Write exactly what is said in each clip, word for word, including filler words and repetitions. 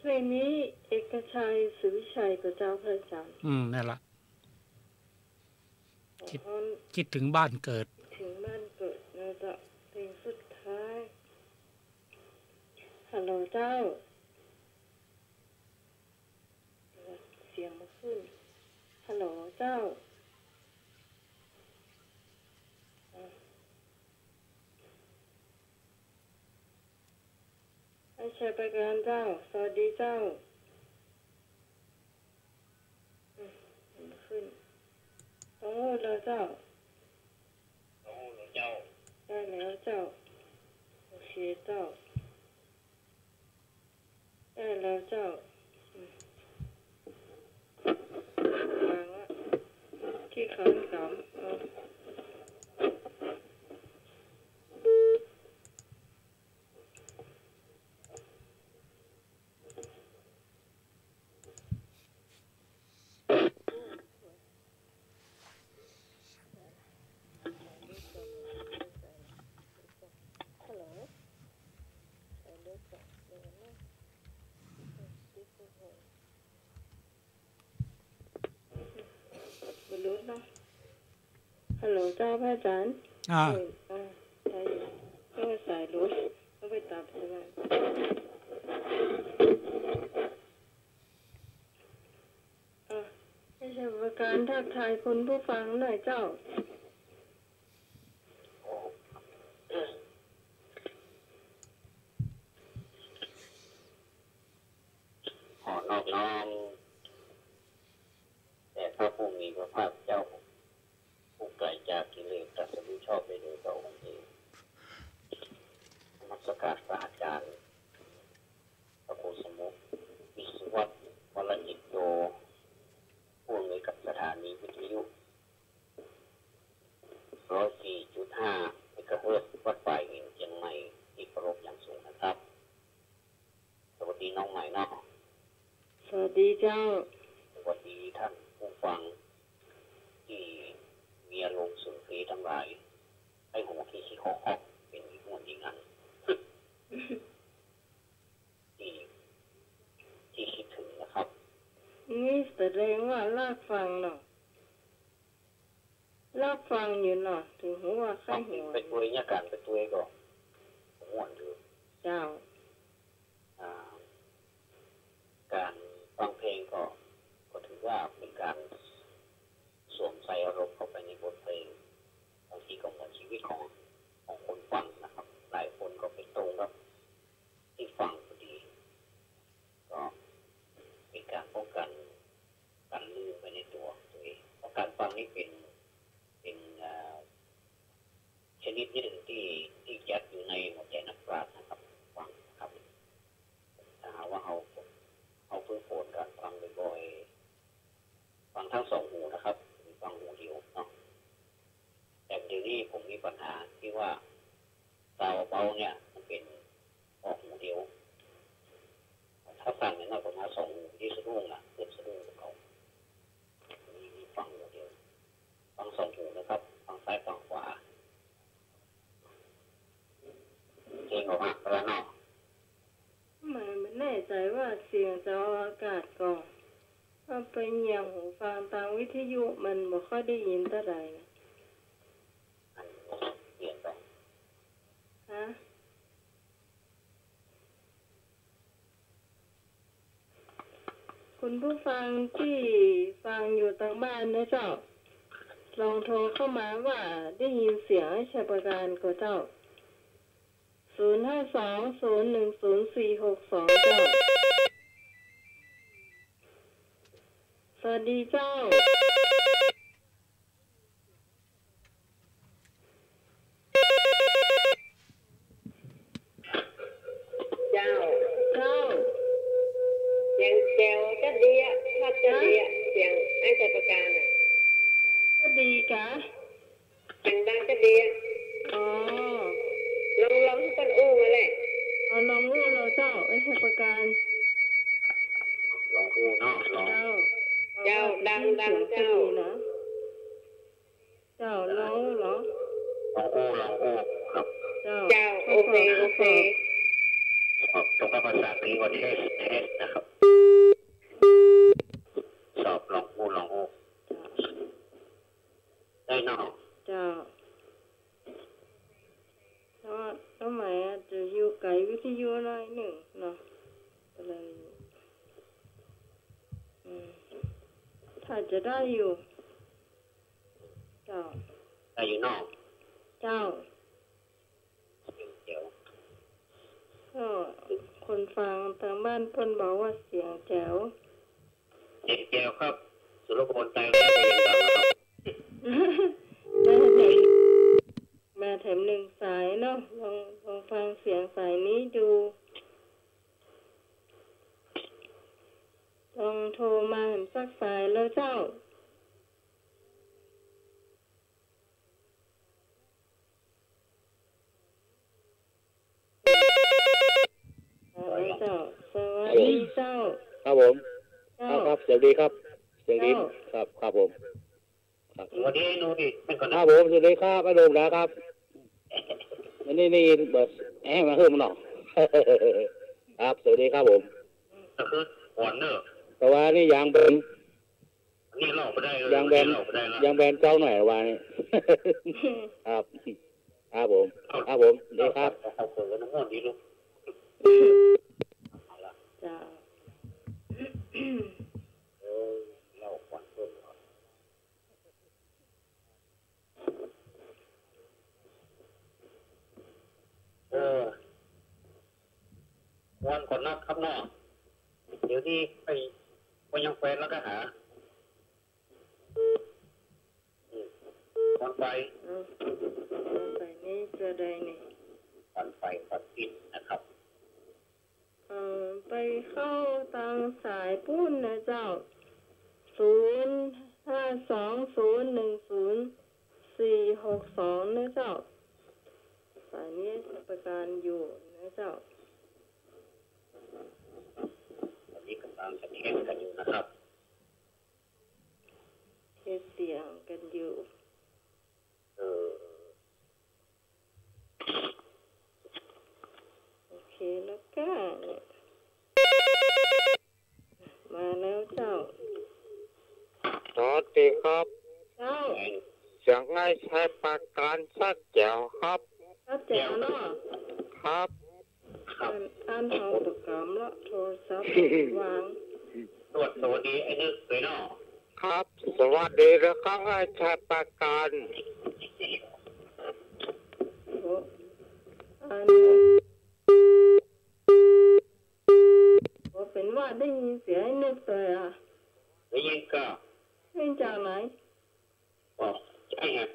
เพลงนี้เอกชัย ศรีวิชัย กับเจ้าพระอาจารย์ อืม นั่นละ คิด คิดถึงบ้านเกิด ถึงบ้านเกิดนะเจ้า เพลงสุดท้าย ฮัลโหลเจ้า เสียงบ่ขึ้น ฮัลโหลเจ้า อ่ะ ไอ้ชัยประการเจ้า สวัสดีเจ้า อืม ขึ้น สองงวดแล้วเจ้า สองงวดแล้วเจ้า ได้แล้วเจ้า โอเคเจ้า ได้แล้วเจ้า อืม วางละ ขี้คร้านกำ เอา ฮัลโหล บ่หลุดเนาะ ฮัลโหลเจ้าพระอาจารย์ อ่า เออ อ่า ได้อยู่ เออ สายหลุด ต้องไปตัดใช่ไหม อ่ะ ไอ้ชัยประการทักทายคุณผู้ฟังหน่อยเจ้า ขอนอบน้อมแด่พระผู้มีพระภาคเจ้า ผู้ไกลจากกิเลส ตรัสรู้ชอบได้โดยพระองค์เอง นมัสการพระอาจารย์ พระครูสมุติ วิศวัตร วรจิตโต ผู้อำนวยการสถานีวิทยุ ร้อยสี่จุดห้า เมกะเฮิรตซ์ วัดป่าหิน เจียงใหม่ ที่เคารพอย่างสูงนะครับ สวัสดีน้องใหม่เนาะ สวัสดีเจ้า สวัสดีท่านผู้ฟังที่มีอารมณ์สุนทรีย์ทั้งหลาย ให้หัวคิกคิกคอกคอกเป็นอีกม่วนอีกอัน ที่ ที่คิดถึงนะครับ นี่แสดงว่าลากฟังเนาะ ลากฟังอยู่เนาะ ถึงหัวว่าใคร่หวน ไปตวยเนี่ย การไปตวยก็ม่วนอยู่ เจ้า อ่า การฟังเพลงก็ ก็ถือว่าเป็นการสวมใส่อารมณ์เข้าไปในบทเพลง บางทีก็เหมือนชีวิตของ ของคนฟังนะครับ หลายคนก็ไปตรงกับที่ฟังพอดี ก็เป็นการป้องกัน การลืมไปในตัวตัวเอง เพราะการฟังนี่เป็น เป็น เอ่อ ชนิดหนึ่งที่ ที่จัดอยู่ในหัวใจนักปราชญ์นะครับ ฟังครับ ถ้าหากว่าเฮา เฮาฝึกฝนการฟังบ่อยๆ ฟังทั้งสองหูนะครับ บ่ฟังหูเดียวเนาะ แต่เดี๋ยวนี้ผมมีปัญหาที่ว่า ซาวเบาเนี่ยมันเป็นออกหูเดียว ถ้าฟังเนี่ยน่าจะมาสองหู ที่สะดุ้งอ่ะ เกิดสะดุ้งกับเขา มี มีฟังหูเดียว ฟังสองหูนะครับ ฟังซ้ายฟังขวา เพลงออกมาแล้วเนาะ แหม บ่แน่ใจว่าเสียงจะออกอากาศก่อ ถ้าไปเยียงหูฟังตางวิทยุมันบ่ค่อยได้ยินเต้าใดนะ อันเปลี่ยนไป ฮะ คุณผู้ฟังตี้ฟังอยู่ตางบ้านนะเจ้า ลองโทรเข้ามาว่าได้ยินเสียงไอ้ชัยประการก่อเจ้า ศูนย์ห้าสอง ศูนย์หนึ่งศูนย์ สี่หกสอง เจ้า สวัสดีเจ้า เจ้า เจ้า เสียงแจ๋วจ๊ะเดียะ ชัดจ๊ะเดียะ เสียงไอ้ชัยประการน่ะ จ๊ะเดียะกา เสียงดังจ๊ะเดียะ อ๋อ ลอง ลองหื้อเปิ้นอู้มาแล อ๋อ ลองอู้ลอเจ้า ไอ้ชัยประการ ลองอู้เนาะ ลอง เจ้า เจ้า ดัง ดัง เสียงจะดีนะ เจ้า ลองอู้ลอ ลองอู้ ลองอู้ ครับ เจ้า เจ้า โอเค โอเค ข้อสอบ ตรงกับภาษาอังกฤษว่า test test นะครับ สอบลองฮู้ลองฮู้ เจ้า ได้เนาะ เจ้า เพราะว่าสมัยอาจจะอยู่ไกลวิทยุหน่อยหนึ่งเนาะ ก็เลย อืม ถ้าจะได้อยู่ เจ้า ได้อยู่เนาะ เจ้า เจ๋ว ก็คนฟังตางบ้านเปิ้นบอกว่าเสียงแจ๋ว เสียงแจ๋วครับ สุรพลไตรรัตน์ มาแถม มาแถมหนึ่งสายเนาะ ลอง ลองฟังเสียงสายนี้ดู ลองโทรมาแถมสักสายแล้วเจ้า ฮัลโหล เจ้า สวัสดีเจ้า ครับผม เจ้า ครับ ครับ สวัสดีครับ เสียงดี เจ้า ครับ ครับผม ครับ สวัสดีไอ้หนุ่มดิ ครับผม สวัสดีครับ ไอ้หนุ่มนะครับ อันนี้นี่เบิดแห้งมาเพิ่มหน่อย ครับ สวัสดีครับผม ก็คือก่อนเนอะ แต่ว่านี่ยังเป็น อันนี้เล่าบ่ได้เลย ยังแบน อันนี้เล่าบ่ได้ละ ยังแบนเก่าหน่อยว่านี่ ครับ ครับผม ครับผม ดีครับ เอาเปิดน้ำมันดีลูก เอาละ เจ้า เออ เล่าก่อนเพิ่มก่อน เออ ม่วนก่อนนะครับเนาะ เดี๋ยวนี้ไป ไปยังแฟนแล้วก็หา อืม ควันไฟ อืม ควันไฟนี่จะได้นี่ ควันไฟควันพิษนะครับ เอ่อ ไปเข้าตางสายปู้นนะเจ้า ศูนย์ห้าสองศูนย์หนึ่งศูนย์สี่หกสองนะเจ้า สายนี้บริการอยู่นะเจ้า ตอนนี้กำลังจะเทสกันอยู่นะครับ เทสเสียงกันอยู่ เออ โอเคแล้วก็เนี่ย มาแล้วเจ้า สวัสดีครับ เจ้า เสียงไอ้ชัยปราการชัดแจ๋วครับ ชัดแจ๋วเนาะ ครับ อัน อันเฮาประกำละ โทรศัพท์วาง สวัสดีไอ้นึกเลยเนาะ ครับ สวัสดีนะครับ ไอ้ชัยปราการ โอ้ อัน โอ้ เป๋นว่าได้ยินเสียงไอ้นึกเลยอะ ได้ยินก่อ ได้ยินจากไหน ก็ใช้อัน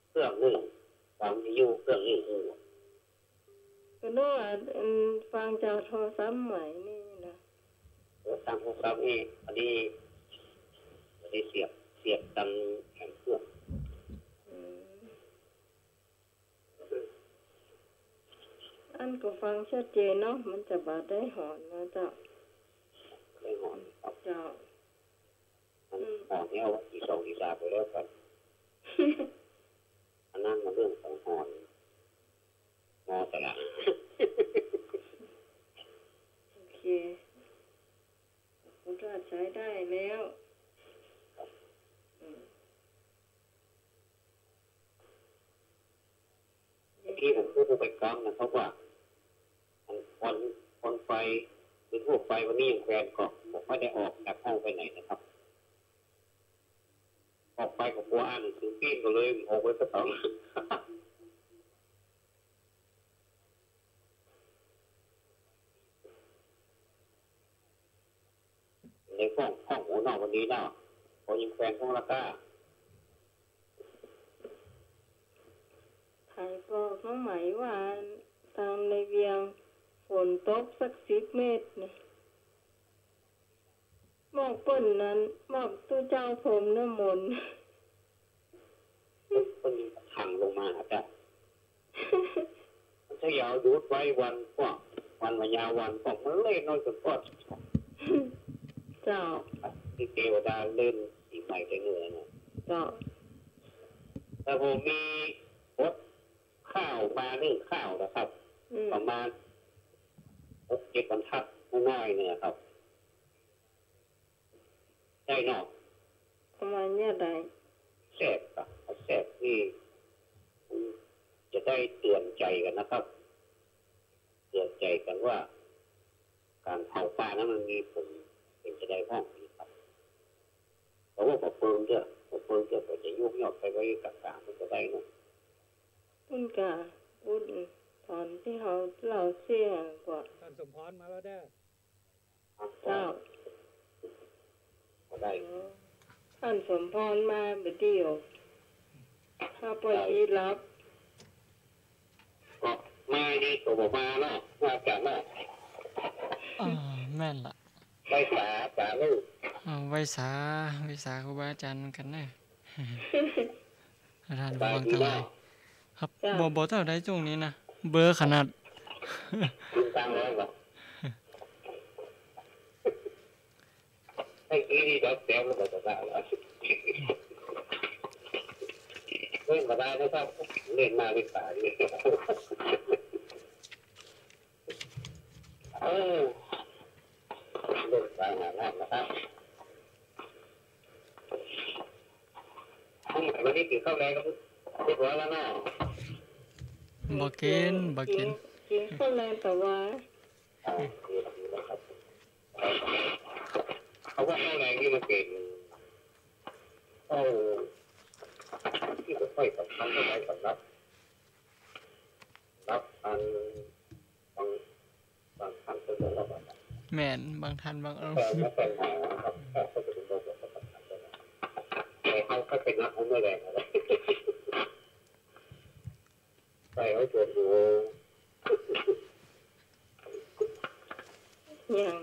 เครื่องนึ่ง ฟังวิทยุเครื่องนึ่งหู ก็นึกว่า อืม ฟังจากโทรศัพท์ใหม่นี่นะ เออ ฟังโทรศัพท์นี่ อันนี้ อันนี้เสียบ เสียบตังแผงเครื่อง อืม อันก็ฟังชัดเจนเนาะ มันจะบ่ได้หอนนะเจ้า ได้หอนครับ เจ้า มัน อืม หอนเนี่ยเอาตีสองตีสามไปแล้วกัน อันนั้นมันเรื่องของหอน มอสละ โอเค ผมก็ใช้ได้แล้ว อืม เมื่อกี้ผมพูดไปกลางนะครับว่า มันควัน ควันไฟ หรือทั่วไปวันนี้ยังแฟนก็ผมไม่ได้ออกจากห้องไปไหนนะครับ ออกไปก็กลัวอ่านหนังสือพิมพ์ก็เลยออกไปกระเป๋า ในห้อง ห้องหัวนอกวันนี้เนาะ พอยิงแฟนของละก้า ไผบอกน้องไหมว่าตางในเวียงฝนตกสักสิบเมตรนี่ บอกเปิ้นนั้น บอกตุ๊เจ้าพรมน้ำมนต์ เปิ้นพังลงมาครับ ถ้ายาวหยุดไว้วันก็ วันมายาววันก็มันเล่นน้อยจนก็ เจ้า ที่เทวดาเล่นปีใหม่ไปเหนือเนี่ย เจ้า แต่ผมมีบทข่าวมาหนึ่งข่าวนะครับ อืม ประมาณ หกเจ็ดบรรทัดน้อยๆ เนี่ยครับ ได้เนาะ ประมาณเนี้ยได้ แซ่บอะ แซ่บนี่ จะได้เตือนใจ๋กั๋นนะครับ เตือนใจ๋กั๋นว่า ก๋านเผาป่านั้นมันมีผลเป๋นจะใดบ้างนะครับ แต่ว่าบ่เปิงเตื้อ บ่เปิงเตื้อ ก็จะยุบยอบไปไว้ก๋างๆ มันก็ได้เนาะ ปุ้นก่า ปุ้นต๋อนตี้เฮาเล่าเสี้ยงก่อน ต้านสมพรมาแล้วเด้อ เจ้า ก็ได้ อ๋อ ต้านสมพรมาบ่าเดี่ยว ข้าป้อยีรับ ก็มาดีกว่าบ่มาเนาะ ว่าจ๋าเนาะ อ่า แม่นละ ไหว้สา สาลูก อ่า ไหว้สา ไหว้สาครูบาอาจ๋ารย์เหมือนกั๋นเน่อ ต้านผู้ฟังตังหลาย ครับ เจ้า บ่ บ่เต้าใดจ้วงนี้นะ เบลอขนาด ไอ้นี่นี่ดอกแก้วแล้วก็จะได้ละ เล่นมาได้นะครับ เล่นมาเล่นตาย เออ เล่นตายหาได้นะครับ วันนี้กิ๋นข้าวแลงเรียบร้อยแล้วเนาะ บ่กิ๋น บ่กิ๋น กิ๋นข้าวแลงแต่ว่า เอาว่าข้าวแลงนี่มันเป๋น เอ่อ ตี้บ่ค่อยสำคัญเต้าใดสำหรับ สำหรับอัน บาง บางท่านก็จะว่าแบบ แม่น บางท่านบางองค์ แต่ไม่เป็นไรนะครับ แต่ก็จะเป็นโรคประจำตัวนะครับ แต่เขาก็เป็นนักเอาเมื่อแรงอะไร ใส่ไว้ปวดหัว อย่าง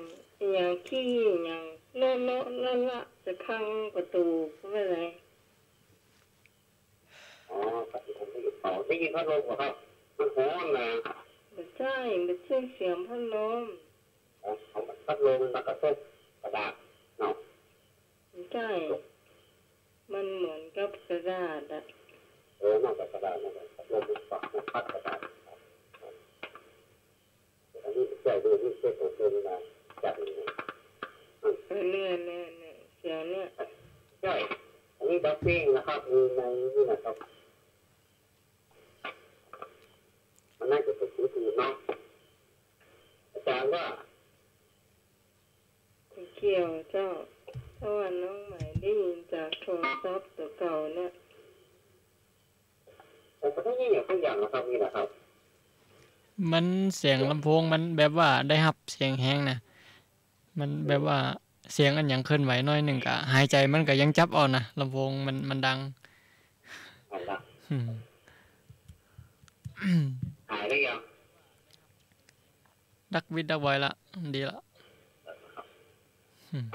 อย่างขี้ อย่างเลอะเลอะละละ จะพังประตู๋ก็ไม่เป็นไร อ๋อ ปฏิบัติไม่หยุดเป่า ได้ยินพัดลมเหรอครับ มันฮ้อนนะ บ่ใจ้ บ่ใจ้เสียงพัดลม อ๋อ พัดลมมันมากระทบกระดาษเนาะ บ่ใจ้ มันเหมือนกับกระดาษอะ เออ น่าจะกระดาษนั่นแหละ พัดลมมันปัก มันพัดกระดาษ อันนี้ใจ้ด้วย นี่ใจ้ของเธอนี่นะ จับนี่นะ อืม เออ เนี่ย เนี่ย เนี่ย เสียงเนี่ย ใจ้ อันนี้ดับเบิลนะครับ มีในนี่นะครับ มันน่าจะเป็นมือถือเนาะ อาจ๋ารย์ว่า ไม่เกี่ยวเจ้า เพราะว่าน้องใหม่ได้ยินจากโทรศัพท์ตั๋วเก่าเนี่ย แต่ก็ได้ยินอย่างทุกอย่างนะครับ นี่นะครับ มันเสียงลำโพงมันแบบว่าได้ฮับเสียงแฮงนะ มันแบบว่าเสียงอันหยังเคลื่อนไหวหน้อยนึ่งก็หายใจ๋มันก็ยังจับเอานะ ลำโพงมัน มันดัง เอาละ อืม หายแล้วยัง ดักวิดดักไวละ ดีละ อืม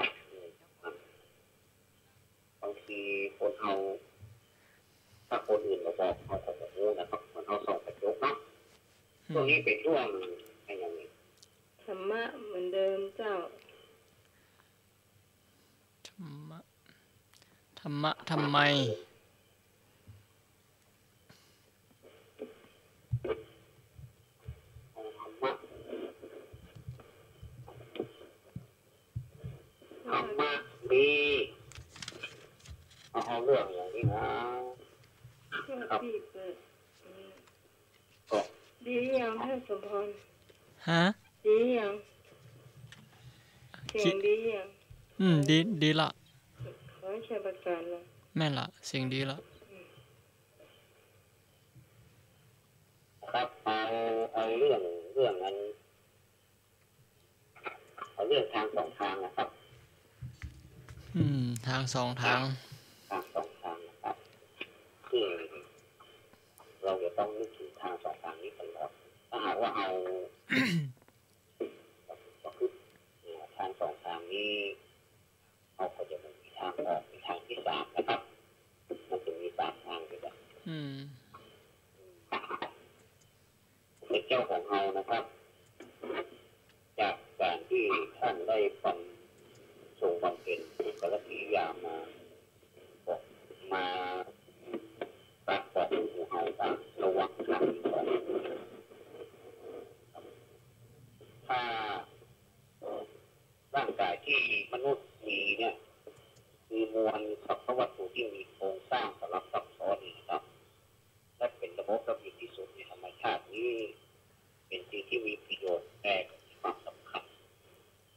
บางทีคนเฮา ถ้าคนอื่นมาบอกเฮาก็จะฮู้นะครับ เหมือนเฮาส่องกระจกเนาะ อืม ช่วงนี้เป็นช่วงอะไรอย่างนี้ ธรรมะเหมือนเดิมเจ้า ธรรมะ ธรรมะ ทำไม ธรรมะ ธรรมะดี เอา เอาเรื่องอย่างนี้นะ ครับ ก็ดียังท่านสมพร ฮะ ดียัง เสียงดียัง อืม ดี ดีละ ขอให้ชัยประการนะ แม่นละ เสียงดีละ ครับ เอา เอาเรื่อง เรื่องนั้น เอาเรื่องทางสองทางนะครับ อืม ทางสองทาง ทางสองทางนะครับ ที่เราจะต้องนึกถึงทางสองทางนี้ตลอด ถ้าหากว่าเอา ประพฤติ เอ่อ ทางสองทางนี้ เราก็จะมีทางออก มีทางที่สามนะครับ มันจะมีสามทางด้วยกัน อืม พระเจ้าของเรานะครับ จากการที่ท่านได้บำ ทรงบำเพ็ญกุศลกิริยามา มาปรากฏหมู่เฮาตางระวังทางนี้ก่อน ถ้า มวลสรรพวัตถุตี้มีโครงสร้างสลับซับซ้อนนี้นะครับ และเป๋นระบบระเบียบตี้สุดในธรรมชาตินี้ เป๋นสิ่งตี้มีประโยชน์ แต่ก็มีความสำคัญ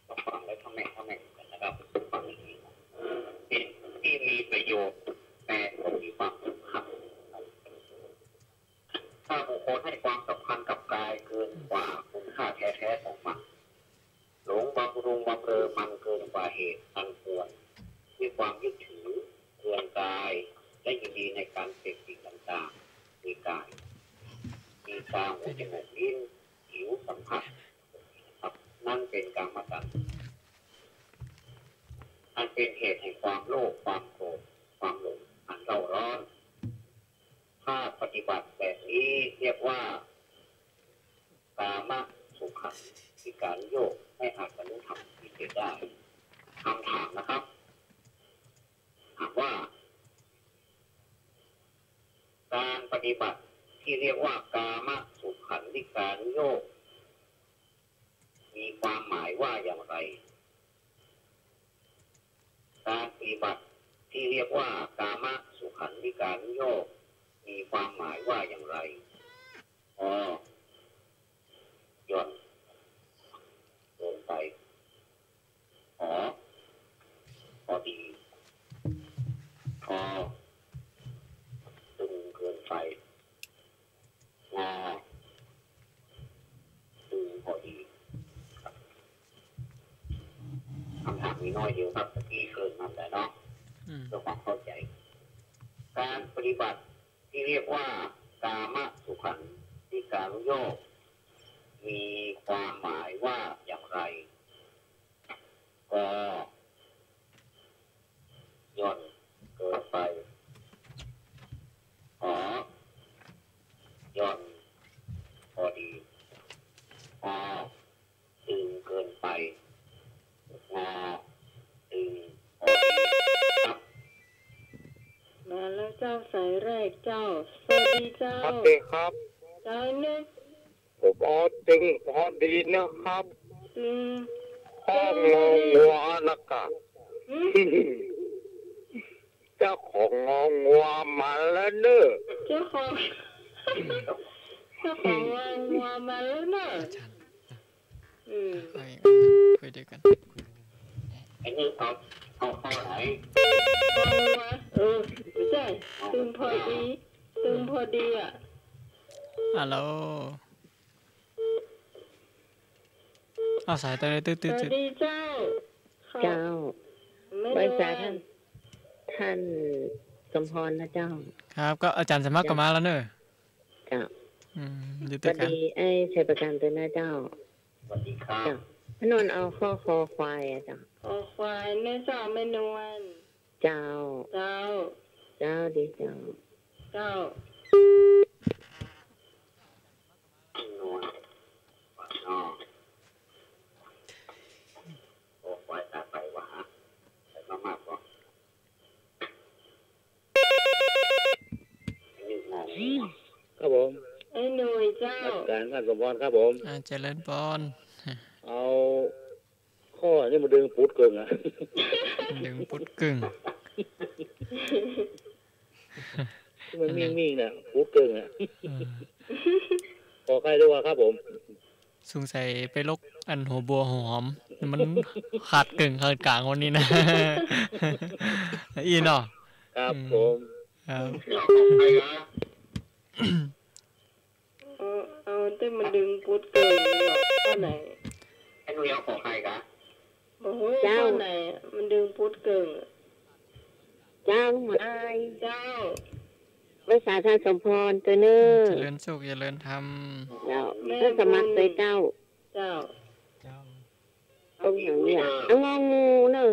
ก็ฟังแล้วทะแม่งทะแม่งกั๋นนะครับ ฟังดีๆ เป๋นสิ่งตี้มีประโยชน์ แต่ก็มีความสำคัญ ถ้าบุคคลให้ความสำคัญกับกายเกินกว่าคุณค่าแท้ๆ ของมัน หลงบำรุงบำเรอมันเกินกว่าเหตุอันควร มีความยึดถือเรือนกาย และยินดีในการเสพสิ่งต่างๆ ในกาย มีตา หู จมูก ลิ้น ผิวสัมผัส นั้นเป๋นกามตัณหา อันเป๋นเหตุแห่งความโลภ ความโกรธ ความหลง อันเร่าร้อน ถ้าปฏิบัติแบบนี้เรียกว่า กามสุขัลลิกานุโยค ไม่อาจบรรลุธรรมวิเศษได้ คำถามนะครับ ถามว่า การปฏิบัติที่เรียกว่ากามสุขัลลิกานุโยค มีความหมายว่าอย่างไร การปฏิบัติที่เรียกว่ากามสุขัลลิกานุโยค มีความหมายว่าอย่างไร อ หย่อนเกินไป ขอ พอดี ท ตึงเกินไป ง ตึงพอดี คำถามมีน้อยเดียวครับ ตะกี้เกริ่นมาแล้วเนาะ อืม เพื่อความเข้าใจ การปฏิบัติที่เรียกว่ากามสุขัลลิกานุโยค มีความหมายว่าอย่างไร ก หย่อนเกินไป ข หย่อนพอดี อ ตึงเกินไป ง ตึงพอดี ครับ มาแล้วเจ้า สายแรกเจ้า สวัสดีเจ้า สวัสดีครับ เจ้านึก ผมออตึงพอดีนะครับ ตึง ข้ององัวนะครับ หืม เจ้าของงองัวมาแล้วเน่อ เจ้าของ เจ้าของงองัวมาแล้วเน่อ อาจ๋ารย์ อืม เอาอีก คุยด้วยกัน ไอ้นี่เอา เอา เอาไหน งองัว เออ ไม่ใช่ ตึงพอดี ตึงพอดีอะ ฮัลโหล เอาสายต่อเลย ตึ๊ด ตึ๊ด ตึ๊ด สวัสดีเจ้า เจ้า แม่นวล ไหว้สาท่าน ท่านสมพรนะเจ้า ครับ ก็อาจ๋ารย์สมัครก็มาแล้วเน่อ เจ้า อืม อยู่ด้วยกัน สวัสดีไอ้ชัยประการด้วยนะเจ้า สวัสดีครับ เจ้า แม่นวลเอาข้อคอควายอะเจ้า คอควายนะเจ้า แม่นวล เจ้า เจ้า เจ้าดีเจ้า เจ้า นวล นอ คอควายตาไปหวา ใส่มากๆ ก่อน ครับผม ไอ้หน่วยเจ้า นมัสการท่านสมพรครับผม อ่า เจริญพร เอาข้อนี้มาดึงปุ๊ดเกิ่งอะ ดึงปุ๊ดเกิ่ง มันมิ่งๆ เนี่ย ปุ๊ดเกิ่งอะ เออ ขอใครดีกว่าครับผม สงสัยไปลกอันหัวบัวหัวหอม มันขาดเกิ่งขาดก๋างวันนี้นะ อี้เนาะ ครับผม ครับ เอา เอาแต่มันดึงปุ๊ดเกิ่งนี่หรอ ข้อไหน ไอ้หนุ่ยเอาของใครคะ โอ้โห เจ้า ข้อไหน มันดึงปุ๊ดเกิ่ง เจ้า มาอาย เจ้า ไหว้สาท่านสมพรตัวเน่อ เจริญสุข เจริญธรรม เจ้า แม่บุญ เพื่อสมัครตัวเจ้า เจ้า เจ้า ตรงอย่างเนี้ย เอางองูเน่อ ง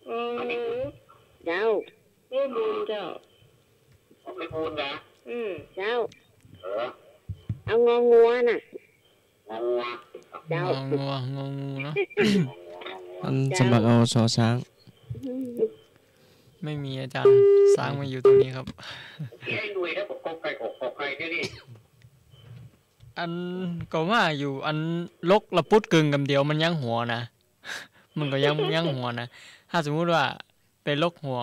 องู เจ้า แม่บุญเจ้า แม่บุญนะ อืม เจ้า เออ เอางองัวน่ะ งองัว เจ้า งองัว งองูเนาะ งองัว งองัว อัน เจ้า สมัครเอา ช.ช้าง อืม ไม่มีอาจ๋ารย์ ช้างมาอยู่ตรงนี้ครับ ที่ให้หน่วยแล้วบอกกอไก่ออกกอไก่เนี่ยนี่ อันก็ว่าอยู่ อันลกละปุ๊ดเกิ่งกำเดียวมันยังหัวนะ มันก็ยัง ยังหัวนะ ถ้าสมมุติว่า ไปลกหัว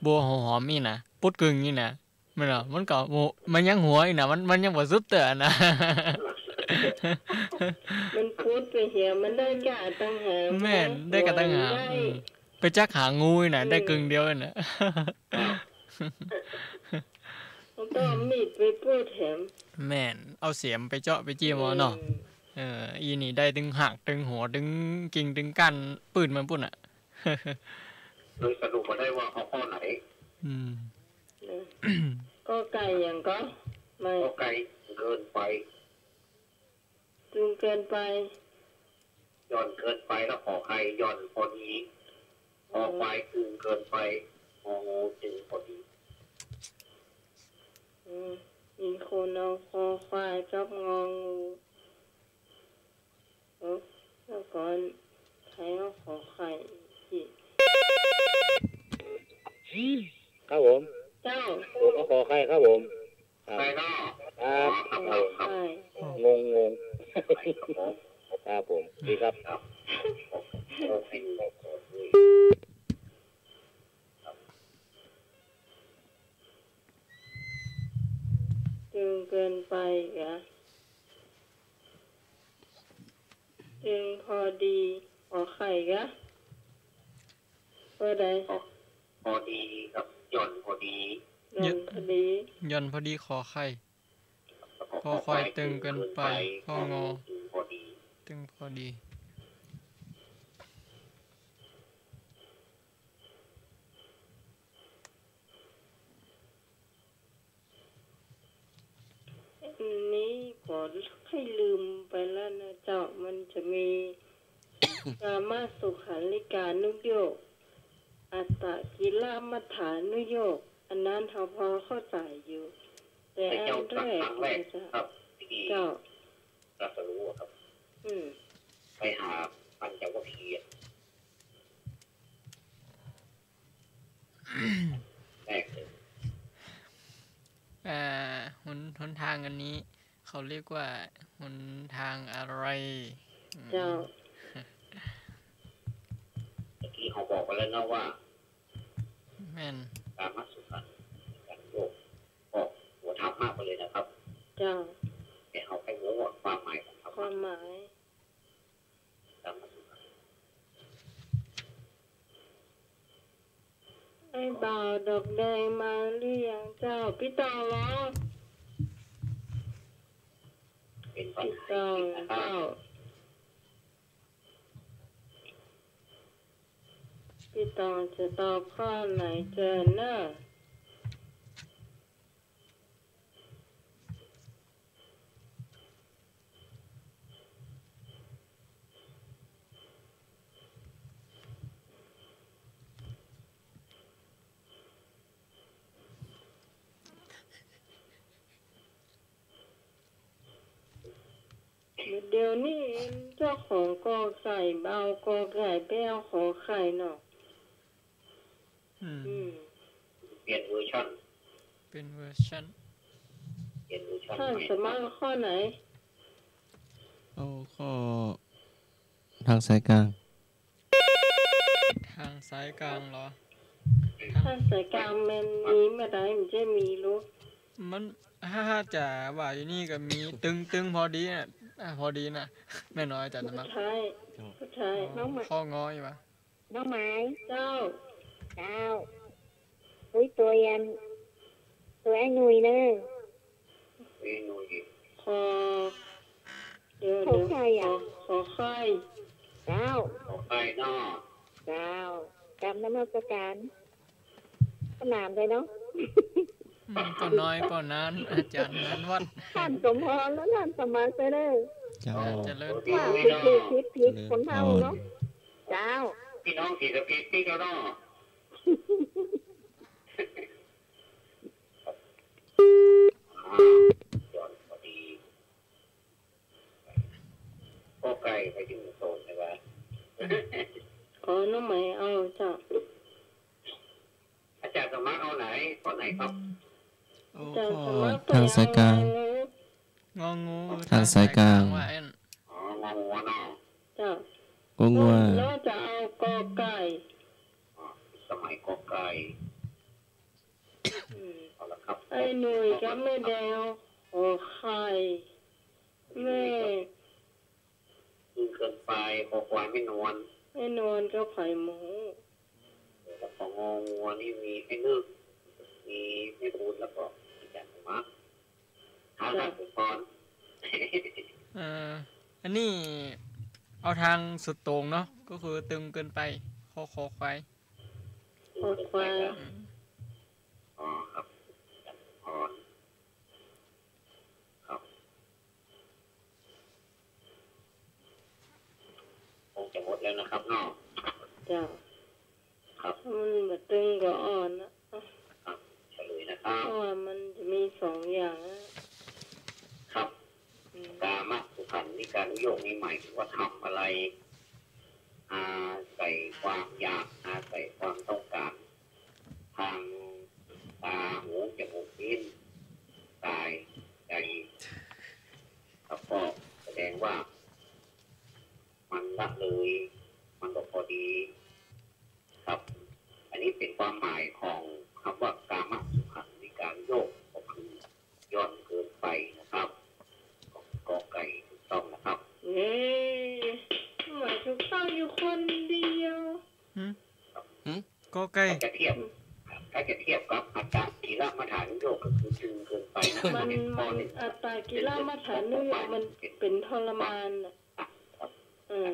บัวหัวหอมนี่นะ ปุดกึ่งนี่นะ แม่นบ่ มันก็ มันยังหัวอยู่นะ มัน มันยังบ่สุดเตื้อนะ มันปุดไปเหีย มันได้ก้าตังหาก แม่น ได้ก้าตังหาก ได้ อืม ไปจักหางูนี่นะ อืม ได้กึ่งเดียวนี่นะ มันต้องเอามีดไปปุดแถม แม่น เอาเสียมไปเจาะไปจิ้มเอาเนาะ อืม เออ อีนี่ได้ตึงหาก ตึงหัว ตึงกิ่ง ตึงก้านปืนมันปุ้นน่ะ เลยสรุปมาได้ว่าหัวข้อไหน อืม นะ กอไก่หยังก็ ไม่ กอไก่ เกินไป ตึงเกินไป หย่อนเกินไป แล้วขอไข่ หย่อนพอดี คอควาย ตึงเกินไป งองู ตึงพอดี อืม มีคนเอาคอควายกับงองู เออ แล้วก่อน ใครเอาขอไข่อีก ครับผม เจ้า ผมเอาขอไข่ครับผม ครับ ไข่เนาะ ครับ อ๋อ ครับ ครับ ครับ ไข่ งง งง ครับผม ครับผม ดีครับ ครับ โอเค ตึงเกินไปกะ ตึงพอดี ขอไข่กะ เบอร์ใด พอ พอดีครับ หย่อนพอดี หย่อนพอดี หย่อนพอดี ขอไข่ คอควาย ตึงเกินไป งองู ตึงพอดี ตึงพอดี อันนี้ก็ใค่ลืมไปแล้วนะเจ้า มันจะมี กามสุขัลลิกานุโยค อัตตกิลมัฏฐานุโยค อันนั้นเฮาพอเข้าใจ๋อยู่ แต่อันแรก ครั้งแรก นะเจ้า ครับ ที่ เจ้า ตรัสรู้อะครับ อืม ไปหาปัญจวัคคีย์ แรกเลย อ่า หน หนทางอันนี้ เขาเรียกว่าหนทางอะไร อืม เจ้า เมื่อกี้เขาบอกไปแล้วนะว่า แม่น กามสุขัลลิกานุโยค ออกหัวธรรมมากไปเลยนะครับ เจ้า แต่เขาไปหัวความหมายของธรรมะ ความหมาย ไอ้บ่าวดอกแดงมาหรือยังเจ้า ปี้ตองเหรอ ปี้ตองเจ้า ปี้ตองจะตอบข้อไหนเจิญเน่อ เดี๋ยวนี้เจ้าของกอไก่บ่เอากอไก่ไปเอาขอไข่เนาะ อืม อืม เปลี่ยนเวอร์ชัน เปลี่ยนเวอร์ชัน เปลี่ยนเวอร์ชัน ท่าน ใหม่ สมัครข้อไหน เอาข้อทางสายกลาง ทางสายกลางเหรอ ทาง ทางสายกลางมันมีเมื่อใด มันจะมีลูก มัน ถ้า ถ้าจะว่าอยู่นี่ก็มีตึง ตึงพอดีน่ะ อ่ะ พอดีน่ะ แม่นบ่อาจ๋ารย์สมัคร ใช่ ใช่ อ๋อ น้องหมา ข้องออยู่วะ น้องไม้ เจ้า เจ้า เฮ้ย ตั๋วยัน ตั๋วไอ้หนุ่ยเน่อ ไอ้หนุ่ย ขอ เดี๋ยว ขอไข่อะ ขอ ขอไข่ เจ้า ขอไข่เนาะ เจ้า กราบนมัสการ ป้อหนานไปเนาะ อืม ป้อน้อย ป้อหนาน อาจ๋ารย์หนานวัด ท่านสมพรและท่านสมัครไปเน่อ เจ้า เจริญพร ว่าผิดผิดผิดผิด เจริญพร คนเฒ่าเนาะ เจ้า พี่น้องศรีสะเกษติดแล้วเนาะ อ่า ย้อนพอดี กอไก่ไปถึงโซนใช่ไหม ขอน้องไหมเอาเจ้า อาจ๋ารย์สมัครเอาไหน ข้อไหนครับ เอา อาจ๋ารย์สมัคร ข้อ ทางสายกลาง งองู ทางสายกลาง ว่าอั้น อ๋อ งองูเนาะ เจ้า กองัว แล้วจะเอากอไก่ อ๋อ สมัย อืม เอาละครับ ไอ้หนุ่ยกับแม่แดง ขอไข่ แม่ ตึงเกินไป คอควายแม่นวล แม่นวลกับไผหมู แล้วก็งองัวนี่มีแม่นึก มีแม่บุญ แล้วก็อาจารย์สมัคร ครับ ครับ ผมก่อน เอ่อ อันนี้เอาตางสุดโต่งเนาะ ก็คือตึงเกินไป คอ คอควาย คอควาย อืม อ๋อ ครับ อ๋อ ครับ คงจะหมดแล้วนะครับเนาะ เจ้า ครับ มันบ่ตึงก็อ่อนนะ ครับ เฉลยนะครับ เพราะว่ามันจะมีสองอย่างนะ ครับ อืม กามสุขัลลิกานุโยคนี่หมายถึงว่าทำอะไร อาศัยความอยาก อาศัยความต้องการ ทางตา หู จมูก ลิ้น กาย ใจ ครับ ก็แสดงว่า มันละเลย มันบ่พอดี ครับ อันนี้เป็นความหมายของคำว่ากามสุขัลลิกานุโยค ก็คือย่อนเกินไปนะครับ กอไก่ถูกต้องนะครับ เย้ หมายถูกต้องอยู่คนเดียว หืม หืม กอไก่ ถ้าจะเทียบ ถ้าจะเทียบกับอัตตกิลมัฏฐานุโยคก็คือตึงเกินไปนะ มัน ข้อหนึ่ง อัตตกิลมัฏฐานุโยคมันเป็นทรมานน่ะ เออ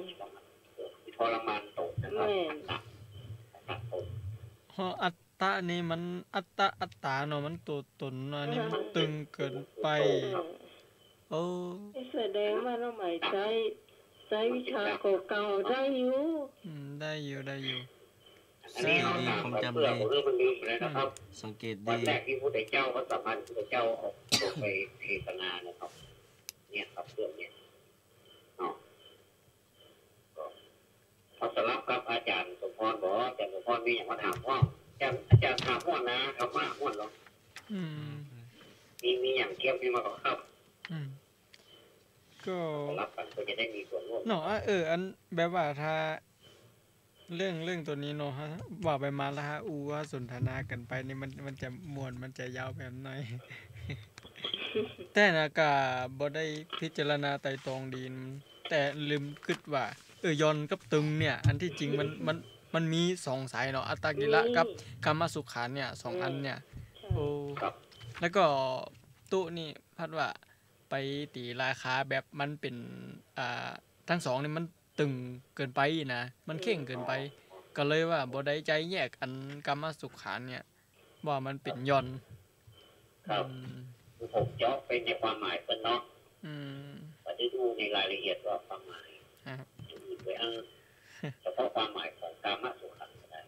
ทรมานตนนะครับ แม่น อัตตะ อัตตะตน ฮอ อัตตะนี่มันอัตตะ อัตตาเนาะ มันตั๋วต๋นเนาะ อันนี้มันตึงเกินไป เออ โอ้ นี่แสดงว่าน้องใหม่ใจ๊ ใจ๊วิชาเก่าๆ ได้อยู่ อืม ได้อยู่ ได้อยู่ อันนี้เราถามกันเพื่อเอาเรื่องมันลืมไปแล้วนะครับ สังเกตดี วันแรกที่พระพุทธเจ้าก็สัมภาษณ์พระพุทธเจ้าออก ออกไปเทศนานะครับ เนี่ยครับ เรื่องเนี้ย เนาะ ก็เอาสลับกับอาจารย์สมพรบ่ อาจารย์สมพรมีอย่างมาถามพ่อง อาจารย์ อาจารย์ถามม่วนนะ ธรรมะม่วนเนาะ อืม มี มีอย่างเทียบมีมาก่อครับ อืม ก็ สลับกันก็จะได้มีส่วนร่วม เนาะ อ่ะ เออ อันแบบว่าถ้า เรื่อง เรื่องตั๋วนี้เนาะ ฮะ ว่าไปมาแล้วฮะ อู้ ฮะ สนทนากั๋นไปนี่มัน มันจะม่วน มันจะยาวแบบไหน แต่นะก็บ่ได้พิจารณาไตร่ตรองดี แต่ลืมกึ๊ดว่า เออ ย่อนกับตึงเนี่ย อันที่จริงมัน มัน มันมีสองสายเนาะ อัตตกิลกับกามสุขัลเนี่ย สองอันเนี่ย ใช่ โอ้ ครับ แล้วก็ตุ๊นี่พัดว่าไปตี๋ราคาแบบมันเป๋น อ่า ตึงเกินไปนะ มันเคร่งเกินไป ก็เลยว่าบ่ได้ใจ๊แยกอันกามสุขัลเนี่ย ว่ามันเป๋นย่อน ครับ อืม คือผมเจาะไปในความหมายเปิ้นเนาะ อืม บ่ได้ดูในรายละเอียดว่าความหมาย ครับ อื่นไปอ้าง เฉพาะความหมายของกามสุขัลก็ได้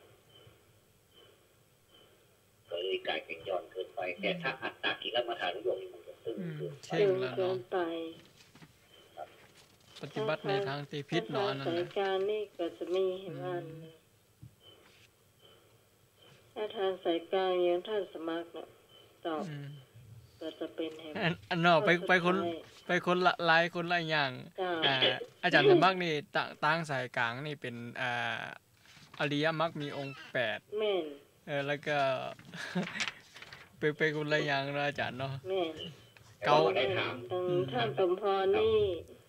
ก็เลยก๋ายเป๋นย่อนเกินไป แต่ถ้าอัตตกิลมัฏฐานุโยคนี่มันจะตึง อืม เกินไป เคร่งแล้วเนาะ ตึงเกินไป ครับ ปฏิบัติในตางตี้ผิดเนาะ อันนั้น สายก๋างนี่ก็จะมีเหตุการณ์ อืม ถ้าตางสายก๋างอย่างต้านสมัครเนาะ เจ้า อืม ก็จะเป๋นเหตุ อัน อันเนาะ ไป ไปคน ไปคนละลาย คนละอย่าง เจ้า อ่า อาจ๋ารย์สมัครนี่ ตาง ตางสายก๋างนี่เป๋น อ่า อริยมรรคมีองค์แปด แม่น เออ แล้วก็ ไป ไปคนละอย่างเนาะ อาจ๋ารย์เนาะ แม่น เก่า ตาง อืม ต้านสมพรนี่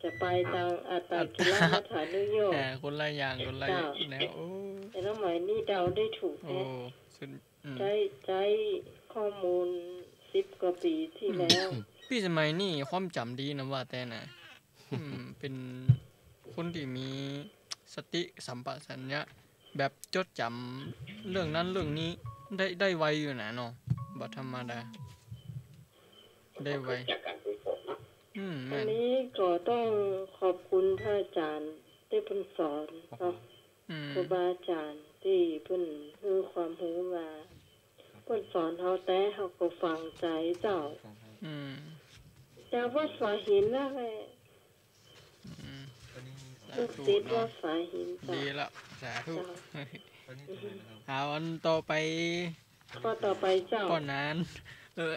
จะไปตางอัตตกิลมัฏฐานุโยค อ่า คนละอย่าง คนละแนว เจ้า โอ้ แต่น้องใหม่นี่เดาได้ถูกแท้ โอ้ สุด อืม ใจ๊ ใจ๊ข้อมูลสิบกว่าปี๋ตี้แล้ว ปี้สมัยนี่ความจ๋ำดีนะว่าแต่นะ อืม เป๋นคนตี้มีสติสัมปชัญญะ แบบจดจ๋ำเรื่องนั้นเรื่องนี้ได้ ได้ไวอยู่นะเนาะ บ่ธรรมดา ได้ไว จากการฝึกฝนนะ อืม อันนี้ก็ต้องขอบคุณพระอาจ๋ารย์ตี้เปิ้นสอนเนาะ อืม ครูบาอาจ๋ารย์ตี้เปิ้นหื้อความฮู้มา เปิ้นสอนเฮาแต๊เฮาก็ฝังใจ๋เจ้า อืม จากวัดสาหินนั่นแหละ อืม ลูกศิษย์วัดสาหินเจ้า ดีละ สาธุ เจ้า เอาอันต่อไป ข้อต่อไปเจ้า ข้อนั้น เออ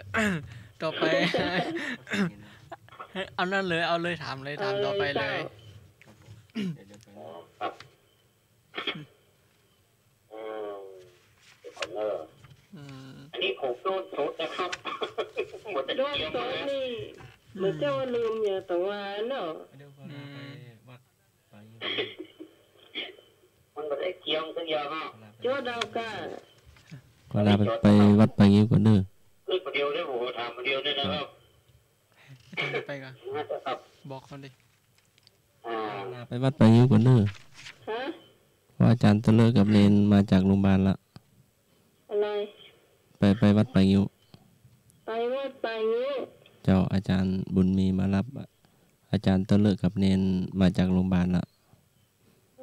ต่อไป เอานั่นเลย เอาเลย ถามเลย ถามต่อไปเลย เออ เจ้า ครับ อืม เดี๋ยวก่อนเนอะ โดนสดนะครับ หมดแต่ โดนสดนี่ เหมือนเจ้าลืมอย่างตะวันเนาะ เดี๋ยวพอลาไป อืม วัดป่างิ้ว มันบ่ได้เกี่ยวสักอย่างเนาะ พอลาไป โจ้ดาวกา พอลาไป ไปวัดป่างิ้วก่อนเน่อ เอ้ย คนเดียวเนี่ย ผมถามคนเดียวเนี่ยนะครับ ไปก่อน น่าจะครับ บอกเขาดิ อ่า ไปวัดป่างิ้วก่อนเน่อ ฮะ เพราะอาจ๋ารย์เตอะเลอะกับเณรมาจากโรงพยาบาลละ อะไร ไป ไปวัดป่างิ้ว ไปวัดป่างิ้ว เจ้า อาจ๋ารย์บุญมีมารับ อาจ๋ารย์เตอะเลอะกับเณรมาจากโรงพยาบาลละ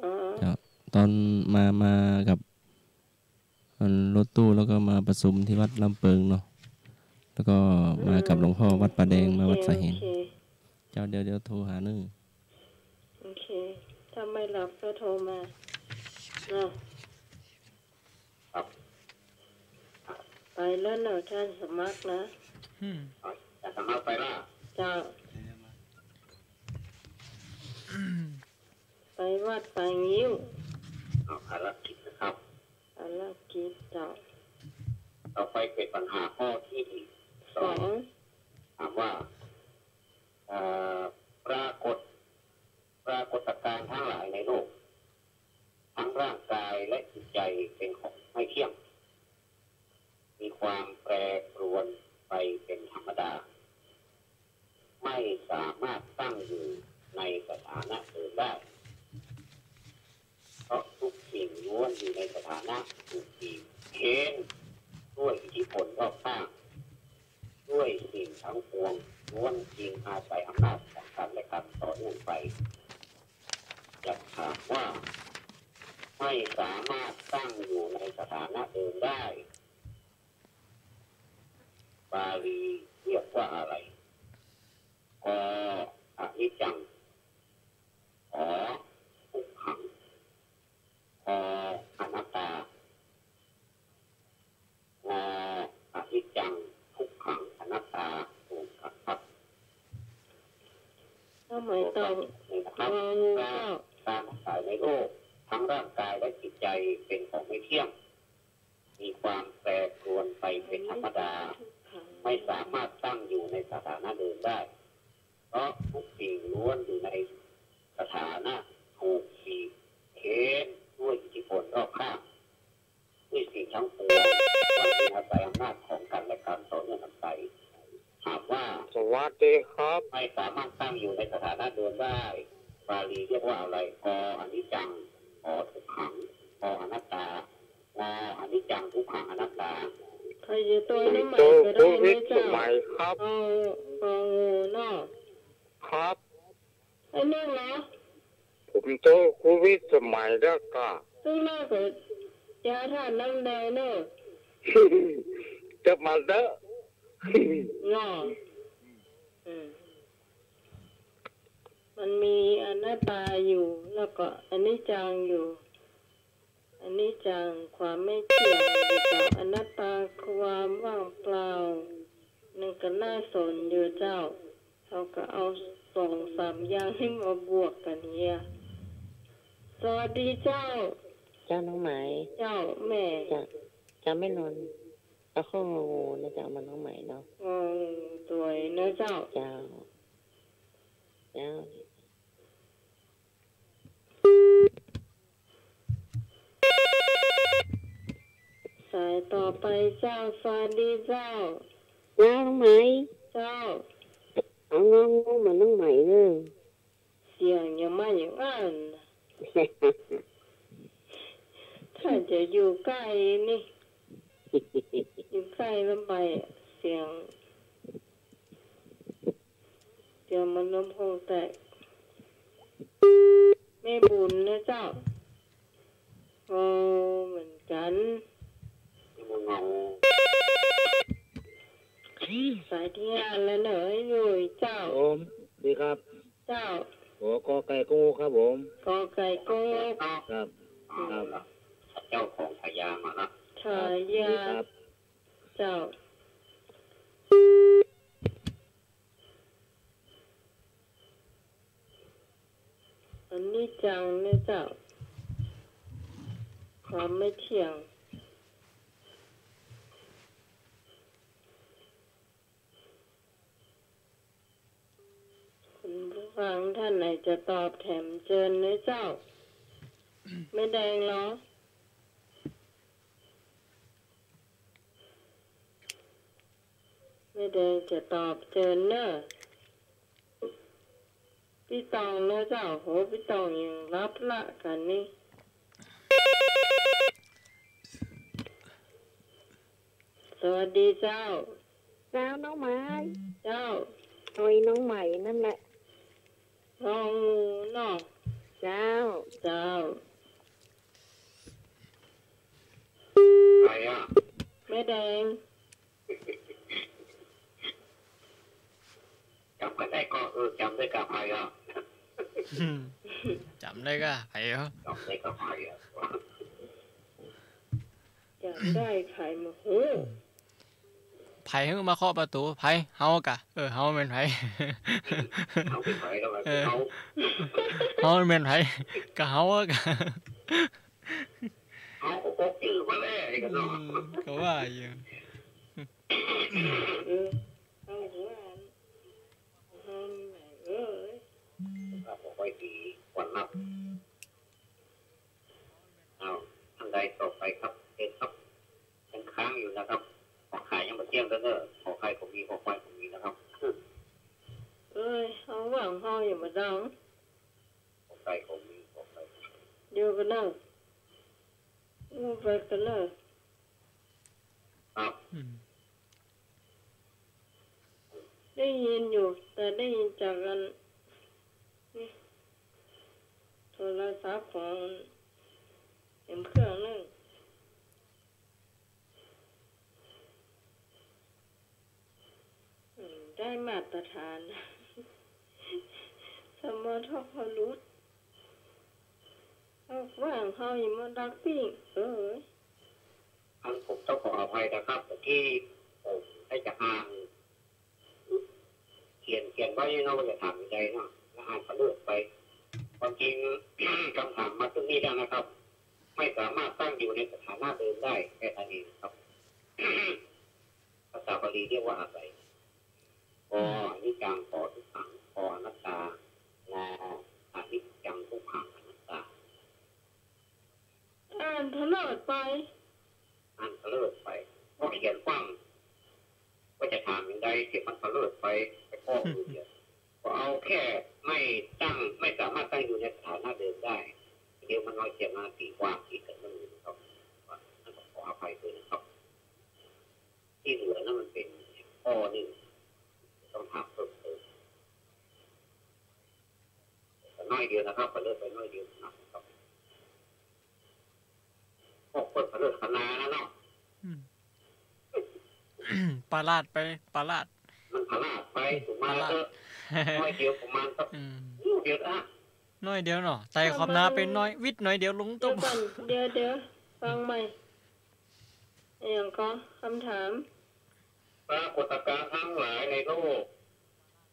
อ๋อ เจ้า ตอนมา มากับ อันรถตู้แล้วก็มาประชุมที่วัดลำเปิงเนาะ แล้วก็มากับหลวงพ่อวัดป่าแดง มาวัดสาเหน โอเค เจ้า เดี๋ยว เดี๋ยวโทรหาเน่อ โอเค ถ้าไม่รับก็โทรมาเนาะ ครับ ไปแล้วเนาะ ท่านสมัครนะ อืม จะสมัครไปละ เจ้า ไปวัดป่างิ้ว เอาภารกิจนะครับ ภารกิจเจ้า ต่อไปเป็นปัญหาข้อที่สอง สอง ถามว่า เอ่อ ปรากฏ ปรากฏการณ์ทั้งหลายในโลก ทั้งร่างกายและจิตใจเป็นของไม่เที่ยง มีความแปรปรวนไปเป็นธรรมดา ไม่สามารถตั้งอยู่ในสถานะเดิมได้ เพราะทุกสิ่งล้วนอยู่ในสถานะถูกบีบเค้นด้วยอิทธิพลรอบข้าง ด้วยสิ่งทั้งปวงล้วนอิงอาศัยอำนาจของกันและกันต่อเนื่องไป จะถามว่าไม่สามารถตั้งอยู่ในสถานะเดิมได้ บาลีเรียกว่าอะไร ก อนิจจัง ข ทุกขัง ก อนัตตา ง อนิจจัง ทุกขัง อนัตตา ถูกครับ ความหมายตอบ นี่นะครับ ง องู เจ้า การทั้งหลายในโลก ทั้งร่างกายและจิตใจเป็นของไม่เที่ยง มีความแปรปรวนไปเป็นธรรมดา ไม่สามารถตั้งอยู่ในสถานะเดิมได้ เพราะทุกสิ่งล้วนอยู่ในสถานะถูกบีบเค้นด้วยอิทธิพลรอบข้าง ด้วยสิ่งทั้งปวง มันเป็นอาศัยอำนาจของกันและกันต่อเนื่องกันไป ถามว่า สวัสดีครับ ไม่สามารถตั้งอยู่ในสถานะเดิมได้ บาลีเรียกว่าอะไร ก อนิจจัง ข ทุกขัง ก อนัตตา ง อนิจจัง ทุกขัง อนัตตา ใครจะตัวน้ำใหม่ก็ได้ไหมเจ้า ผมโตครูวิทย์สมัยครับ เอา เอาเนาะ ครับ ไอ้นึ่งเหรอ ผมโตครูวิทย์สมัยแล้วก็ ซึ่งน่าจะยาธาตุน้ำแดงเนอะ จะมาเด้อ เนาะ อืม มันมีอนัตตาอยู่ แล้วก็อนิจจังอยู่ อนิจจัง ความไม่เที่ยง แล้วก็อนัตตา ความว่างเปล่า นั่นก็น่าสนอยู่เจ้า เขาก็เอาสองสามอย่างนี้มาบวกกันเนี่ย สวัสดีเจ้า เจ้าน้องไหม เจ้าแม่ เจ้า เจ้าแม่นวล เอาข้ององูนะเจ้า มาน้องไหมเนาะ งองูตัวนะเจ้า เจ้า เจ้า สายต่อไปเจ้า สวัสดีเจ้า น้องไหม เจ้า เอางองูมาน้องไหมเนอะ เสียงยังมาอย่างนั้น ถ้าจะอยู่ใกล้นี่ อยู่ใกล้ลำไปอะ เสียง เดี๋ยวมันลำโพงแตก แม่บุญนะเจ้า งอเหมือนกัน สายที่ห้าแล้วเนอะ อยู่เจ้า ผม ดีครับ เจ้า โอ้ กอไก่กองูครับผม กอไก่กองู ครับ ครับ เจ้าของฉายามาละ ฉายา ครับ เจ้า อนิจจังนะเจ้า ความไม่เที่ยง ท่านไหนจะตอบแถมเจิญเน่อเจ้า แม่แดงเนาะ แม่แดงจะตอบเจิญเน่อ ปี้ตองเน่อเจ้า โห ปี้ตองยังหลับละกั๋นนี่ สวัสดีเจ้า เจ้าน้องไหม เจ้า หอยน้องไหมนั่นแหละ งองูเนาะ เจ้า เจ้า ใครอะ แม่แดง จ๋ำกั๋นได้ก่อ เออ จ๋ำได้ก่อใผอะ จ๋ำได้ก่อใผอะ จ๋ำได้ก่อใผอะ จ๋ำได้ใผบ่ฮู้ ใผหื้อมาเคาะประตู๋ ใผ เฮาก่อ เออ เฮาแม่นใผ เฮาเป๋นใผแล้ว เออ เฮา เฮาแม่นใผ ก่อเฮาก่อ เฮาก็ปกจื้อมาแล้ว อืม ก็ว่าอยู่ เออ เอาหัวอัน เอาไหนเอ้ย ครับ บ่ค่อยดี ควรนับ อ้าว ท่านใดต่อไปครับ เชิญครับ ยังค้างอยู่นะครับ ขอไข่ยังบ่เตี้ยงเด้อ ขอไข่ก็มี ขอควายก็มีนะครับ เอ้ย เอาหวังเฮาอย่ามาดัง ขอไข่ก็มี ขอควายก็มี เดี๋ยวก่อนเน่อ อู้ไปก่อนเน่อ ครับ อืม ได้ยินอยู่ แต่ได้ยินจากอัน นี่ โทรศัพท์ของแถมเครื่องนึ่ง อืม ได้มาตรฐาน สมท เขาหลุด เอาหวังเฮาอย่ามาดักปิ้ง เอ้ย อันผมต้องขออภัยนะครับ เมื่อกี้ผมได้จะอ่าน เขียน เขียนไว้เนาะ ว่าจะถามอย่างใดเนาะ แล้วอ่านเผลอไป ความจริง คำถามมาตรงนี้แล้วนะครับ ไม่สามารถตั้งอยู่ในสถานะเดิมได้ แค่นั้นเองครับ ภาษาบาลีเรียกว่าอะไร ก อนิจจัง ข ทุกขัง ข อนัตตา ง อนิจจัง ทุกขัง อนัตตา อ่านเผลอไป อ่านเผลอไป เพราะเขียนกว้าง ว่าจะถามอย่างใด เสียงมันเผลอไป ไปข้ออื่นเดียว ก็เอาแค่ไม่ตั้ง ไม่สามารถตั้งอยู่ในสถานะเดิมได้ เดี๋ยวมันน้อยเสียงมาตีความผิดกันมันอยู่นะครับ นั่นก็ขออภัยด้วยนะครับ ที่เหลือนั้นมันเป็นข้อหนึ่ง ต้องถามเพิ่มเติม น้อยเดียวนะครับ เผลอไปน้อยเดียวนะครับ พวกคนเผลอขนาดนั้นเนาะ อืม ปะหลาดไป ปะหลาด มันปะหลาดไป ถูกมาแล้ว ปะหลาด เถอะ น้อยเดียวประมาณสัก อืม นิดเดียวนะ น้อยเดียวเนาะ ไต่ขอบหน้าไปน้อย วิดน้อยเดียวลง เดี๋ยวก่อน ตุ๊บ เดี๋ยว เดี๋ยว ฟังใหม่ อย่างก็คำถาม ปรากฏการณ์ทั้งหลายในโลก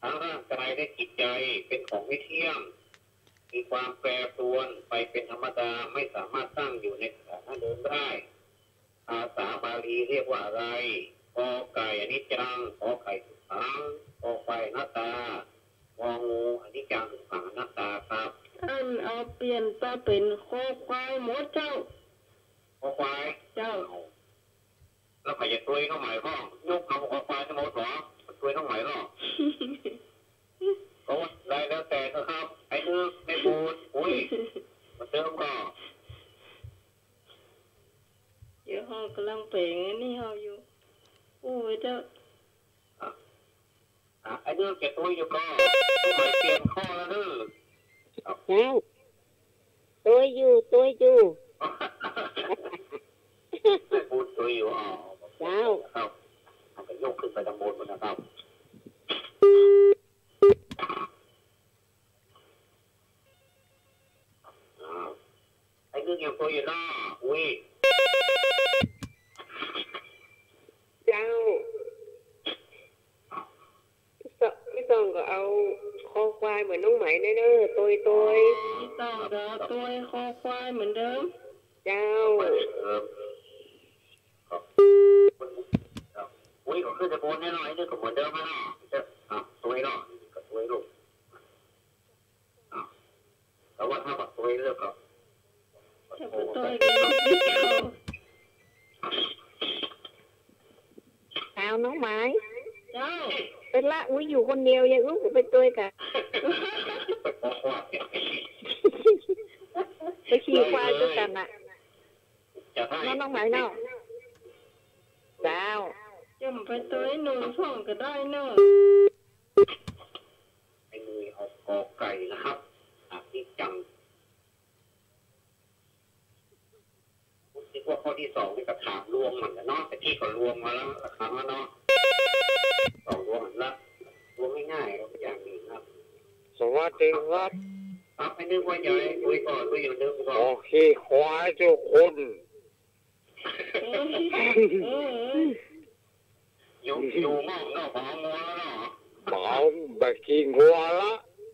ทั้งร่างกายและจิตใจเป็นของไม่เที่ยง มีความแปรปรวนไปเป็นธรรมดา ไม่สามารถตั้งอยู่ในสถานะเดิมได้ ภาษาบาลีเรียกว่าอะไร ก ไก่ อนิจจัง ข ไข่ ทุกขัง ค ควาย อนัตตา ง องู อนิจจัง ทุกขัง อนัตตาครับ อันเอาเปลี่ยนมาเป๋นคอควายหมดเจ้า คอควาย เจ้า เอา แล้วใผจะตวยน้องไหมพ่อง ยกคำว่าคอควายทั้งหมดเหรอ ตวยน้องไหมเหรอ ก็ได้แล้วแต่เถอะครับ ไอ้นึก ไอ้บูน อุ้ย มาเติมก็ เดี๋ยวเฮากำลังแป๋งอันนี้เฮาอยู่ อู้ไว้เถอะ อ่ะ อ่ะ ไอ้เรื่องจะตวยอยู่ก็ เปลี่ยนข้อแล้วเด้อ เจ้า ตวยอยู่ ตวยอยู่ พูดตวยอยู่ อ๋อ เจ้า ครับ เอาไปยกขึ้นไปข้างบนมันนะครับ อ่า ไอ้เรื่องยังตวยอยู่เนาะ อุ้ย เจ้า ปี้ตอง ปี้ตองก็เอาคอควายเหมือนน้องไหมเน่อ ตวย ตวย ปี้ตองก็เอาตวยคอควายเหมือนเดิม เจ้า เออ ครับ อุ้ย ก็ขึ้นแต่บนแน่นอน ไอ้นี่ก็เหมือนเดิมแน่นอน จะ อ่ะ ตวยเนาะ ก็ตวยลูก น้องไหม เจ้า ไปละอุ๊ยอยู่คนเดียว ยายอุ๊ยก็ไปตวยกะ ไปขี่ควายตวยกั๋นน่ะ เนาะน้องไหมเนาะ เจ้า เจ้าไปตวยหนึ่งช่องก็ได้เนาะ ไอ้หนุ่ยเอากอไก่นะครับ อนิจจัง รู้สึกว่าข้อตี้สองนี่ก็ถามรวมเหมือนกั๋นเนาะ แต่พี่ก็รวมมาแล้วละครั้งแล้วเนาะ สองรวมละ รวมง่ายๆ ครับ อย่างหนึ่งครับ สวัสดีครับ ครับ ไอ้นึกว่ายายอุ๊ยก่อน อุ๊ยอยู่นึกก่อน โอ้ ขี่ควายทุกคน เออ เออ อยู่ อยู่นอก นอกของงัวแล้วเนาะ บ่เอา บ่ขี่งัวละ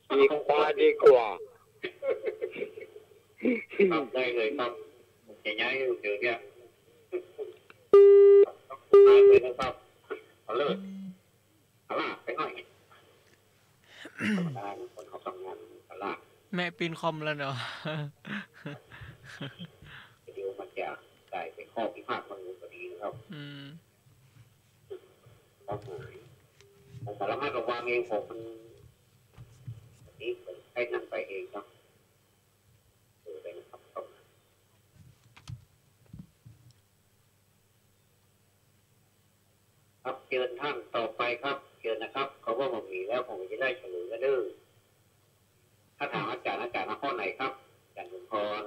ขี่ควายดีกว่า ครับ ได้เลยครับ จะย้ายอยู่เดี๋ยวเนี่ย ได้เลยนะครับ เอาเลย เอาล่ะ ไปหน่อย ธรรมดานะ คนเขาทำงานตลาด แม่ปีนคอมแล้วเนาะ เดี๋ยวมันจะกลายเป็นข้อพิพาทมันพอดีนะครับ อืม ความหมาย ผมสามารถระวังเอง ผมมัน นี่ผมให้นั่งไปเองครับ เออ ได้นะครับ ครับ เจิญท่านต่อไปครับ เจิญนะครับ เขาว่าบ่มีแล้ว ผมจะได้เฉลยแล้วเด้อ ถ้าถามอาจ๋ารย์ อาจ๋ารย์เอาข้อไหนครับ อาจ๋ารย์สมพร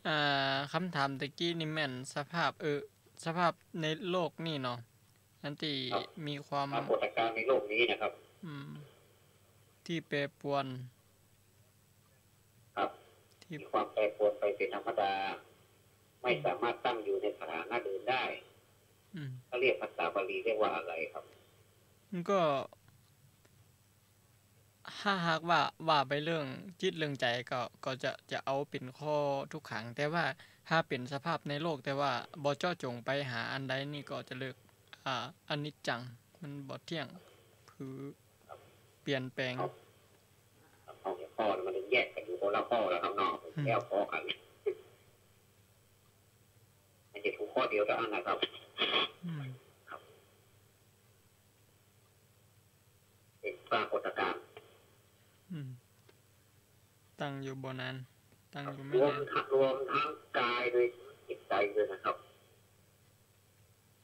อ่า คำถามตะกี้นี่แม่นสภาพ เออ สภาพในโลกนี่เนาะ อันตี้ ครับ มีความ ปรากฏการณ์ในโลกนี้นะครับ อืม ตี้แปรปรวน ครับ ตี้ มีความแปรปรวนไปเป็นธรรมดา ไม่ อืม สามารถตั้งอยู่ในสถานะเดิมได้ อืม เขาเรียก ภาษาบาลีเรียกว่าอะไรครับ มันก็ ถ้าหากว่า ว่าไปเรื่องจิตเรื่องใจ๋ก็ ก็จะ จะเอาเป๋นข้อทุกขัง แต่ว่าถ้าเป๋นสภาพในโลก แต่ว่าบ่เจาะจงไปหาอันใดนี่ก็จะเรียก อ่า อนิจจัง มันบ่เที่ยง คือเปลี่ยนแปลง ครับ ครับ ข้อ ข้อมันแยกกั๋นอยู่คนละข้อแล้วครับเนาะ อืม แล้วข้อกั๋น มันจะถูกข้อเดียวเต้าอั้นนะครับ อืม ครับ เป็นปรากฏการณ์ อืม ตั้งอยู่บ่นาน ตั้งอยู่ไม่นาน รวมทั้ง รวมทั้งกายด้วยจิตใจ๋ด้วยนะครับ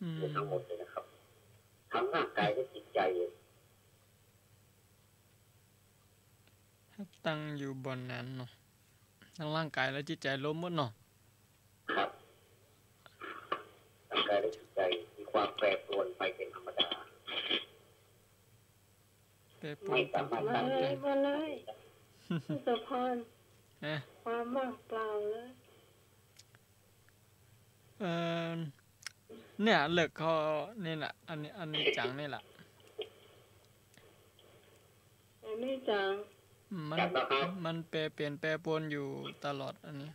อืม รวมทั้งหมดเลยนะครับ ทั้งร่างกายและจิตใจ๋เลย ตั้งอยู่บ่นานเนาะ ทั้งร่างกายและจิตใจ๋รวมหมดเนาะ ครับ ร่างกายและจิตใจ๋มีความแปรปรวนไปเป็นธรรมดา แปรปรวน ไม่สามารถตั้ง บ่เลย บ่เลย ทศพร ฮะ ความว่างเปล่าเลย เอ่อ เนี่ย เลือกข้อนี่แหละ อันนี้ อนิจจังนี่แหละ อนิจจัง มัน มันแปรเปลี่ยนแปรปรวนอยู่ตลอดอันนี้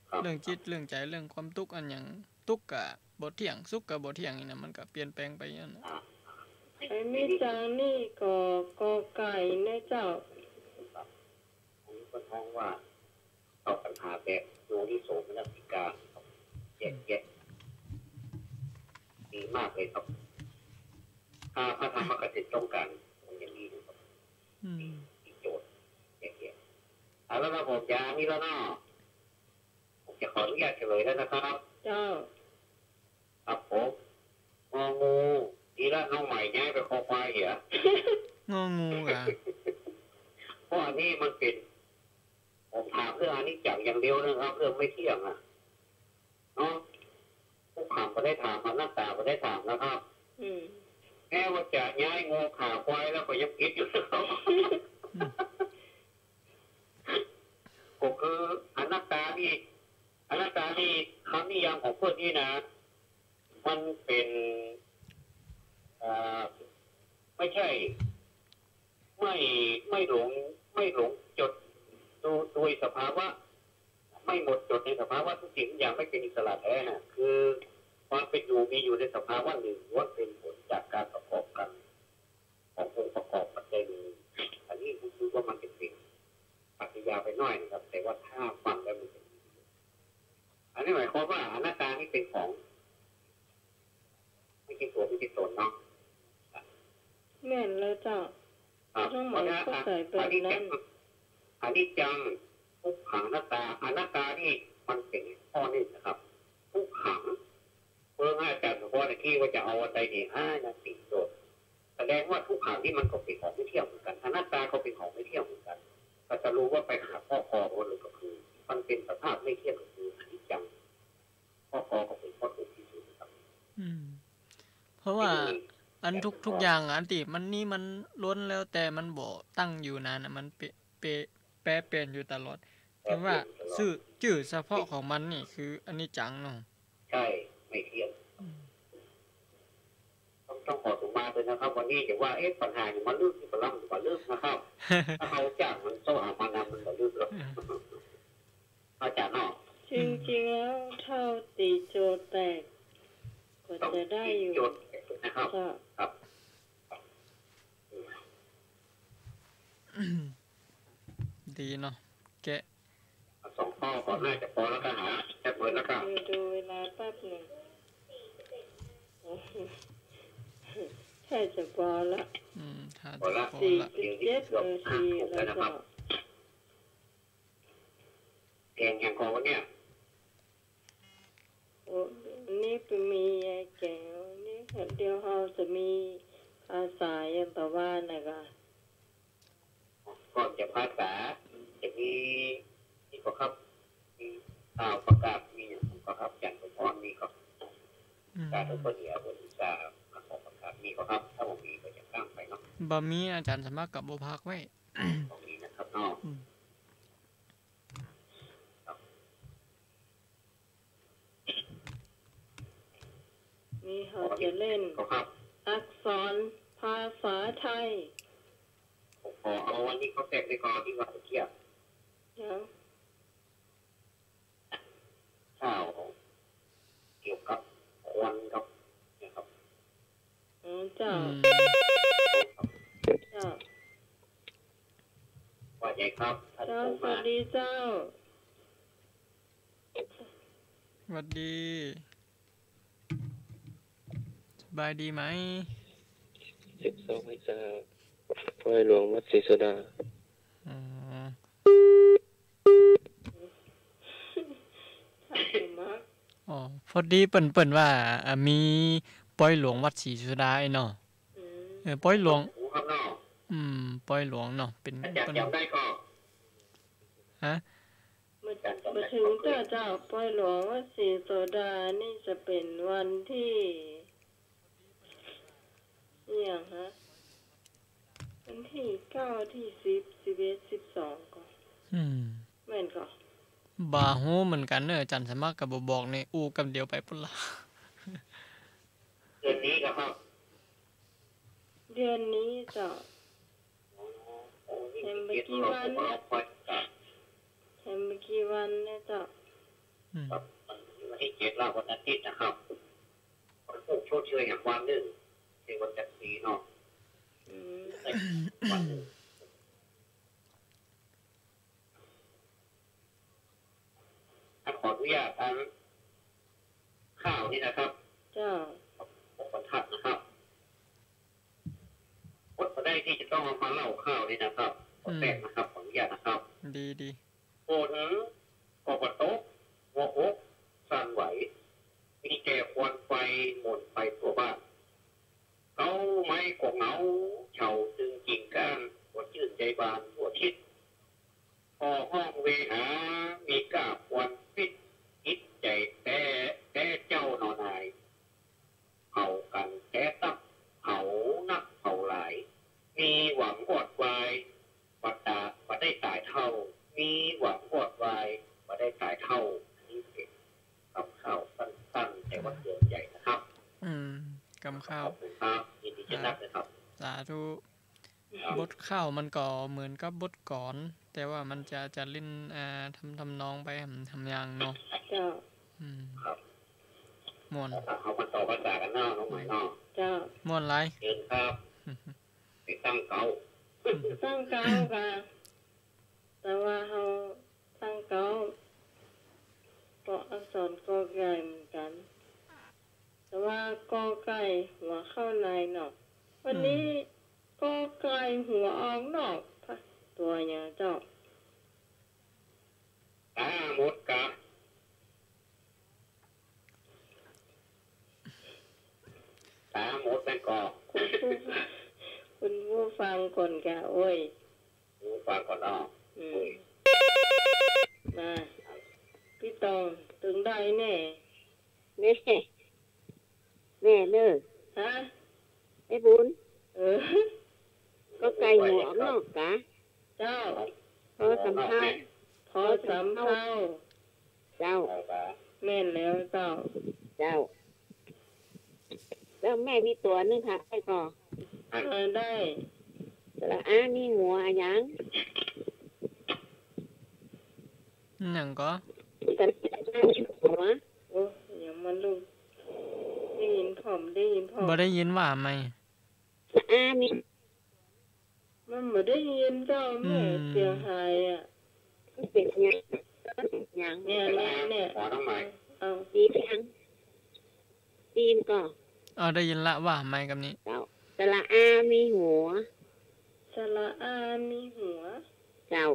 ครับ เรื่องจิตเรื่องใจ๋ เรื่องความตุ๊กข์อันหยัง ตุ๊กข์ก็บ่เที่ยง สุขก็บ่เที่ยงนี่นะ มันก็เปลี่ยนแปลงไปอย่างนั้นน่ะ อนิจจังนี่ก็กอไก่นะเจ้า อันนี้เปิ้นฮ้องว่า ตอบปัญหาแบบโยนิโสมนสิการครับ แยกแยะ ดีมากเลยครับ ถ้าพระธรรมกสิทธิ์ต้องการ ผมจะมีนะครับ อืม มีโจทย์ แยกแยะ เอาละครับ ผมจะนี่แล้วเนาะ ผมจะขออนุญาตเฉลยแล้วนะครับ เจ้า ครับผม งองู ดีละน้องใหม่ย้ายไปคอควายเหีย งองูกะ เพราะอันนี้มันเป็น ผมถามเรื่องอนิจจังอย่างเดียวนะครับ เรื่องไม่เที่ยงอะ เนาะ ทุกขังบ่ได้ถาม อนัตตาบ่ได้ถามนะครับ อืม แม้ว่าจะย้ายงัวขาควายแล้วก็ยังผิดอยู่นะครับ อืม ก็คืออนัตตานี่ อนัตตานี่คำนิยามของเปิ้นนี่นะ มันเป็น เอ่อ ไม่ใช่ ไม่ ไม่หลง ไม่หลงจด ดู โดยสภาวะ ไม่หมดจดในสภาวะทุกสิ่งทุกอย่างไม่เป็นอิสระแท้น่ะ คือความเป็นอยู่มีอยู่ในสภาวะหนึ่งล้วนเป็นผลจากการประกอบกันขององค์ประกอบปัจจัยหนึ่ง อันนี้ผมคิดว่ามันจะเป็นปรัชญาไปหน่อยนะครับ แต่ว่าถ้าฟังแล้วมันจะดี อันนี้หมายความว่าอนัตตานี่เป็นของ ไม่ใช่ตัวไม่ใช่ตนเนาะ แม่นแล้วเจ้า ครับ ต้องหมายเข้าใจ๋แบบนั้น อนิจจัง ทุกขัง อนัตตา อนัตตานี่มันเป๋นข้อนึ่งนะครับ ทุกขัง เมื่ออาจ๋ารย์บอกว่าตะกี้ว่าจะเอาอันใดนี่ อ่า นั่นติโจทย์ แสดงว่าทุกขังนี่มันก็เป๋นของไม่เที่ยงเหมือนกั๋น อนัตตาก็เป๋นของไม่เที่ยงเหมือนกั๋น ก็จะรู้ว่าไปหาข้อกอของมันเลยก็คือ มันเป๋นสภาพไม่เที่ยงก็คืออนิจจัง ข้อกอก็เป๋นข้อถูกที่สุดนะครับ อืม เพราะว่า อืม อันทุก ทุกอย่างอะ อันตี้มันนี่มันล้วนแล้วแต่มันบ่ตั้งอยู่นานน่ะ มันเป เป แปรเปลี่ยนอยู่ตลอด แปรเปลี่ยนอยู่ตลอด แต่ว่าจื้อ จื้อเฉพาะของมันนี่คืออนิจจังเนาะ ใช่ ไม่เที่ยง อืม ต้อง ต้องขอสุมาด้วยนะครับ วันนี้จะว่า เอ๊ะ ปัญหาอยู่มาลึก อยู่มาล้ำ อยู่มาลึกนะครับ ถ้าเอาจากมันโต้หามันนะ มันบ่ลึกหรอก อาจ๋ารย์เนาะ จริงๆ แล้วเต้าตี๋โจทย์แตก ก็จะได้อยู่ เต้าตี๋โจทย์แตกนะครับ เจ้า ครับ ดีเนาะ แกะ สองข้อก็น่าจะปอแล้วก็หา แค่เปิดแล้วก็ ดู ดูเวลาแป๊บนึ่ง ใช่จะปอละ อืม ถ้าจะปอละ ปอละ สี่สิบเจ็ดนาทีแล้วเจ้า แกงหยังก่อวันนี้ โอ้ นี่ไปมีไอ้แกงนี่ เดี๋ยวเฮาจะมีภาษาหยังต่อว่านะกะ ก่อนจะภาษา จะมี นี่ก่อครับ มีข่าวประกาศ มีหยังก่อครับ อาจ๋ารย์สมพร มีก่อ อืม สาธุ ก็เดี๋ยววันที่สาม มาขอประกาศ มีก่อครับ ถ้าบ่มีก็จะข้ามไปเนาะ บ่มี อาจ๋ารย์สมัครก็บ่พากไว้ บ่มีนะครับเนาะ อืม นี่เฮาจะเล่นอักษรภาษาไทย ผมขอเอาอันนี้ข้อแรกในกรณีที่ว่าเมื่อกี้ ยัง ข่าวเกี่ยวกับควันครับ นะครับ อ๋อ เจ้า อืม เจ้า ว่าไงครับ ท่าน เจ้า ผู้มา สวัสดีเจ้า หวัดดี สบายดีไหม สิบสอง พรรษา ปอยหลวงวัดศรีโสดา อ๋อ อ๋อ พอดีเปิ้น เปิ้นว่า อ่า มีปอยหลวงวัดศรีโสดาไอ้เนาะ อืม เออ ปอยหลวง อืม ปอยหลวงเนาะ เป๋น อาจ๋ารย์ เปิ้น จ๋ำได้ก่อ ฮะ มา มาเถิงเตื้อเจ้า ปอยหลวงวัดศรีโสดานี่จะเป๋นวันตี้ อะหยังฮะ วันตี้เก้า ตี้สิบ สิบเอ็ด สิบสอง ก่อ อืม แม่นก่อ บ่ฮู้เหมือนกั๋นเนาะ อาจ๋ารย์สมัครก็บ่บอกนี่ อู้กำเดียวไปปู้นละ เดือนนี้เหรอครับ เดือนนี้เจ้า แถมบ่กี่วันเนี่ย แถมบ่กี่วันเนี่ยเจ้า อืม ครับ วันตี้เจ็ดละ วันอาทิตย์นะครับ วันพูกชดเชยแหมวันนึ่ง ในวันจันทร์สีเนาะ อืม วันนึ่ง ขออนุญาตอ่านข่าวนี้นะครับ เจ้า บทบรรทัดนะครับ บทบรรทัดที่จะต้องเอามาเล่าข่าวนี้นะครับ บทแรกนะครับ ขออนุญาตนะครับ ดี ดี ฝนก็บ่ตก หัวอกสั่นไหว มีแต่ควันไฟหม่นไปทั่วบ้าน เก๊าไม้ก็เหงา เฉาตึงกิ่งก้าน บ่จื้นใจ๋บานทั่วทิศ พอฮ้องเวหา มีก้าควันปิด จิตใจ๋แต๊ แต๊เจ้าหนอนาย เผากั๋นแต๊ตั๊บ เผานักเผาหลาย มีหวังวอดวาย บ่ตา บ่ได้ต๋ายเฒ่า มีหวังวอดวาย บ่ได้ต๋ายเฒ่า อันนี้เป๋นกำข่าวสั้นๆ แต่ว่าเตือนใจ๋นะครับ อืม กำข่าว ขอบคุณครับ ยินดีจะรับนะครับ สาธุ บทข่าวมันก็เหมือนกับบทกลอน แต่ว่ามันจะ จะเล่น อ่า ทำ ทำนองไป ทำ ทำนองเนาะ เจ้า อืม ครับ ม่วน เอามาต่อภาษากั๋นเนาะ น้องใหม่เนาะ เจ้า ม่วนหลาย เชิญครับ ไปตั้งเก๊า ตั้งเก๊ากะ แต่ว่าเฮาตั้งเก๊า ก็อักษรกอไก่เหมือนกั๋น แต่ว่ากอไก่หัวเข้าในเนาะ วันนี้ อืม กอไก่หัวออกนอก ตัวหยังเจ้า ต๋าหมดกะ ต๋าหมดแล้วก็ คุณผู้ คุณผู้ฟังก่อนกะ โอ้ย ผู้ฟังก่อนเนาะ อืม มา ปี้ตอง ตึงได้แน่ แน่ แน่เน่อ ฮะ ไอ้บุญ เออ กอไก่หัวออกนอกกะ เจ้า พอสำเภา พอสำเภา เจ้า แม่นแล้วเจ้า เจ้า แล้วแม่มีตั๋วนึ่งค่ะ ได้ก่อ เออ ได้ สระอามีหัวอะหยัง หยังก่อ สระอามีหัว โอ้ ยังมันลูก ได้ยินผ่อม ได้ยินผ่อม บ่ได้ยินว่าไหม สระอามี มันบ่ได้ยินเจ้า แม่ อืม เสียงหายอะ มันเป๋นหยัง หยัง เนี่ย เนี่ย เนี่ย หัวน้องใหม่ เอา ได้ยินยัง ได้ยินก่อ เอา ได้ยินละ ว่าไหมกับนี้ เจ้า สระอามีหัว สระอามีหัว เจ้า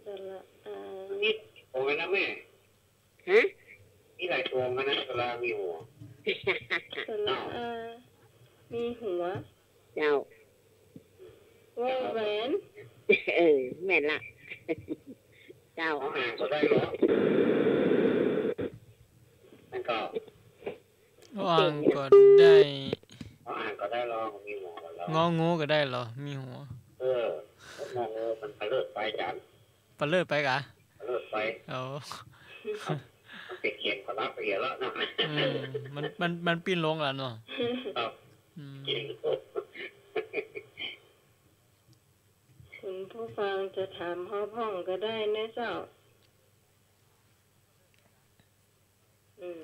สระอา นี่ โอ้ยนะแม่ ฮะ มีหลายตัวเหมือนกันนะ สระอามีหัว สระอามีหัว เจ้า วอแหวน เออ แม่นละ เจ้า เอาอ่างก็ได้เหรอ นั่นก็ เอาอ่างก็ได้ เอาอ่างก็ได้เหรอ มีหัวแล้ว งองูก็ได้เหรอ มีหัว เออ งองูมันเปลิดไปอาจ๋ารย์ เปลิดไปกะ เปลิดไป อ๋อ มันเปลี่ยนเขียนก็รับไปเยอะแล้วนะ อืม มัน มัน มันปิ้นลงแล้วเนาะ ครับ อืม คุณผู้ฟังจะถามเฮาพ่องก็ได้นะเจ้า อืม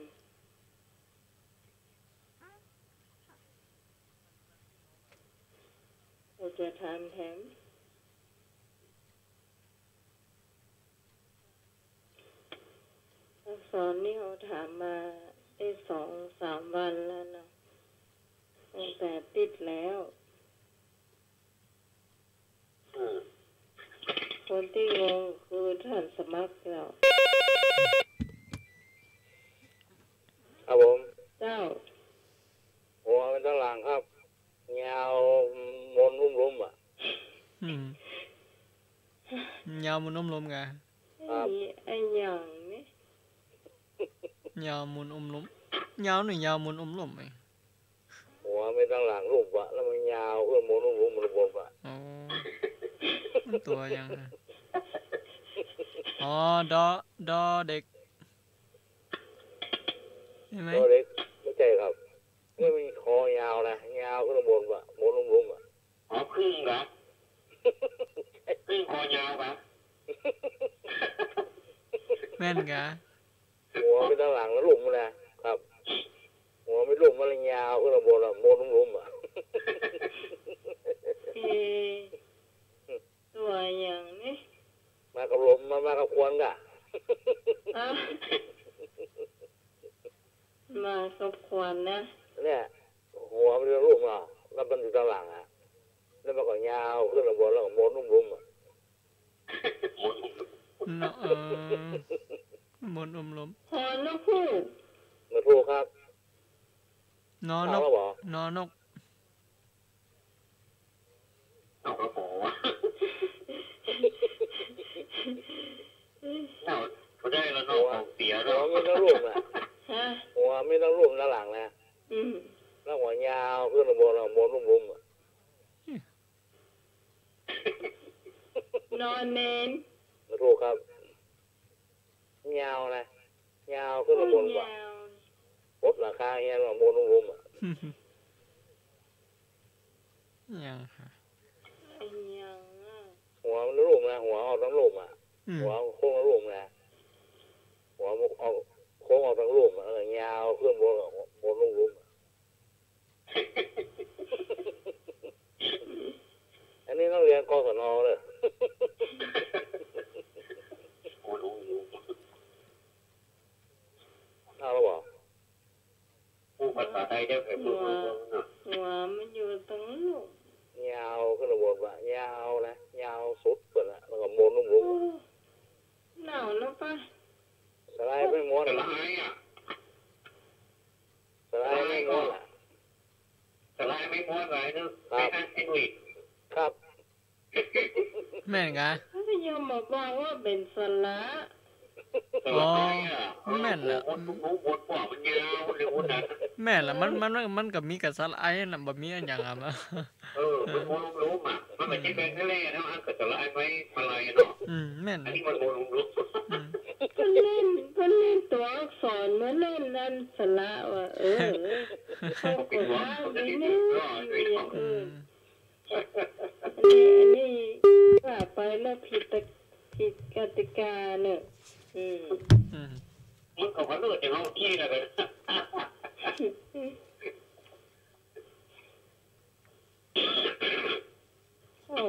เฮาจะถามแถม อักษรนี่เฮาถามมาได้สองสามวันแล้วเนาะ ตั้งแต่ติดแล้ว อืม คนตี้งงคือท่านสมัครเจ้า ครับผม เจ้า หัวมันตังหลังครับ ยาวมนอุ้มลุมอะ อืม ยาวมนอุ้มลุมกะ ครับ ไอ้ ไอ้หยังนี่ ยาวมนอุ้มลุม ยาวนี่ ยาวมนอุ้มลุมไอ้ หัวมันตังหลังลุมอะ แล้วมันยาวขึ้นมนอุ้มลุมมันบนอะ อ๋อ มันตั๋วหยังอะ อ๋อ ดอ ดอเด็ก ใช่ไหม ดอเด็ก ไม่ใช่ครับ นี่มันคอยาวนะ ยาวขึ้นข้างบนว่ะ บนลุ่มๆ อ่ะ อ๋อ ผึ้งเหรอ ผึ้งคอยาวปะ แม่นกะ หัวไปด้านหลังแล้วลุ่มนะ ครับ หัวไม่ลุ่ม มันเลยยาวขึ้นข้างบนอ่ะ บนลุ่มๆ อ่ะ เอ ตั๋วหยังนี่ มากับลม มา มากับควันกะ อ่ะ มากับควันนะ เนี่ย หัวมันจะลุ่มอ่ะ แล้วมันอยู่ด้านหลังอ่ะ แล้วมันก็ยาวขึ้นข้างบน แล้วก็มนอุ้มลุมอ่ะ เนาะ เออ มนอุ้มลุม ฮอนกฮูก นกฮูกครับ นอนก เอาแล้วเหรอ นอนก เอากระป๋อวะ เอา ก็ได้แล้วเนาะ หัว ของเสีย หัว เนาะ มีทั้งลุ่มอ่ะ ฮะ หัวมีทั้งลุ่มด้านหลังนะ อืม แล้วหัวยาวขึ้นข้างบน ข้างบนลุ่มๆ อ่ะ นอนเนน ถูกครับ ยาวนะ ยาวขึ้นข้างบนว่ะ ยาว ปลดหลังคาเฮียนว่ะ บนลุ่มๆ อ่ะ ยังฮะ ไอ้ยังอ่ะ หัวมันลุ่มนะ หัวออกทั้งลุ่มอ่ะ อืม หัวโค้งทั้งลุ่มนะ หัวออกโค้งออกทั้งลุ่มอ่ะ เออ ยาวขึ้นบน บนลุ่มๆ อ่ะ อันนี้นักเรียน กศน เลย เอาแล้วเหรอ พูดภาษาไทย หัว หัวมันอยู่ตรงลุ่ม ยาวขึ้นบนวะ ยาวนะ ยาวสุดเปิ้นละ แล้วก็ม้วนลุ่มๆ โอ้ หนาวนะป้า สไลด์ไม่ม้วน สไลด์อะ สไลด์ไม่ม้วนอะ สไลด์ไม่ม้วนเลยเนอะ ครับ ไม่ให้หลุด ครับ แม่นกะ มันก็ยังบ่บอกว่าเป๋นสละ อ๋อ แม่นละ โอ้โห มันรู้บทกว่ามันยาวเลยนะ แม่นละ มัน มัน มันก็มีกะสละอันนั้น บ่มีอันหยังอะ เออ มันบ่รู้ๆ อะ มันบ่ใจ้แบ่งทะเลเนาะ อันกะสละอันไว้อะไรเนาะ อืม แม่น อันนี้มันบ่รู้ๆ อืม เปิ้นเล่น เปิ้นเล่นตั๋วอักษร มาเล่นอันสละว่ะ เออ เขาก็ว่าไปเล่น เออ อืม อันนี้ อันนี้ว่าไปแล้วผิดตะ ผิดกติกาเนอะ อืม อืม มันก็ว่าเลิกจากห้องกี้แล้วกัน โอ้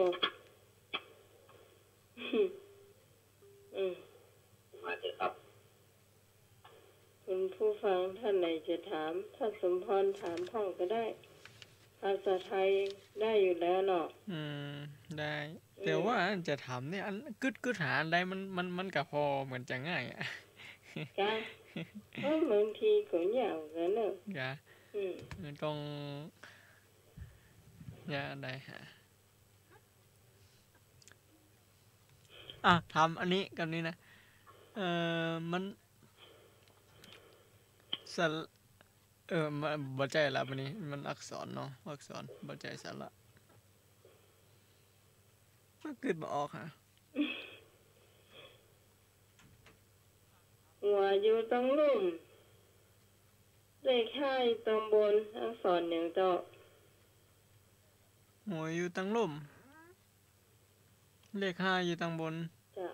อืม มาเถอะครับ คุณผู้ฟังท่านไหนจะถาม ท่านสมพรถามพ่องก็ได้ ภาษาไทยได้อยู่แล้วเนาะ อืม ได้ อืม แต่ว่าจะถามเนี่ย อันกึ๊ด กึ๊ดหาอันใดมัน มัน มันก็พอเหมือนจะง่ายอะ จ้ะ เออ บางทีก็ยากเหมือนกันเนอะ จ้ะ อืม มันต้อง ยากอันใดหา อ่ะ ถามอันนี้กับนี้นะ เอ่อ มัน สระ เออ มันบ่ใจ้ละ บัดนี้ มันอักษรเนาะ อักษร บ่ใจ้สระ มันกึ๊ดบ่ออกฮะ หัวอยู่ตังลุ่ม เลขห้าอยู่ตังบน อักษรหยังเจ้า หัวอยู่ตังลุ่ม เลขห้าอยู่ตังบน เจ้า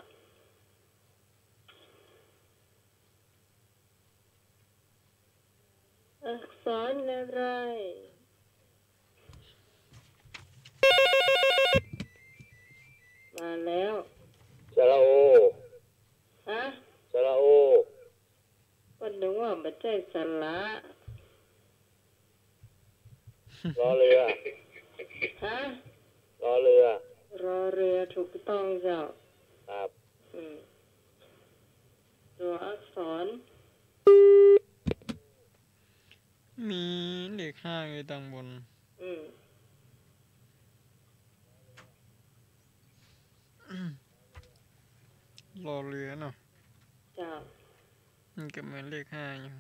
อักษรอะไร มาแล้ว สระโอ ฮะ สระโอ ก็นึกว่าบ่ใจ้สระ รอเรือ ฮะ รอเรือ รอเรือ ถูกต้องเจ้า ครับ อืม ตั๋วอักษร มีเลขห้าอยู่ตังบน อืม รอเรือเนาะ เจ้า มันก็เหมือนเลขห้าอยู่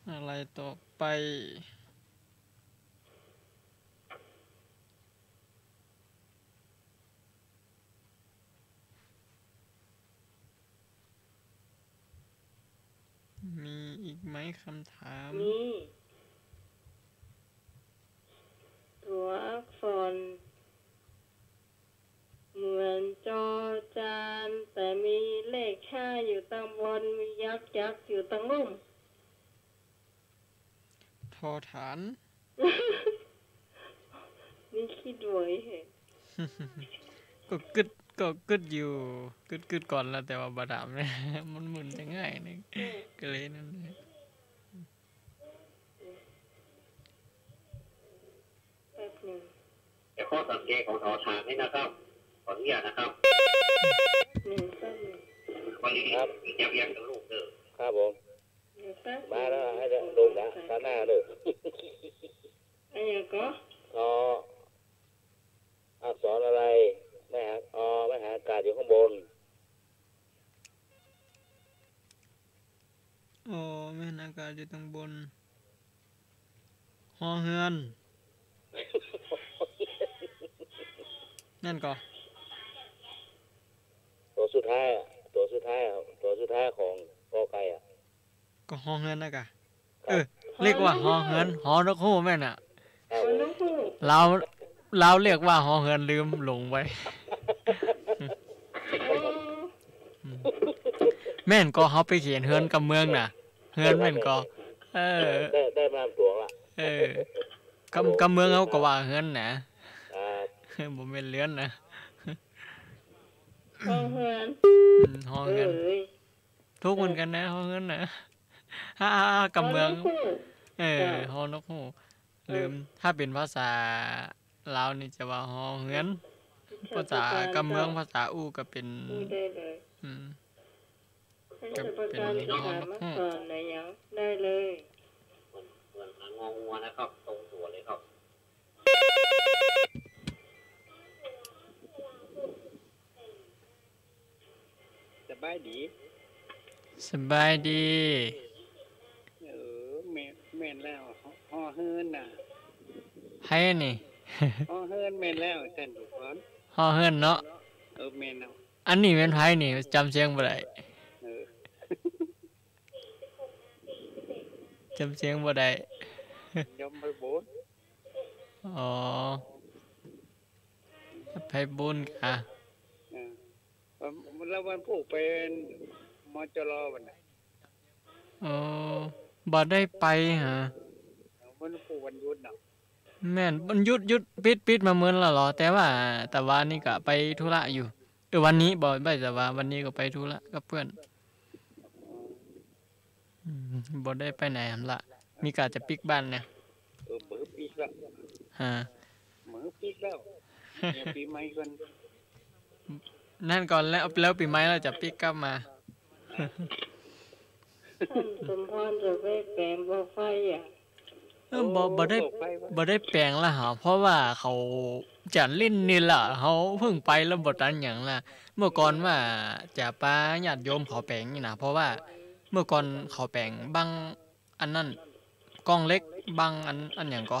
อะไรต่อไป มีอีกไหมคำถาม มี ตั๋วอักษร เหมือนจอจาน แต่มีเลขห้าอยู่ตังบน มียักษ์ยักษ์อยู่ตังลุ่ม ทอฐาน นี่คิดไว้เหรอ ก็กึ๊ด ก็กึ๊ดอยู่ กึ๊ด กึ๊ดก่อนแล้ว แต่ว่าบ่ถามเนี่ย มันเหมือนจะง่ายนี่ เออ ก็เลยนั่นเลย แป๊บหนึ่ง แต่ข้อสังเกตของทอฐานนี่นะครับ ขออนุญาตนะครับ หนึ่ง แป๊บหนึ่ง วันนี้ ครับ ยับยั้งกับลูกเด้อ ครับผม เดี๋ยวแป๊บหนึ่ง มาแล้ว ให้ลงนะ ข้างหน้าเลย อะไรก็ อ๋อ อักษรอะไร แม่หา อ๋อ แม่หาอากาศอยู่ข้างบน อ๋อ แม่นอากาศอยู่ตังบน ฮอเฮือน นั่นก่อ ตั๋วสุดท้ายอะ ตั๋วสุดท้ายอะ ตั๋วสุดท้ายของกอไก่อะ ก็ฮอเฮือนนะกะ ครับ เออ เรียกว่าฮอเฮือน ฮอนกฮูกแม่นน่ะ ครับผม ฮอนกฮูก ลาว ลาวเรียกว่าฮอเฮือน ลืมหลงไป โอ้ อืม แม่นก็เฮาไปเขียนเฮือนกับเมืองน่ะ เฮือนแม่นก็ เออ ได้ ได้มาตั๋วละ เออ กับ กับเมืองเฮาก็ว่าเฮือนน่ะ ครับ บ่แม่นเรือนน่ะ ฮ้อเฮือน อืม ฮ้อเฮือน เอ้ย ถูกเหมือนกั๋นนะ ฮ้อเฮือนน่ะ ฮ่า ฮ่า ฮ่า กำเมือง ฮ้อนกฮูก เออ เจ้า ฮ้อนกฮูก เออ ลืม ถ้าเป๋นภาษาลาวนี่จะว่าฮ้อเฮือน ภาษากำเมือง ภาษาอู้ก็เป๋น อู้ได้เลย อืม ก็เป๋นฮ้อนกฮูก ได้เลย เหมือน เหมือนหางองัวนะครับ ตรงตั๋วเลยครับ สบายดี สบายดี เออ แม่น แม่นแล้ว ฮ้อ ฮ้อเฮือนน่ะ ไผนี่ ฮ้อเฮือนแม่นแล้ว ต้านผู้ฟัง ฮ้อเฮือนเนาะ เออ แม่นแล้ว อันนี้แม่นไผนี่ จ๋ำเสียงบ่ได้ เออ จ๋ำเสียงบ่ได้ จ๋ำไพบูลย์ อ๋อ ไพบูลย์กา เออ แล้ววันพูกไป มจร วันไหน อ๋อ บ่ได้ไปหา วันพูกวันหยุดเนาะ แม่น วันหยุด หยุด ปิด ปิดมาเมินแล้วเหรอ แต่ว่า แต่ว่านี่ก็ไปธุระอยู่ เออ วันนี้บ่ บ่ แต่ว่าวันนี้ก็ไปธุระกับเปื้อน อืม บ่ได้ไปไหนหำละ มีกะจะปิ๊กบ้านเนี่ย เออ บ่ปิ๊กแล้ว ฮะ บ่ปิ๊กแล้ว เดี๋ยวปี๋ใหม่ก่อน นั่นก่อนแล้ว แล้วปี๋ใหม่แล้วจะปิ๊กกลับมา ต้านสมพรจะไปแป๋งบ่อไฟอะ เออ บ่ บ่ได้ บ่อไฟวะ บ่ได้แป๋งละหา เพราะว่าเขาจะเล่นนี่ละ เขาเพิ่งไปแล้วบ่ตันหยังละ เมื่อก่อนว่าจะปาญาติโยมเขาแป๋งนี่นะ เพราะว่าเมื่อก่อนเขาแป๋งบั้งอันนั้น กองเหล็ก บั้งอัน อันหยังก่อ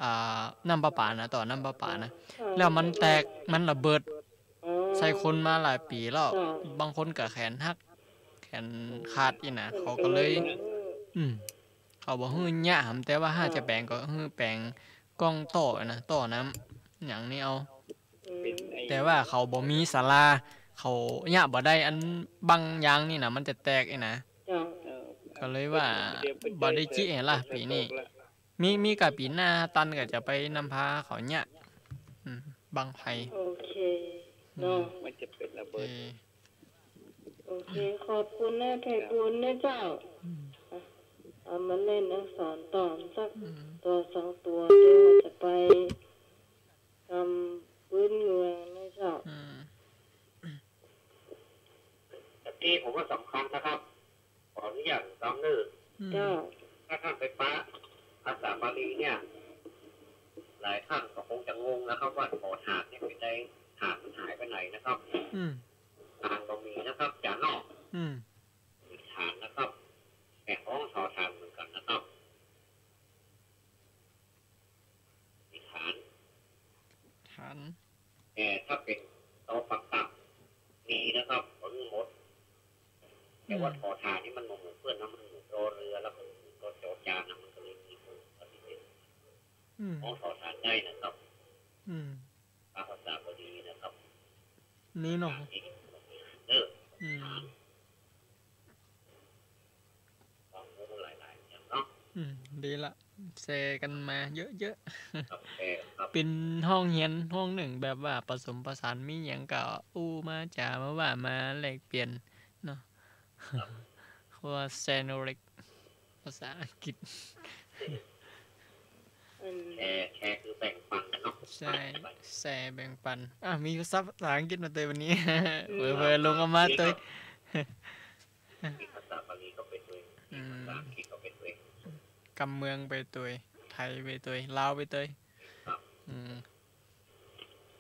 อ่า น้ำประปานะ ต่อน้ำประปานะ แล้วมันแตก มันระเบิด ใส่คนมาหลายปี๋แล้ว บางคนก็แขนหัก แขนขาดอี้นะ เขาก็เลย อืม เขาบ่หื้อเยียะหำ แต่ว่าถ้าจะแป๋งก็หื้อแป๋งกองต่อนะ ต่อน้ำหยังนี่เอา แต่ว่าเขาบ่มีศาลา เขาเยียะบ่ได้ อันบั้งยางนี่นะ มันจะแตกอี้นะ เจ้า ก็เลยว่าบ่ได้จิหั้นละ ปี๋นี้ มี มีกะปี๋หน้าตันก็จะไปนำพาเขาเยียะ อืม บั้งไฟ โอเค เนาะ มันจะเป๋นระเบิด โอเค โอเค ขอบคุณนะ ไพบูลย์นะเจ้า อืม อ่ะ เอามาเล่นอักษรต่อสัก อืม ตั๋วสองตั๋ว เดี๋ยวจะไปกำปื๊นเมืองนะเจ้า อืม ตะกี้ผมว่าสำคัญนะครับ ขออนุญาตกำเน่อ อืม เจ้า ถ้าท่านไปปะภาษาบาลีเนี่ย หลายท่านก็คงจะงงนะครับ ว่าถอถ่านเนี่ยเป๋นใด ถ่านมันหายไปไหนนะครับ อืม ถ่านก็มีนะครับ จ๋าเนาะ อืม มีถ่านนะครับ แต่ฮ้องถอถ่านเหมือนกั๋นนะครับ มีถ่าน ถ่าน แต่ถ้าเป๋นตอปักตะ มีนะครับ ทั้งหมด แต่ว่า อืม ถอถ่านนี่มันบ่เหมือนเปื้อนนะ มันเหมือนรอเรือ แล้วก็เหมือนรอจอจานนะ มันก็เลยมีผลปฏิเสธ อืม ฮ้องถอถ่านได้นะครับ อืม ตามภาษาบาลีนะครับ นี่เนาะ เออ อืม ถ่าน ความรู้หลายๆ อย่างเนาะ อืม ดีละ แชร์กั๋นมาเยอะๆ ครับ แชร์ครับ เป๋นห้องเฮียนห้องนึ่งแบบว่าผสมผสาน มีหยังก็อู้มาจ๋ามาว่ามาแลกเปลี่ยนเนาะ ครับ เขาว่าแชร์โนเลดจ์ ภาษาอังกฤษ อืม แชร์ แชร์คือแบ่งปันกันเนาะ ใช่ แชร์แบ่งปัน อ่ะ มีศัพท์ภาษาอังกฤษมาเตยวันนี้ อืม เผลอๆ ลงเอามาเตย มีภาษาบาลีก็ไปเตย อืม มีภาษาอังกฤษก็ไปเตย กำเมืองไปเตย ไทยไปเตย ลาวไปเตย ครับ อืม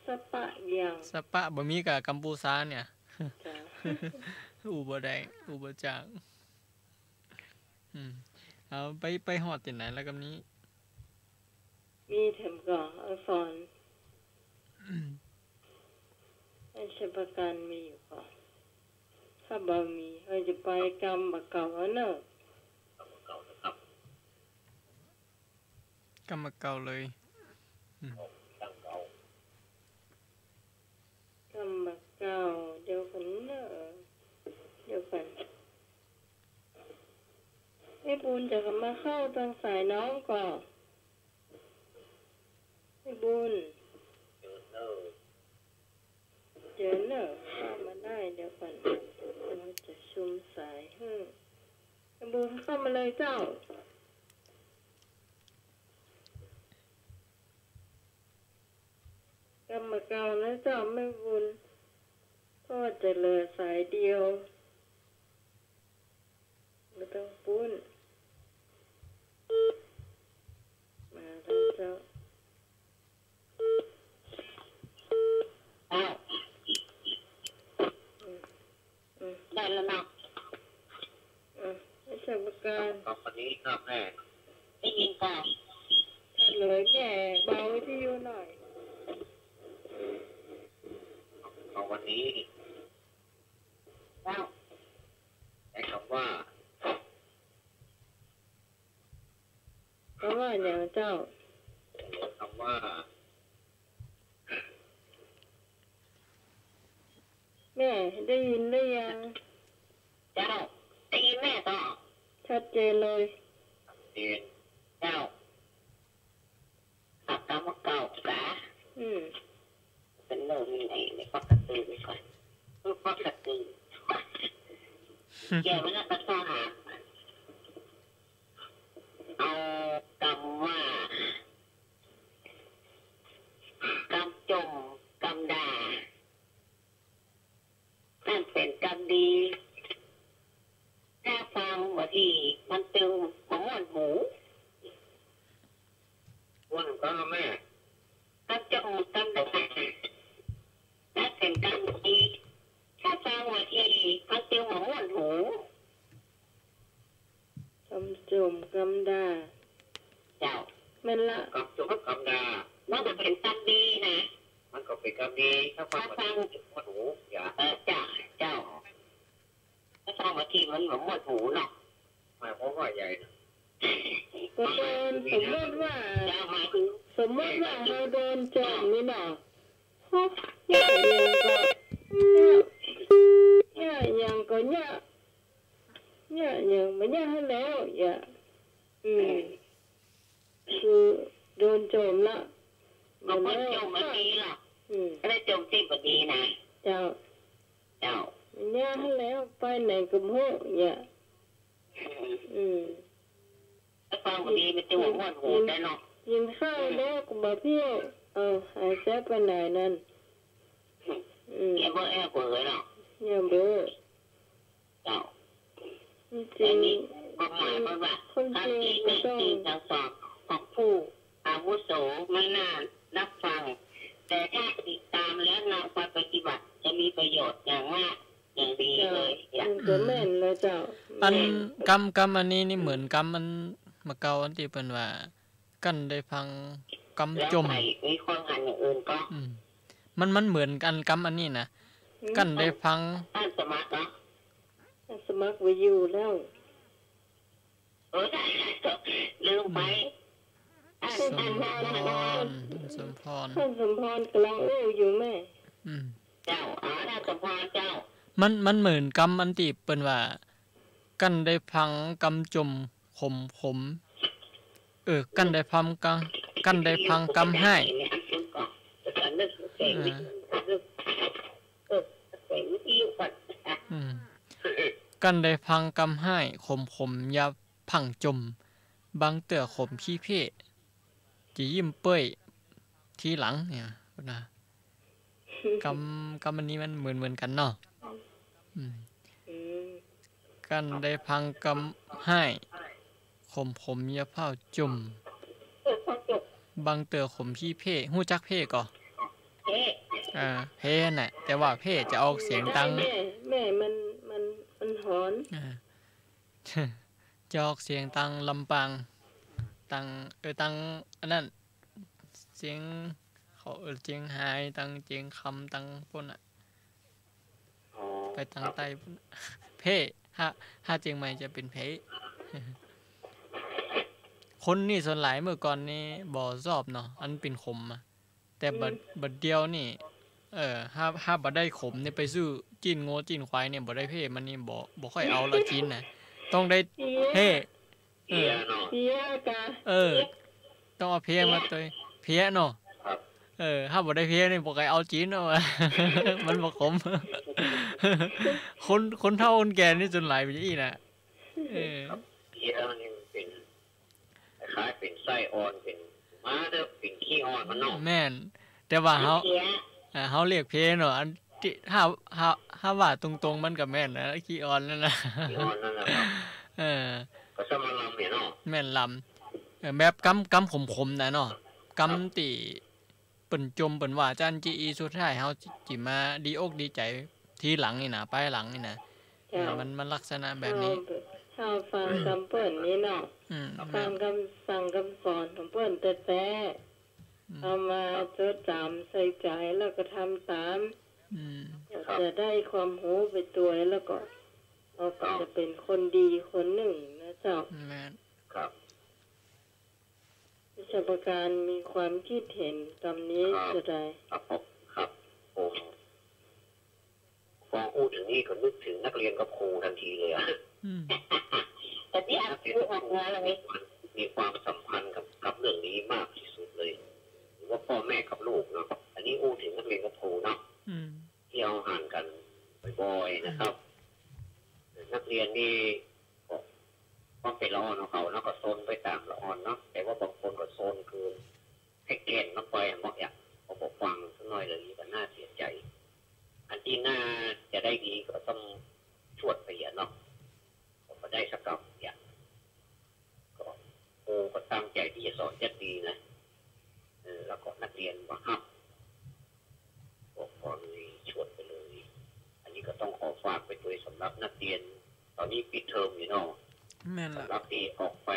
สะปะอย่าง สะปะ บ่มีกะกัมพูชาเนี่ย จ้ะ อู้บ่ได้ อู้บ่จ๋าง อืม เอาไป ไปฮอดตี้ไหนแล้วกำนี้ มีแถมก่ออักษร อืม ราชประกันมีอยู่ก่อ ถ้าบ่มี เฮาจะไปกำบ่าเก่าเอาเนอะ กำบ่าเก่าเลย อืม กำบ่าเก่า เดี๋ยวก่อนเนอะ เดี๋ยวก่อน ไอ้บุญจะมาเข้าตางสายน้องก่อ ไอ้บุญ เจิญเน่อ เจิญเน่อ เข้ามาเลยเจ้า กำมาเก่านะเจ้า แม่บุญ เพราะว่าจะเหลือสายเดียว บ่ต้องปุ้น มาแล้วเจ้า อ้าว อืม อืม ได้แล้วเนาะ อืม ไม่ใช่ประการ เอาวันนี้ครับแม่ ได้ยินก่อน ชัดเลยแม่ เบาวิทยุหน่อย เอาวันนี้ เจ้า ใช้คำว่า คำว่าหยังเจ้า คำว่า แม่ได้ยินหรือยัง เจ้า ได้ยินแม่ก่อ ชัดเจนเลย ชัดเจน เจ้า ปากกามาเก่ากา อืม เป็นโรคนี่ไง ในปกติก่อน ปกติ เกี่ยวกับเรื่องภาษา เอากำว่า กำจ่ม กำด่า อันเป๋นกำดี ถ้าฟังบ่ดี มันตึงบ่ม่วนหู ม่วนก็แม่ กำจ่ม กำด่า อันเป๋นกำดี ถ้าฟังบ่ดี มันตึงบ่ม่วนหู กำจ่ม กำด่า เจ้า แม่นละ กำจ่ม กำด่า มันก็เป๋นกำดีนะ มันก็เป๋นกำดี ถ้าฟัง ถ้าฟัง บ่ดี ม่วนหู อย่า เออ เจ้า เจ้า ถ้าฟังบ่ดี มันบ่ม่วนหูเนาะ หมายความว่าใหญ่นะ ก็โดน สมมติว่า เจ้า หมายถึง สมมติว่าเฮาโดนจ่มนี่เนาะ เฮา เยียะหยังก็ เยียะ เยียะหยังก็เยียะ เยียะหยังบ่เยียะหั้นแหล้ว เยียะ อืม คือโดนจ่มละ บางคนจ่มบ่ดีล่ะ อืม บ่ได้จ่มตี้บ่ดีนะ เจ้า เจ้า บ่เยียะหั้นแหล้ว ไปไหนก็บ่ฮู้ เยียะ อืม อืม ถ้าฟังบ่ดีมันจะบ่ม่วนหูได้เนาะ กินข้าวแล้วก็บ่เพี้ยว เอา หายแซบไปไหนนั่น อืม เยียะบ่แอบเบอเนาะ เยียะเบอ เจ้า จริงๆ อันนี้ความหมายมันว่า ความจริง คำนี้เป็น ก็ต้อง คำสั่งสอนของผู้อาวุโส ไม่น่ารับฟัง แต่ถ้าติดตามแล้วนำไปปฏิบัติ จะมีประโยชน์อย่างมาก อย่างดีเลย เจ้า มันก็แม่นแล้วเจ้า อัน แม่น กำ กำอันนี้นี่เหมือนกำอันเมื่อเก่าอันตี้เปิ้นว่า กั้นได้ฟังกำจ่ม แล้วใครมีความหันอย่างอื่นก็ อืม มัน มันเหมือนกันกำอันนี้นะ อืม กั้นได้ฟัง ท่านสมัครเนาะ ท่านสมัครไว้อยู่แล้ว เออ ลืมไป อืม ท่าน สมพร ท่านสมพร ท่านสมพร ท่านสมพรกำลังอู้อยู่แม่ อืม เจ้า อ๋อ ท่านสมพร เจ้า มัน มันเหมือนกำอันตี้เปิ้นว่า กั้นได้ฟังกำจ่มขมขม เออ กั้นได้ฟังกำ กั้นได้ฟังกำฮ้าย เออ อืม กั้นได้ฟังกำฮ้ายขมขม อย่าพร่ำจ่ม บางเตื้อขมขี้เพ่ จะยิ้มเป้ยทีหลังเนี่ยนะ กำ กำอันนี้มันเหมือนเหมือนกันเนาะ อืม อืม กั้นได้ฟังกำฮ้ายขมขม อย่าพร่ำจ่ม บางเตื้อขมขี้เพ่ ฮู้จักเพ่ก่อ เพ่ เออ เพ่นั่นแหละ แต่ว่าเพ่จะออกเสียงตัง แม่ แม่มัน มัน มันหอน อ่า จะออกเสียงตังลำปาง ตัง เออ ตังอันนั้น เจียง เขาเอิ้นเจียงฮาย ตังเจียงคำ ตังปู๊นน่ะ อ๋อ ไปตัง ครับ ใต้ปู๊นน่ะ เพ่ ถ้า ถ้าเจียงใหม่จะเป๋นเพ่ คนนี่ส่วนหลายเมื่อก่อนนี่บ่ชอบเนาะ อันเป๋นขมอะ แต่บัด อืม บัดเดี๋ยวนี่ เออ ถ้า ถ้าบ่ได้ขมนี่ไปซื้อจีนงัวจีนควายนี่บ่ได้เพ่ มันนี่บ่ บ่ค่อยเอาละจีนน่ะ ต้องได้เพ่ เพ่ เออ เพี้ยกะ เออ ต้องเอาเพี้ยมาตวย เพี้ยเนาะ ครับ เออ ถ้าบ่ได้เพี้ยนี่บ่ใค่เอาจีนเนาะ มันบ่ขม คน คนเฒ่าคนแก่นี่ส่วนหลายเป๋นอย่างอี้น่ะ เออ ครับ เพี้ยนี่มันเป๋น คล้ายๆ เป๋นไส้อ่อน เป๋น มาเต๊อะ เป๋นขี้อ่อนมันเนาะ แม่น แต่ว่าเฮา เพี้ย อ่า เฮาเรียกเพี้ยเนาะ อันตี้ ถ้า ถ้า ถ้าว่าตรงๆ มันก็แม่นนะ ขี้อ่อนนั่นนะ ขี้อ่อนนั่นนะครับ เออ ก็ซ้ำลำเนี่ยเนาะ แม่นลำ เออ แบบกำ กำขมๆ นะเนาะ กำตี้ เปิ้นจ่มเปิ้นว่าจั้น จิอีสุดท้ายเฮาจิ จิมาดีอกดีใจ๋ทีหลังนี่นะ ปายหลังนี่นะ เจ้า เออ มัน มันลักษณะแบบนี้ เฮา เฮาฟังกำเปิ้นนี่เนาะ อืม ฟังกำสั่งกำสอนของเปิ้นแต๊ๆ อืม เอามาจดจ๋ำใส่ใจ๋แล้วก็ทำต๋าม อืม ก็จะได้ความฮู้ไปตวย แล้วก็ เราก็จะเป๋นคนดีคนนึ่งนะเจ้า แม่น ครับ วิชาการมีความคิดเห็นกำนี้ ครับ จะได้ ครับผม ครับ โอ้ พออู้เถิงนี่ก็นึกเถิงนักเรียนกับครูตันทีเลยอะ อืม แต่นี่ นักเรียนกับครู มีความ มีความสัมพันธ์กับ กับเรื่องนี้มากตี้สุดเลย หรือว่าป้อแม่กับลูกเนาะ อันนี้อู้เถิงนักเรียนกับครูเนาะ อืม ตี้เฮาหันกั๋นบ่อยๆ นะครับ นักเรียนนี่ก็ ก็เป๋นละอ่อนของเขาเนาะ ก็ซนไปต๋ามละอ่อนเนาะ แต่ว่าบางคนก็ซนเกิน ให้แก่นมันไปอะ บ่อยาก ก็บ่ฟังสักหน่อยเลย ก็น่าเสียใจ๋ อันตี้น่าจะได้ดีก็ต้องชวดไปอะเนาะ ก็บ่ได้สักกำเนี่ย ก็ครูก็ตั้งใจ๋ตี้จะสอนอย่างดีนะ เออ แล้วก็นักเรียนบ่ฮับ ก็ ก็เลยชวดไปเลย อันนี้ก็ต้องขอฝากไปตวยสำหรับนักเรียน ต๋อนนี้ปิดเทอมอยู่เนาะ แม่นละ สำหรับตี้ออกไป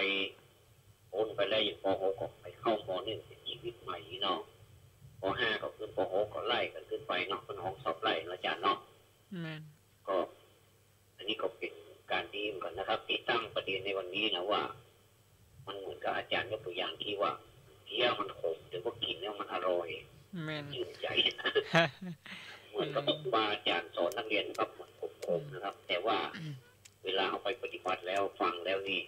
พ้นไปแล้วอยู่ ป.หก ก็ไปเข้า ม.หนึ่ง เป๋นจีวิตใหม่เนาะ ป.ห้า ก็ขึ้น ป.หก ก็ไล่กั๋นขึ้นไปเนาะ เปิ้นฮ้องสอบไล่เนาะอาจ๋ารย์เนาะ แม่น ก็ อันนี้ก็เป๋นก๋านดีเหมือนกั๋นนะครับ ตี้ตั้งประเด็นในวันนี้นะว่า มันเหมือนกับอาจ๋ารย์ยกตั๋วอย่างตี้ว่า เพี้ยมันขม แต่ว่ากิ๋นแล้วมันอร่อย แม่น จื้นใจ๋ เหมือนกับ เออ ครูบาอาจ๋ารย์สอนนักเรียนก็เหมือนขมๆ นะครับ แต่ว่า อืม เวลาเอาไปปฏิบัติแล้ว ฟังแล้วนี่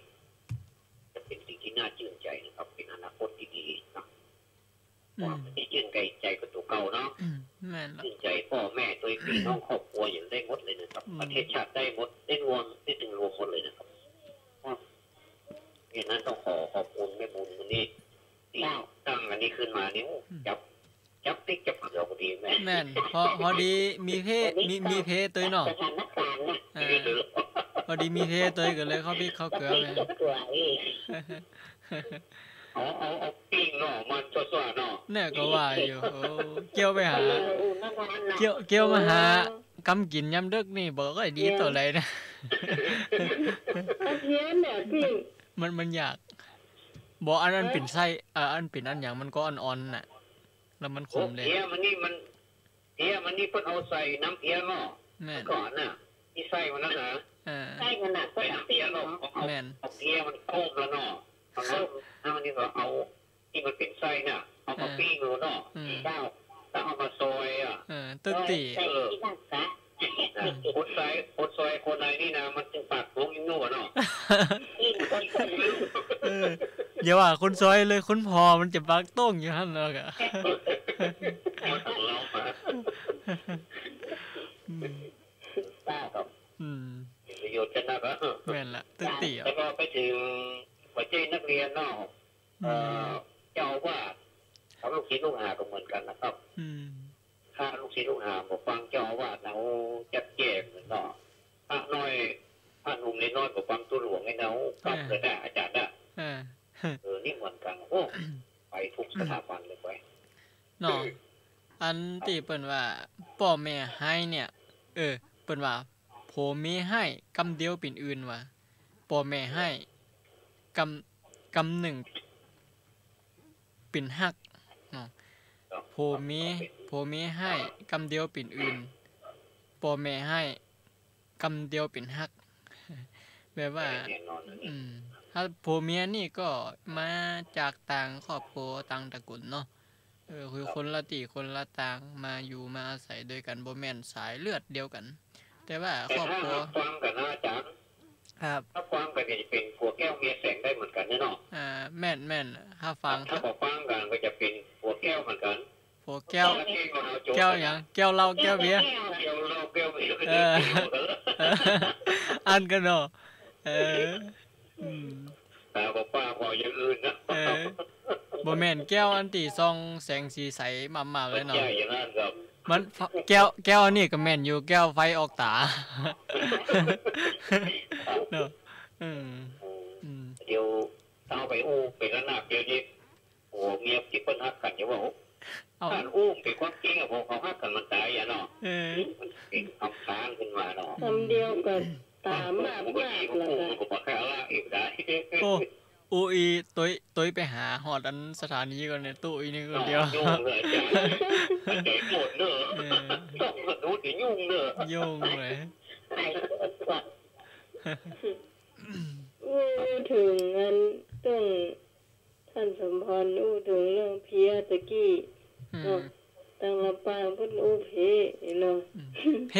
จะเป๋นสิ่งตี้น่าจื้นใจ๋นะครับ เป๋นอนาคตตี้ดีนะ อืม ว่ามันจะจื้นใจ๋ ใจ๋กว่าตั๋วเก่าเนาะ อืม แม่นละ จื้นใจ๋ป้อแม่ตวย ปี้น้องครอบครัวอย่างได้หมดเลยนะครับ อืม ประเทศชาติได้หมด ได้รวม ได้เถิงรวมหมดเลยนะครับ เพราะฉะนั้นต้องขอขอบคุณแม่บุญวันนี้ ตี้ เจ้า ตั้งอันนี้ขึ้นมานี่ โอ้ อืม จับ จับติ๊กจับเกือพอดีแม่ แม่น พอ พอดีมีเพ มี มีเพตวยเนาะ สถานการณ์นะ เออ พอดีมีเพตวยก็เลยเข้าพริกเข้าเกลือ จับติ๊กจับเกือ เออ เอา เอา เอาปิ้งเนาะ มันซั่วๆ เนาะ เนี่ยก็ว่าอยู่ โอ้ เกี่ยวไปหา เออ เกี่ยว เกี่ยวมาหา เออ กำกิ๋นยามดึกนี่ บ่ค่อยดีเต้าใดนะ เอาเพี้ยนเนี่ยปิ้ง มัน มันอยาก บ่ อัน อันเป๋นไส้ เอ่อ อันเป๋นอันหยังมันก็อ่อนๆ น่ะ แล้วมันขมเลย โอ้ เพี้ยมันนี่มัน เพี้ยมันนี่เปิ้นเอาใส่น้ำเพี้ยเนาะ แม่น ก่อนน่ะ ตี้ไส้มันนั่นนะ เออ ไส้มันน่ะ ใส่น้ำเพี้ยเนาะ เอา เอา แม่น เอาเพี้ยมันต้มแล้วเนาะ เอาน้ำ น้ำอันนี้ก็เอา ตี้มันเป๋นไส้น่ะ เอามา เออ ปิ้งดูเนาะ อืม เจ้า แล้วเอามาซอยอะ เออ ตึกตี้ เออ ตี้นั่นซะ นะ อืม คนซอย คนซอยคนใดนี่นะ มันจึงปากโป่งอยู่นู่นอะเนาะ เออ อย่าว่าคนซอยเลย คนผ่อมันจะปากโป่งอยู่หั้นแล้วกะ มันของเราอะ อืม ป้าก็ อืม ประโยชน์กันนักอะ แม่นละ ตึกตี้อะ แล้วก็ไปเถิงหัวใจนักเรียนเนาะ อืม เอ่อ เจ้าอาวาสกับลูกศิษย์ลูกหาก็เหมือนกั๋นนะครับ อืม ถ้าลูกศิษย์ลูกหาบ่ฟังเจ้าอาวาสนะ โอ้ จัดแจ้งเนาะ พระน้อย พระหนุ่มเณรน้อยบ่ฟังตุ๊หลวงไอ้นะ โอ้ ปรับเลยนะ อาจ๋ารย์นะ เออ เออ นี่เหมือนกั๋น โอ้ ไปกู้สถาบันเลยไป เนาะ อันตี้เปิ้นว่าป้อแม่ฮ้ายเนี่ย เออ เปิ้นว่า ผัวเมียฮ้ายกำเดียวเป๋นอื่นว่า ป้อแม่ฮ้ายกำ กำนึ่งเป๋นฮักเนาะ ผัวเมีย ผัวเมียฮ้ายกำเดียวเป๋นอื่น ป้อแม่ฮ้ายกำเดียวเป๋นฮัก แบบว่า แน่นอนนะเนี่ย อืม ถ้าผัวเมียนี่ก็มาจากต่างครอบครัวต่างตระกูลเนาะ เออ คือคนละตี้คนละตาง มาอยู่มาอาศัยด้วยกั๋น บ่แม่นสายเลือดเดียวกั๋น แต่ว่า แต่ถ้า ครอบครัว ฮับฟังกั๋นนะอาจ๋ารย์ ครับ ฮับฟังกั๋นเนี่ยจะเป๋นผัวแก้วเมียแสงได้เหมือนกั๋นเนาะ อ่า แม่น แม่น ฮับฟัง ถ้าบ่ฟังกั๋นก็จะเป๋นผัวแก้วเหมือนกั๋น ผัวแก้ว แก้วหยัง แก้วเหล้า แก้วเบียร์ แก้วเหล้า แก้วเบียร์ เออ อันกั๋นเนาะ เออ อืม ต๋าบ่ป้าบ่อย่างอื่นนะ เออ บ่แม่นแก้วอันตี้ส่องแสงสีใสมากๆ เลยเนาะ ใจ้ อย่างนั้นครับ มัน แก้ว แก้วอันนี้ก็แม่นอยู่ แก้วไฟออกต๋า เนาะ อืม อืม เดี๋ยวเต้าไปอู้ไประนาบเดี๋ยวนี้ ผัวเมียตี้เปิ้นฮักกั๋นอยู่ว่า เอ้า อันอู้มันเป๋นความจริงอะ ผัวเขาฮักกั๋นมันต๋ายอะเนาะ เออ มันเป๋นคำค้างขึ้นมาเนาะ คำเดียวกั๋น ต๋ามมากๆ แล้วก็ มันก็บ่แค่ละอีกได้ โอ้ อู้อี้ ตุ้ย ตุ้ยไปหาฮอดอันสถานีก่อนเนี่ย ตู้อี้นี่คนเดียว ยุ่งเลยอาจ๋ารย์ ใจ้หมดเนอะ เออ ต้องสะดุดอย่ายุ่งเนอะ ยุ่งเลย อู้เถิงอันตึง ต้านสมพรอู้เถิงเรื่องเพี้ยตะกี้ อืม เนาะ ตังลำปางเปิ้นอู้เพเนาะ อืม เพ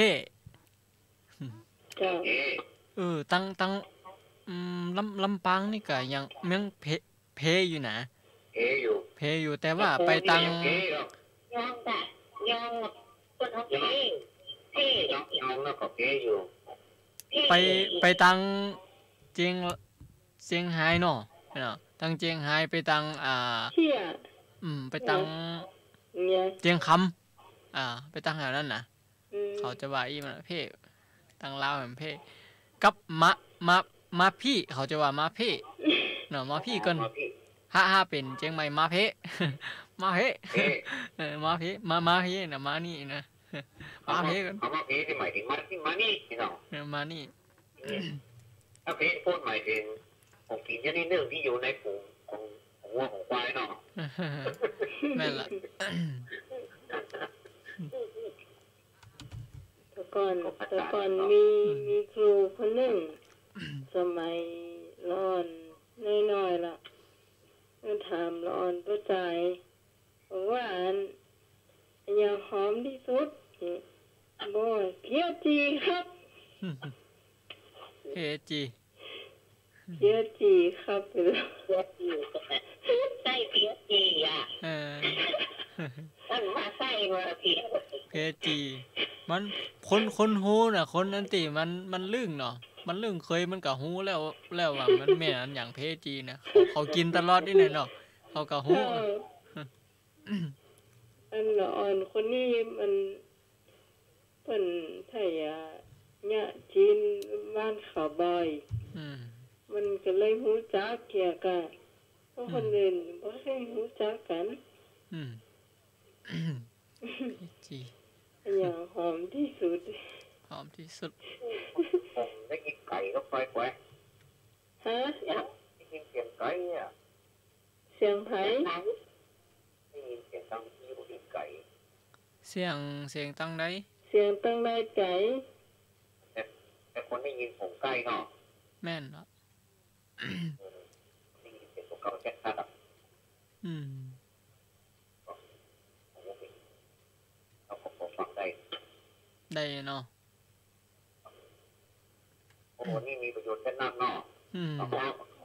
เจ้า เออ ตัง ตัง อืม ลำ ลำปางนี่ก็ยัง ยังเพ เพอยู่นะ เพอยู่ เพอยู่ แต่ว่าไปตัง ยังเพอยู่ ยองกะ ยอง เปิ้นฮ้องเพ เพ ยอง ยองแล้วก็เพอยู่ ไป ไปตังเจียง เจียงฮายเนาะ เนาะ ตังเจียงฮายไปตัง อ่า เตี้ย อืม ไปตัง เนี่ย เจียงคำ อ่า ไปตังแถวนั้นนะ อืม เขาจะว่าอี้มันเพ ตังลาวมันเพ กับมา มา มาพี้ เขาจะว่ามาเพ เนาะ มาพี้ก่อน มาพี้ ฮะ ฮะ เป๋นเจียงใหม่มาเพ มาเพ เพ เออ มาเพ มา มาเพนะ มานี่นะ มาเพก่อน คำว่าเพนี่หมายเถิงมา มานี่เนาะ เออ มานี่ อืม ถ้าเพโพดหมายเถิงของกิ๋นชนิดนึ่งตี้อยู่ในฝูงของ ของวัวของควายเนาะ แม่นละ แต่ก่อน แต่ก่อนมี อืม มีครูคนนึ่ง สมัยละอ่อนน้อยๆ ละ ก็ถามละอ่อนป้อจาย บอกว่าอัน อย่างหอมตี้สุด บอกเพี้ยจีครับ เพี้ยจี เพี้ยจีครับ เพี้ยจี ใจ้เพี้ยจีอะ เออ มันว่าใจ้ว่าเพี้ย เพี้ยจี มัน คน คนฮู้น่ะ คนอันตี้มัน มันลึ่งเนาะ มันลึ่งเกย มันก็ฮู้แล้ว แล้วว่ามันแม่นอันหยังเพี้ยจีน่ะ เขา เขากิ๋นตลอดนี่แหละเนาะ เขาก็ฮู้ เออ อันละอ่อนคนนี้มัน เปิ้นไถยาเยียะจีนบ้านเขาบ่อย อืม มันก็เลยฮู้จักเกี่ยวกับ เพราะคนอื่นบ่ค่อยฮู้จักกั๋น อืม จี อย่างหอมตี้สุด หอมตี้สุด ผมได้ยินไก่ก็ไปไป ฮะ ได้ยินเสียงไก่อะ เสียงใผ ได้ยินเสียงตังตี้บ่ได้ยินไก่ เสียง เสียงตังใด เสียงตังใดไก่ แต่ แต่คนได้ยินผมใก้เนาะ แม่นเนาะ เออ ได้ยินเสียงของเขาชัดๆ อะ อืม ก็ ผมว่าเป็น เราก็พอฟังได้ ได้เนาะ โอ้ นี่มีประโยชน์แค่นั้นเนาะ อืม แล้วก็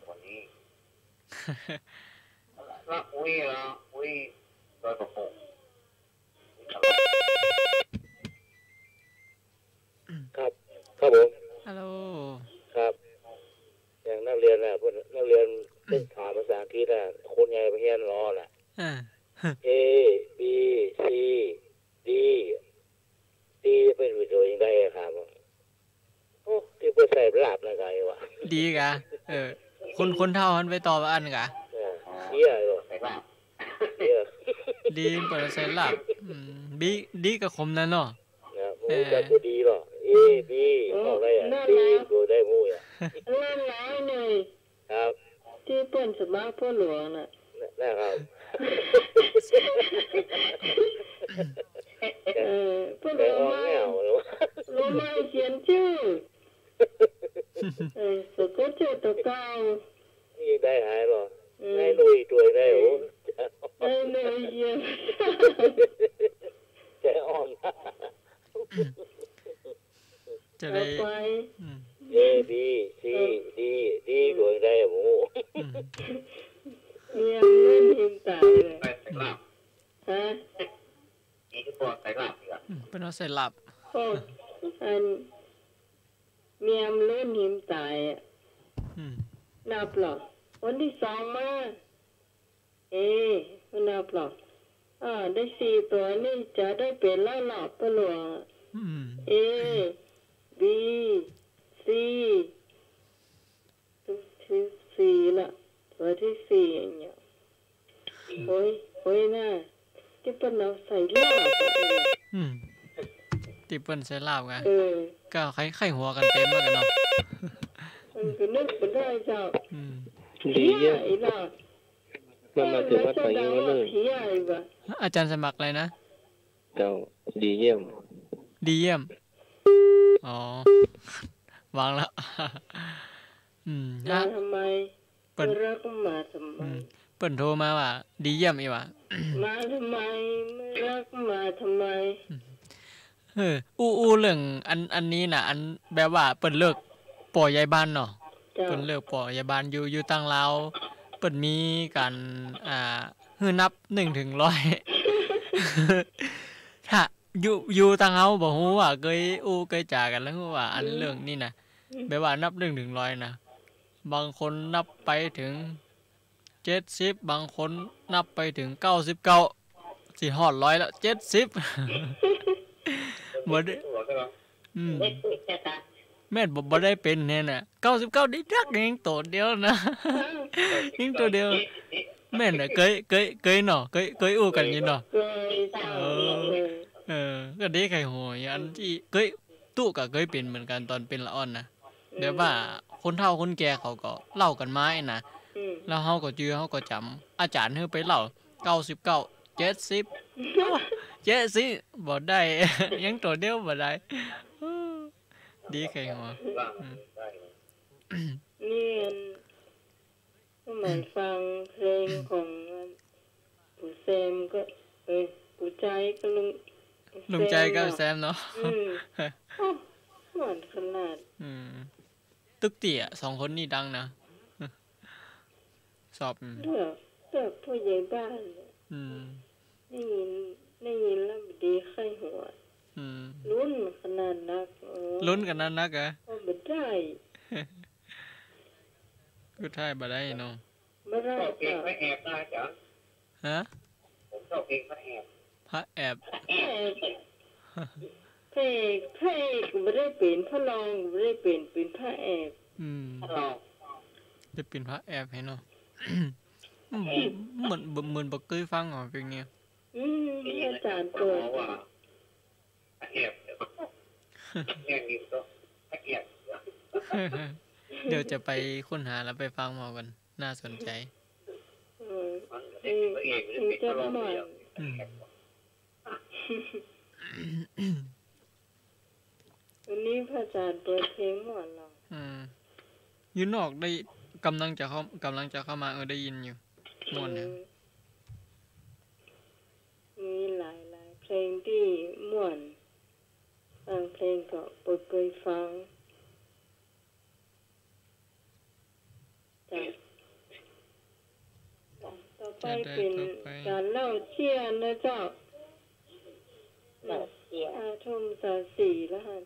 วันนี้ ละ อุ้ยละ อุ้ย ดอยปะโป่ง ครับ ครับผม ฮัลโหล ครับ อย่างนักเรียนน่ะ พวกนักเรียน อืม เพิ่นถามภาษาอังกฤษน่ะ คนใหญ่ไปเฮียนรอน่ะ อ่า A B C D D เปิ้นไปโตยังไดครับ โอ้ ตี้เปิ้นใส่ลาบนั่นกะไอ้วะ ดีกะ เออ คน คนเฒ่าหั้นไปตอบอันกะ เออ เตี้ยไอ้วะ เตี้ย ดีเปิ้นใส่ลาบ อืม ดี ดีกะขมนั่นเนาะ นะ เออ บ่ฮู้จักบ่ดีหรอก A B เออ ออกได้อะ นั่นแหละ D บ่ได้ฮู้อะ นั่นแหละหน่อย ครับ ตี้เปิ้นสมัครพ่อหลวงน่ะ นะ นะครับ เออ เปิ้น แต่ออกแนว โรมัน โรมันเขียนจื้อ เออ สะกดจื้อตั๋วเก่า นี่ได้หายหรอ อืม ได้ลุยตัวยได้ โอ้ ได้ลุยเยี่ยม ใจอ่อน จะได้ ต่อไป อืม A B C D D ตัวยได้ โอ้ อืม เยี่ยมเล่นทีมต๋ายเลย ฮะ อืม เปิ้นเอาใส่ลาบ โอ้ อัน เมียมเล่นหิมต๋ายอะ อืม นับลอ คนตี้สองมา เอ นับลอ อ่า ได้สี่ตั๋วนี่จะได้เป๋นละลอ ปะหลัว อืม เอ บี ซี ตั๋วตี้สี่ละ ตั๋วตี้สี่เนี่ย โอ้ย โอ้ยน่า ตี้เปิ้นเอาใส่ลาบอะ อืม ตี้เปิ้นใส่ลาบกะ เออ ก็ใค่ ใค่หัวกั๋นเต๋มเหมือนกั๋นเนาะ มันก็นึกบ่ได้เจ้า อืม ดีเยี่ยม เพี้ยอีกละ มันมาเถิงวัดป่างิ้วแล้วเน่อ เพี้ยอีกละ อาจ๋ารย์สมัครอะไรนะ เจ้า ดีเยี่ยม ดีเยี่ยม อ๋อ วางละ อืม มาทำไม เปิ้น มารักมาทำไม อืม เปิ้นโทรมาว่า ดีเยี่ยมอีหว่า มาทำไม มารักมาทำไม อืม เออ อู้ อู้เรื่องอัน อันนี้น่ะ อันแบบว่าเปิ้นเลือกป้อยายบ้านเนาะ เจ้า เปิ้นเลือกป้อยายบ้านอยู่ อยู่ตางลาว เปิ้นมีก๋าน อ่า หื้อนับหนึ่งเถิงร้อย ถ้าอยู่ อยู่ตางเฮาบ่ฮู้ว่าเกยอู้เกยจ๋ากั๋นแล้วฮู้ว่าอัน อืม เรื่องนี้น่ะ อืม แบบว่านับหนึ่งเถิงร้อยน่ะ บางคนนับไปเถิงเจ็ดสิบ บางคนนับไปเถิงเก้าสิบเก้า สิฮอดร้อยแล้ว เจ็ดสิบ บ่ได้ อืม แม่นบ่ บ่ได้เป๋นแน่น่ะ เก้าสิบเก้า ได้ดักยังโตเดียวนะ ยังโตเดียว แม่นน่ะ เกย เกย เกยเนาะ เกย เกยอู้กั๋นอยู่เนาะ เกยเจ้า เออ เออ ก็ดีใค่หัว อันตี้เกย ตุ๊ก็เกยเป๋นเหมือนกั๋นต๋อนเป๋นละอ่อนนะ อืม แบบว่าคนเฒ่าคนแก่เขาก็เล่ากั๋นมาไอ้นะ อืม แล้วเฮาก็จื้อ เฮาก็จ๋ำ อาจ๋ารย์หื้อไปเล่า เก้าสิบเก้า เจ็ดสิบ เจ็ดสิบ บ่ได้ ยังโตเดียวบ่ได้ ดีใค่หัว อืม นี่อัน ก็เหมือนฟังเพลงของปู่แซมก็ เอ้ย ปู่ใจก็ลุง ลุงใจก็แซมเนาะ อืม โอ้ เหมือนขนาด อืม ตุ๊กเตี้ยสองคนนี่ดังนะ ชอบ อืม เลือก เลือกผู้ใหญ่บ้านเนี่ย อืม ได้ยิน ได้ยินแล้วบ่ดีใค่หัว อืม ลุ้นขนาดนัก เออ ลุ้นขนาดนักเหรอ ก็บ่ได้ กู้ไทยบ่ได้เนาะ บ่ได้ ชอบเพลงพระแอบนะอาจ๋ารย์ ฮะ ผมชอบเพลงพระแอบ พระแอบ พระแอบ พระเอก พระเอกก็บ่ได้เป๋น พระรองก็บ่ได้เป๋น เป๋นพระแอบ อืม พระรอง ได้เป๋นพระแอบหื้อเนาะ อืม เหมือน เหมือนบ่เกยฟังอ่ะเพลงนี้ อืม อาจ๋ารย์เปิด ว่า แอบ แอบ เดี๋ยวจะไปค้นหาแล้วไปฟังมาก่อน น่าสนใจ เออ มัน เออ เอก เออ เจ้าหม่อน อืม วันนี้พระอาจ๋ารย์เปิดเพลงม่วนเหรอ อืม อยู่นอกได้ ก่ำลังจะเข้า ก่ำลังจะเข้ามา เออ ได้ยินอยู่ ม่วนเนี่ย อืม มีหลายๆ เพลงตี้ม่วน บางเพลงก็บ่เกยฟัง จ้ะ ต่อไปเป๋นก๋านเล่าเจี้ยนะเจ้า เล่าเจี้ย ห้าทุ่มสามสี่แล้วฮะ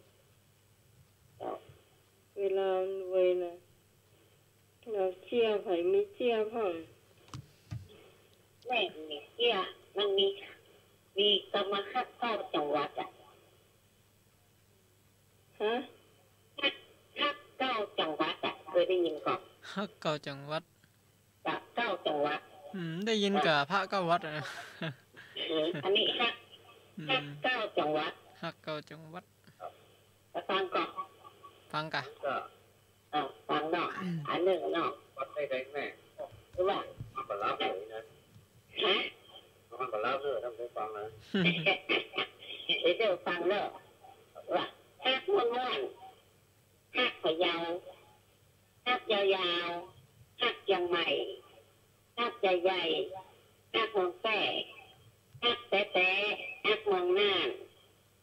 เวลามันเวยนะ เล่าเจี้ย ใผมีเจี้ยพ่อง แม่มีเจี้ย มันมี มีกำมาฮักเก้าจังหวัดอะ ฮะ ฮัก ฮักเก้าจังหวัดอะ เกยได้ยินก่อ ฮักเก้าจังหวัด เก้าจังหวัด อืม ได้ยินก่าพระเก้าวัดอะนะ อืม อันนี้ฮัก อืม ฮักเก้าจังหวัด ฮักเก้าจังหวัด ฟังก่อ ฟังก่อ ก็ เออ ฟังเนาะ อืม อันนึ่งเนาะ วัดได้ไหมแม่ หรือว่า มันบ่รับเลยนะ ฮะ มันบ่รับเลย ต้องไปฟังนะ เดี๋ยวจะฟังเนาะ ว่า ฮักม่วนๆ ฮักพะเยา ฮักยาวๆ ฮักเจียงใหม่ ฮักใหญ่ๆ ฮักเมืองแป้ ฮักแต๊ๆ ฮักเมืองน่าน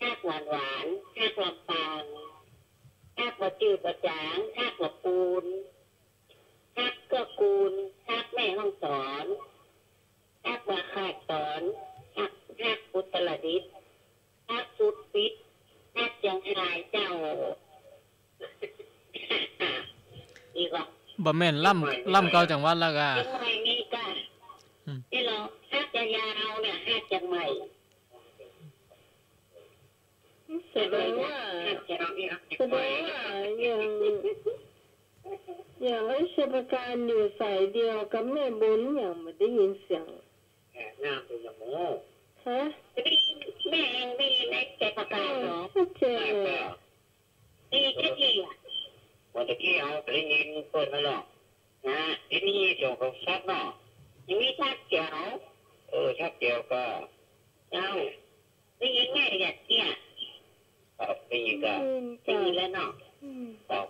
ฮักหวานๆ ฮักลำปาง ฮักบ่จื้อบ่จ๋าง ฮักบ่ปูน ฮักเกื้อกูล ฮักแม่ฮ่องสอน ฮักบ่ขาดสอน ฮัก ฮักอุตรดิตถ์ ฮักสุดปิด ฮักเจียงฮายเจ้า ดีกว่า บ่แม่นลำ ลำเก่าจังหวัดละก่า เจียงใหม่มีก่า อืม นี่เหรอ หาดยาวๆ เนี่ย หาดเจียงใหม่ แสดงว่า แสดงว่าอย่าง อย่างไอ้ชัยปราการอยู่สายเดียวกับแม่บุญ อย่างบ่ได้ยินเสียง ฮะ ได้ยิน แม่เองได้ยินไอ้ชัยปราการเหรอ เออ ชัดเจนเลย ได้ยินชัดเจนอะ วันตะกี้เอาไปได้ยินเปิ้นนั่นแหละ นะ ทีนี้เจ้าก็ชัดเนาะ อย่างนี้ชัดแจ๋ว เออ ชัดแจ๋วก่า เจ้า ได้ยินแม่อยากเตี้ย ครับ ได้ยินก่า ได้ยินก่า ได้ยินแล้วเนาะ อืม ครับ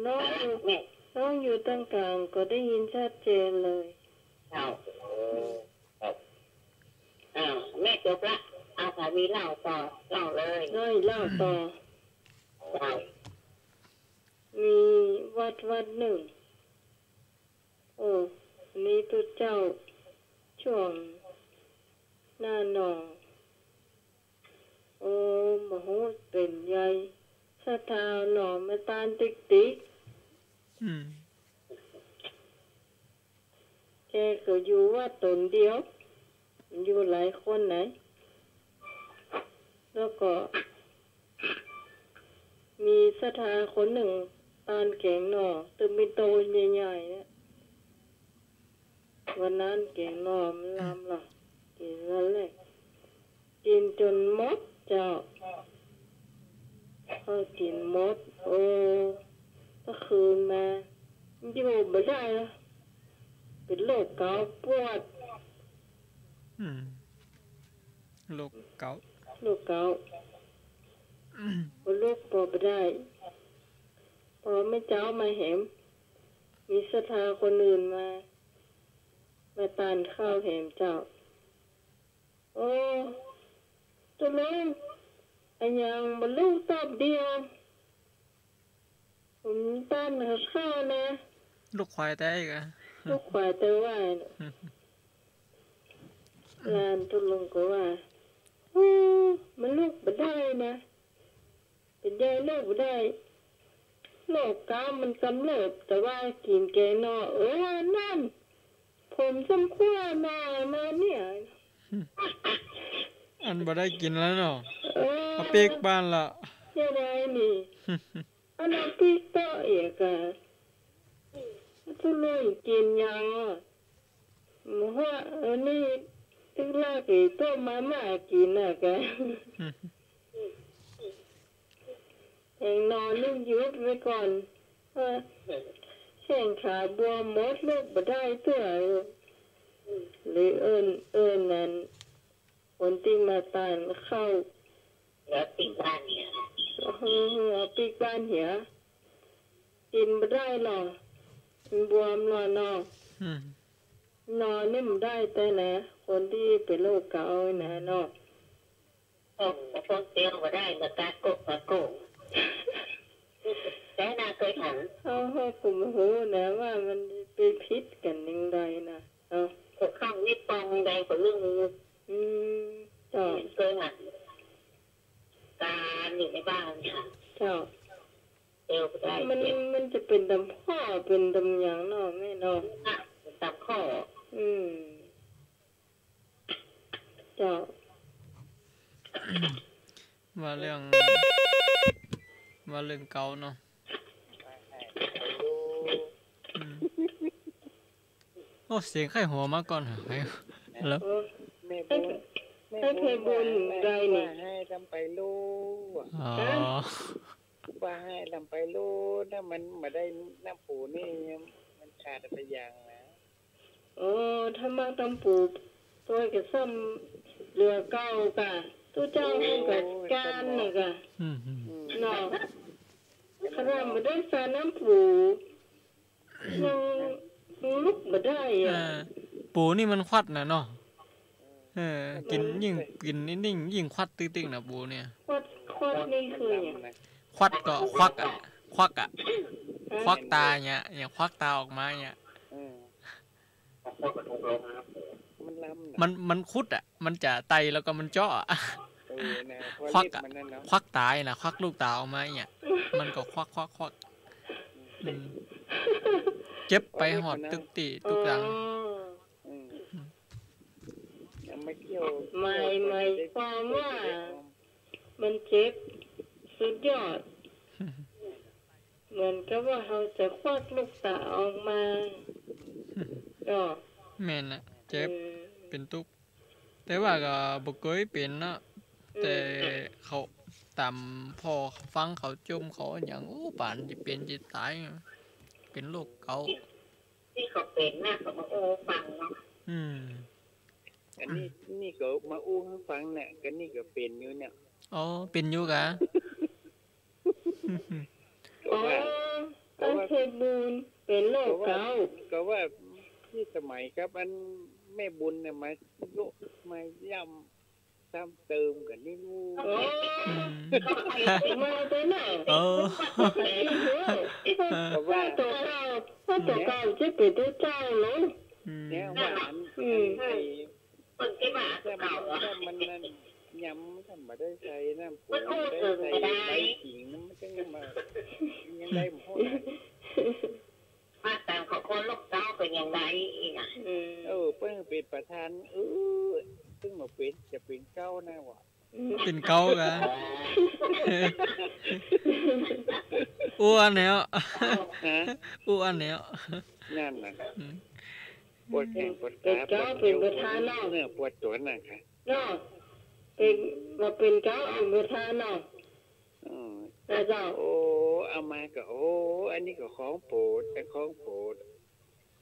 น้องอยู่ เอาละแม่ น้องอยู่ตรงกลางก็ได้ยินชัดเจนเลย เจ้า โอ้ ครับ อ่า แม่จบละ เอา ใผมีเล่าต่อ เล่าเลย ได้เล่าต่อ เจ้า มีวัดวัดนึ่ง โอ้ มีตุ๊เจ้าช่วงหน้าหนอง โอ้ บ่ฮู้เป๋นใย ศรัทธาหนองแม่ตานติ๊กติ๊ก อืม แกก็อยู่วัดต๋นเดียว อยู่หลายคนไหน แล้วก็ มีศรัทธาคนนึ่ง ตานแก๋งหน่อ ตึงเป๋นโตใหญ่ๆ เนี่ย วันนั้นแก๋งหน่อมันลำล่ะ กิ๋นวันแรก กิ๋นจ๋นหมดเจ้า พอกิ๋นหมด โอ้ ก็คืนมา อยู่บ่ได้ละ เป๋นโรคเก๋าปวด อืม โรคเก๋า โรคเก๋า อืม บ่ลุกบ่ได้ ปอแม่เจ๊ามาแหม มีศรัทธาคนอื่นมา มาตานข้าวแหมเจ้า โอ้ ตุ๊ลุง อะหยังบ่ลุกตอบเดียว ผมตานข้าวนะ ลูกขวายแต๊อีกอะ ลูกขวายแต๊ว่า หลานตุ๊ลุงก็ว่า โอ้ มันลุกบ่ได้นะ เป๋นใยลุกบ่ได้ โรคเก๋ามันกำเริบ แต่ว่ากิ๋นแก๋งหน่อ เออ นั่น ผมสมควรมา มาเนี่ย อันบ่ได้กิ๋นแล้วเนาะ เออ เอาปิ๊กบ้านละ เสียดายนี่ อันเอาปิ๊กต่ออีกอะ ตุ๊ลุงกิ๋นหยังอะ หมูหัว เออ นี่ ตึกลากอีกต้มมาม่ากิ๋นน่ะกะ แก๋งหน่อนึ่งหยุดไว้ก่อน เออ แข้งขาบวมหมด ลุกบ่ได้เตื้อ เลยเอิ้น เอิ้นนั่น คนตี้มาตานข้าว เอาปิ๊กบ้านเหีย เออ เอาปิ๊กบ้านเหีย กิ๋นบ่ได้หรอ มันบวมหรอเนาะ อืม หน่อนึ่งบ่ได้แต๊นะ คนตี้เป๋นโรคเก๋านะเนาะ โอ้ พวกเตียวบ่ได้ มากะโกะ มากะโกะ แต่น่าเกยหัน เฮา เฮาก็บ่ฮู้นะ ว่ามันไปผิดกั๋นจั่งใดนะ เอ้า พวกข้างนี้ปองใดก็เรื่องนี้ อืม เจ้า เกยหัน ตานอยู่ในบ้านเนี่ย เจ้า เตียวบ่ได้ มัน เตียว มันจะเป๋นตำข้อ เป๋นตำหยังเนาะแม่เนาะ น่ะ เป๋นตำข้อ อืม เจ้า ว่าเรื่อง ว่าเรื่องเก่าเนาะ อืม โอ้ เสียงใค่หัวมาก่อนเหรอ ใค่ แล้ว เออ แม่บุญ แม่บุญ แม่บุญว่าไผบุญได้นี่ ว่าหื้อลำไปลู่อะ อ๋อ ฮะ ว่าหื้อลำไปลู่ ถ้ามันบ่ได้น้ำปูนี่ มันขาดไปอย่างนะ โอ้ ถ้ามาตำปู ตัวก็ซ้ำเหลือเก่ากะ ตุ๊เจ้ามันก็ก้านน่ะกะ อืม อืม เนาะ ขนาดบ่ได้ใส่น้ำปู ยัง ยังลุกบ่ได้อะ เออ ปูนี่มันควัดน่ะเนาะ เออ กิ๋นยิ่ง กิ๋นนิ่งๆ ยิ่งควัดติ๊งๆ น่ะ ปูเนี่ย ควัด ควัดนี่คือหยัง ควัดก็ควักอะ ควักอะ ฮะ ควักตาเนี่ย เนี่ย ควักตาออกมาเนี่ย อืม มันลำน่ะ มัน มันขุดอะ มันจะไต่แล้วก็มันเจาะอะ เออ นะ ควักอะ เพราะฤทธิ์มันนั่นเนาะ ควักตาน่ะ ควักลูกตาออกมาเนี่ย มันก็ควัก ควัก ควัก อืม อืม เจ็บไปฮอดตึกตี้ตึกตัง อ๋อ อืม ยังมาเที่ยว หมาย เที่ยว หมายความว่า มันเจ็บสุดยอด เหมือนกับว่าเฮาจะควักลูกต๋าออกมา ก็ แม่นน่ะ เจ็บ เออ เป๋นตุ๊ก แต่ว่าก็บ่เกยเป๋นเนาะ อืม แต่เขา ต๋ามพ่อฟังเขาจ่มเขาอะหยัง โอ้ ป๋านจะเป๋นจะต๋าย เป๋นโรคเก๋า ตี้เขาเป๋นน่ะ เขามาอู้ฟังเนาะ อืม อันนี้ นี่ก็มาอู้หื้อฟังเนี่ย ก็นี่ก็เป๋นอยู่เนี่ย อ๋อ เป๋นอยู่กะ อ๋อ ก็ว่า ก็ว่า ต้านเทพบุญเป๋นโรคเก๋า ก็ว่า ก็ว่าตี้สมัยกับอันแม่บุญเนี่ยมาโยะ มาย้ำซ้ำเติมกั๋นนี่ลูก อ๋อ อืม มาเป๋นน่ะ เออ ก็ว่า พ่อตั๋วเก่า พ่อตั๋วเก่าจะเป๋นตุ๊กเจ้าเนาะ อืม เนี่ยว่าอัน อืม ไอ้ เปิ้นเก็บมา ถ้ามัน เก่าอะ ถ้ามันนั่น ยำ ถ้าบ่ได้ใส่น้ำปู มันอู้ บ่ได้ใส่ อื่นก็ได้ ใบขิง มันจังมา ยังได้หมดอะ มาต๋ามเขาคนลูกเต้าเป๋นอย่างใดอีกอะ อืม เออ เปิ้นเป๋นประธาน เออ ซึ่งบ่เป๋น จะเป๋นเก๊านะวะ อืม เป๋นเก๊ากะ อู้อันแล้ว ฮะ อู้อันแล้ว นั่นน่ะ อืม ปวดแข้งปวดขา เป๋นเก๊า ปวดเอว เป๋นประธานเนาะ ปวดเนื้อปวดตั๋วน่ะค่ะ เนาะ เป๋น มาเป๋นเก๊าเป๋นประธานเนาะ อืม นะเจ้า โอ้ เอามาก็ โอ้ อันนี้ก็ของโปรด แต่ของโปรด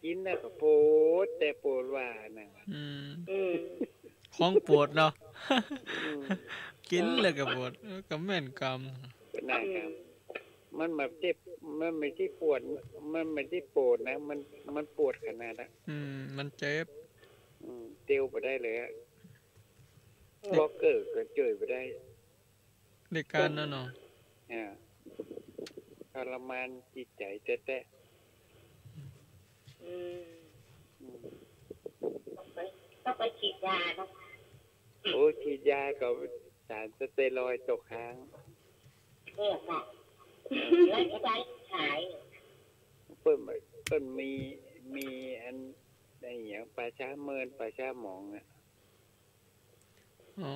กิ๋นแล้วก็โปรด แต่โปรดว่าน่ะ อืม อืม ของโปรดเนาะ อืม กิ๋นแล้วก็โปรด เออ ก็แม่นกำ ก็น่ากำ อืม มันบ่ใจ้ มันบ่ใจ้ปวด มันบ่ใจ้โปรดนะ มัน มันปวดขนาดอะ อืม มันเจ็บ อืม เตียวบ่ได้เลยอะ เออ วอล์กเกอร์ก็จ้วยบ่ได้ ในการนั้นเนาะ อ่า ทรมานจิตใจ๋แต๊ๆ อืม อืม ต้องไป ต้องไปฉีดยาเนาะ โอ้ ฉีดยาก็สารสเตียรอยด์ตกค้าง เนี่ยค่ะ เออ แล้วจะได้หาย เปิ้น เปิ้นมี มีอัน ไอ้หยัง ป่าช้าเมิน ป่าช้าหมองอะ อ๋อ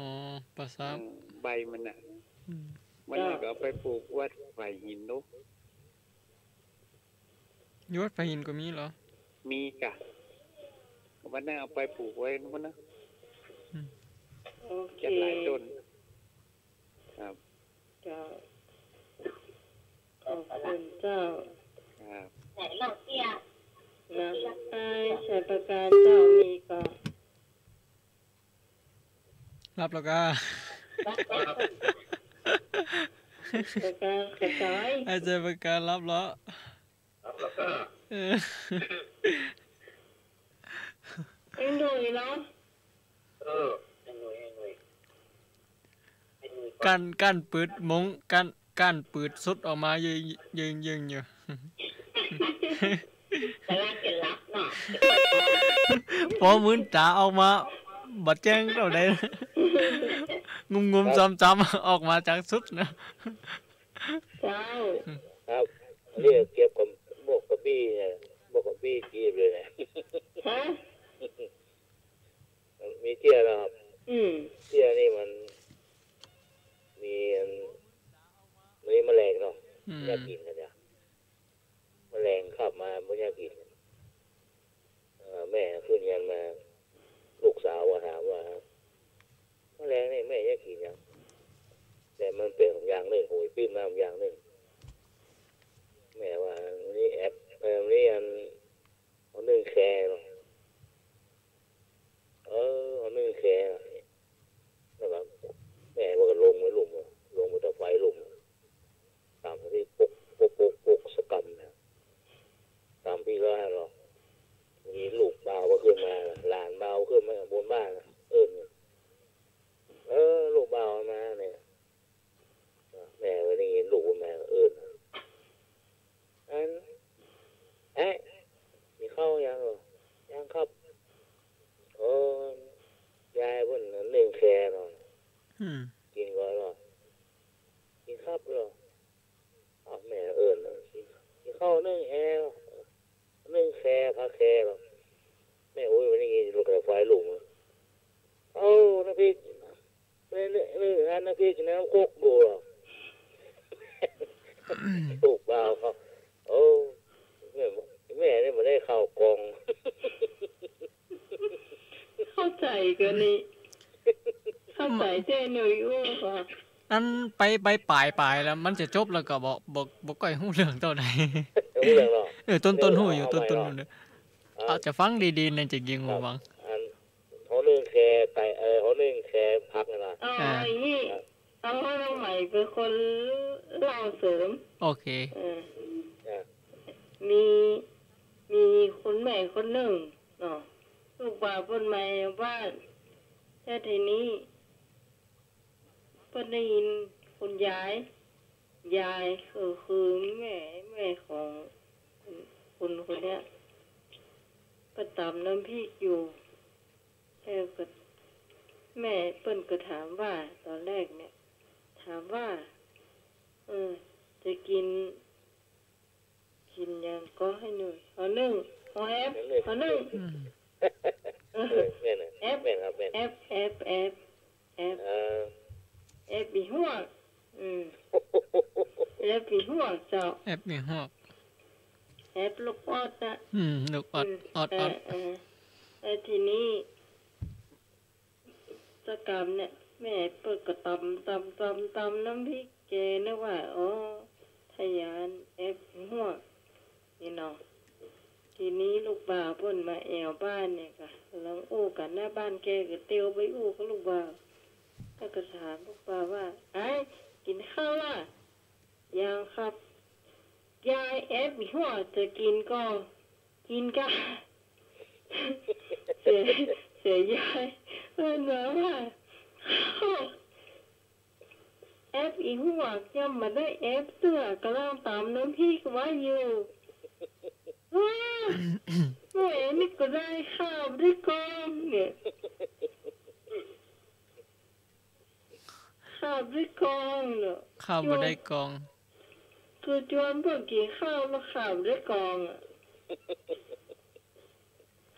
ป่าช้า เออ ใบมันน่ะ อืม มันน่ะก็เอาไปปลูกวัดฝายหินเนาะ อยู่วัดฝายหินก็มีเหรอ มีกะ วันนั้นเอาไปปลูกไว้นู่นนะ อืม โอเค เก็บหลายต้น ครับ เจ้า ขอบคุณเจ้า ครับ นะ ไอ้ชัยประการเจ้ามีก่อ รับแล้วก้า ประการกระจาย ไอ้ชัยประการรับแล้ว รับแล้วก้า เออ เอ็งดูนี่เนาะ เออ เอ็งดู เอ็งดู กั้น กั้นปืดมง กั้น กั้นปืดสุดออกมาเยิง เยิง เยิงอยู่ กำลังจะหลับเนาะ ปอมืนต๋าออกมา บ่แจ้งเต้าใด งุมๆ ครับ จ้ำๆ ออกมาจากสุดนะ เจ้า ครับ อันนี้เก็บกับหมวกกระบี้เนี่ย หมวกกระบี้จีบเลยเนี่ย ฮะ มีเตี้ยนะครับ อืม เตี้ยนี่มัน มีอัน มีแมลงเนาะ อืม อยากกิ๋นกันเนี่ย แมลงขับมาบ่อยากกิ๋น เอ่อ แม่ขึ้นเฮือนมา ลูกสาวก็ถามว่า แมลงนี่แม่อยากกิ๋นหยัง แต่มันเป๋นอย่างนึ่ง โหยปิ้มน้ำอย่างนึ่ง แม่ว่า นี่แอบ เอ่อ นี่อัน เอานึ่งแคเนาะ เออ เอานึ่งแคเนาะ แล้วก็แม่มันก็ลงไปลุ่ม ลงไปตะไฟลุ่ม ตำตี้ปก ปก ปก ปก สักกำเนี่ย ตำตี้ร้อยเนาะ มีลูกบ่าวก็ขึ้นมา หลานบ่าวขึ้นมาบนบ้านน่ะ เอิ้น เออ ลูกบ่าวมาเนี่ย แม่ก็ได้ยินลูกแม่ก็ น้ำพริกน้ำคกบัว ถูกเปล่าครับ โอ้ แม่ แม่นี่บ่ได้เข้ากอง เข้าใจ๋ก่อนี่ เข้าใจ๋แต๊หน่อยอู้ก่อ อันไป ไปป๋ายๆ แล้วมันจะจบแล้วก็บ่ บ่ บ่ก้อยฮู้เรื่องเต้าใด ฮู้เรื่องเนาะ เออ ต้นๆ ฮู้อยู่ เอาใหม่ ต้นๆ เนาะ ฮู้อยู่ อ่า อาจจะฟังดีๆ ในจะยิงหูฟัง อัน หอนึ่งแคไก่ เอ่อ หอนึ่งแคผักนั่นน่ะ อ๋อ อ่า อันนี้ อ่ะ เอาให้น้องใหม่เป็นคนเล่าเสริม โอเค เออ อ่ะ มี มีคนแม่คนนึ่งเนาะ ลูกบ่าวเปิ้นมาแอ่วบ้าน แล้วทีนี้ เปิ้นได้ยินคุณยาย ยายคือ คือแม่ แม่ของคน คนเนี้ย ก็ต๋ำน้ำพริกอยู่ แล้วก็แม่เปิ้นก็ถามว่า ต๋อนแรกเนี่ย ถามว่า เออ จะกิ๋น กิ๋นหยังก่อ หื้อหนึ่ง หื้อนึ่ง อืม เออ แม่นน่ะ แอป แม่นครับ แม่น แอป แอป แอป แอป เอ่อ แอปอีฮวก อืม แอปอีฮวกเจ้า แอปอีฮวก แอปลูกออดน่ะ อืม ลูกออด อืม ออด เออ ออด เออ แล้วทีนี้ ตะกำเนี่ย แม่เปิ้นก็ต๋ำ ต๋ำ ต๋ำ ต๋ำน้ำพริก แกนึกว่า อ๋อ ทะยานแอปฮวก นี่เนาะ ทีนี้ลูกบ่าวเปิ้นมาแอ่วบ้านเนี่ยก่ะ กำลังอู้กั๋นหน้าบ้าน แกก็เตียวไปอู้กับลูกบ่าว แล้วก็ถามลูกบ่าวว่า ไอ้ กิ๋นข้าวละ ยังครับ ยาย แอปอีฮวกจะกิ๋นก่อ กิ๋นก่ะ เสีย เสียยาย เปิ้นว่า ว่า แอปอีฮวก ยังบ่ได้แอปเตื้อ ก่ำลังต๋ำน้ำพริกไว้อยู่ อ้า แม่นี่ก็ได้ ข้าวบ่ได้กองเนี่ย ข้าวบ่ได้กองเนาะ ข้าวบ่ได้กอง คือจวนเปิ้นกิ๋นข้าวแล้วข้าวบ่ได้กองอะ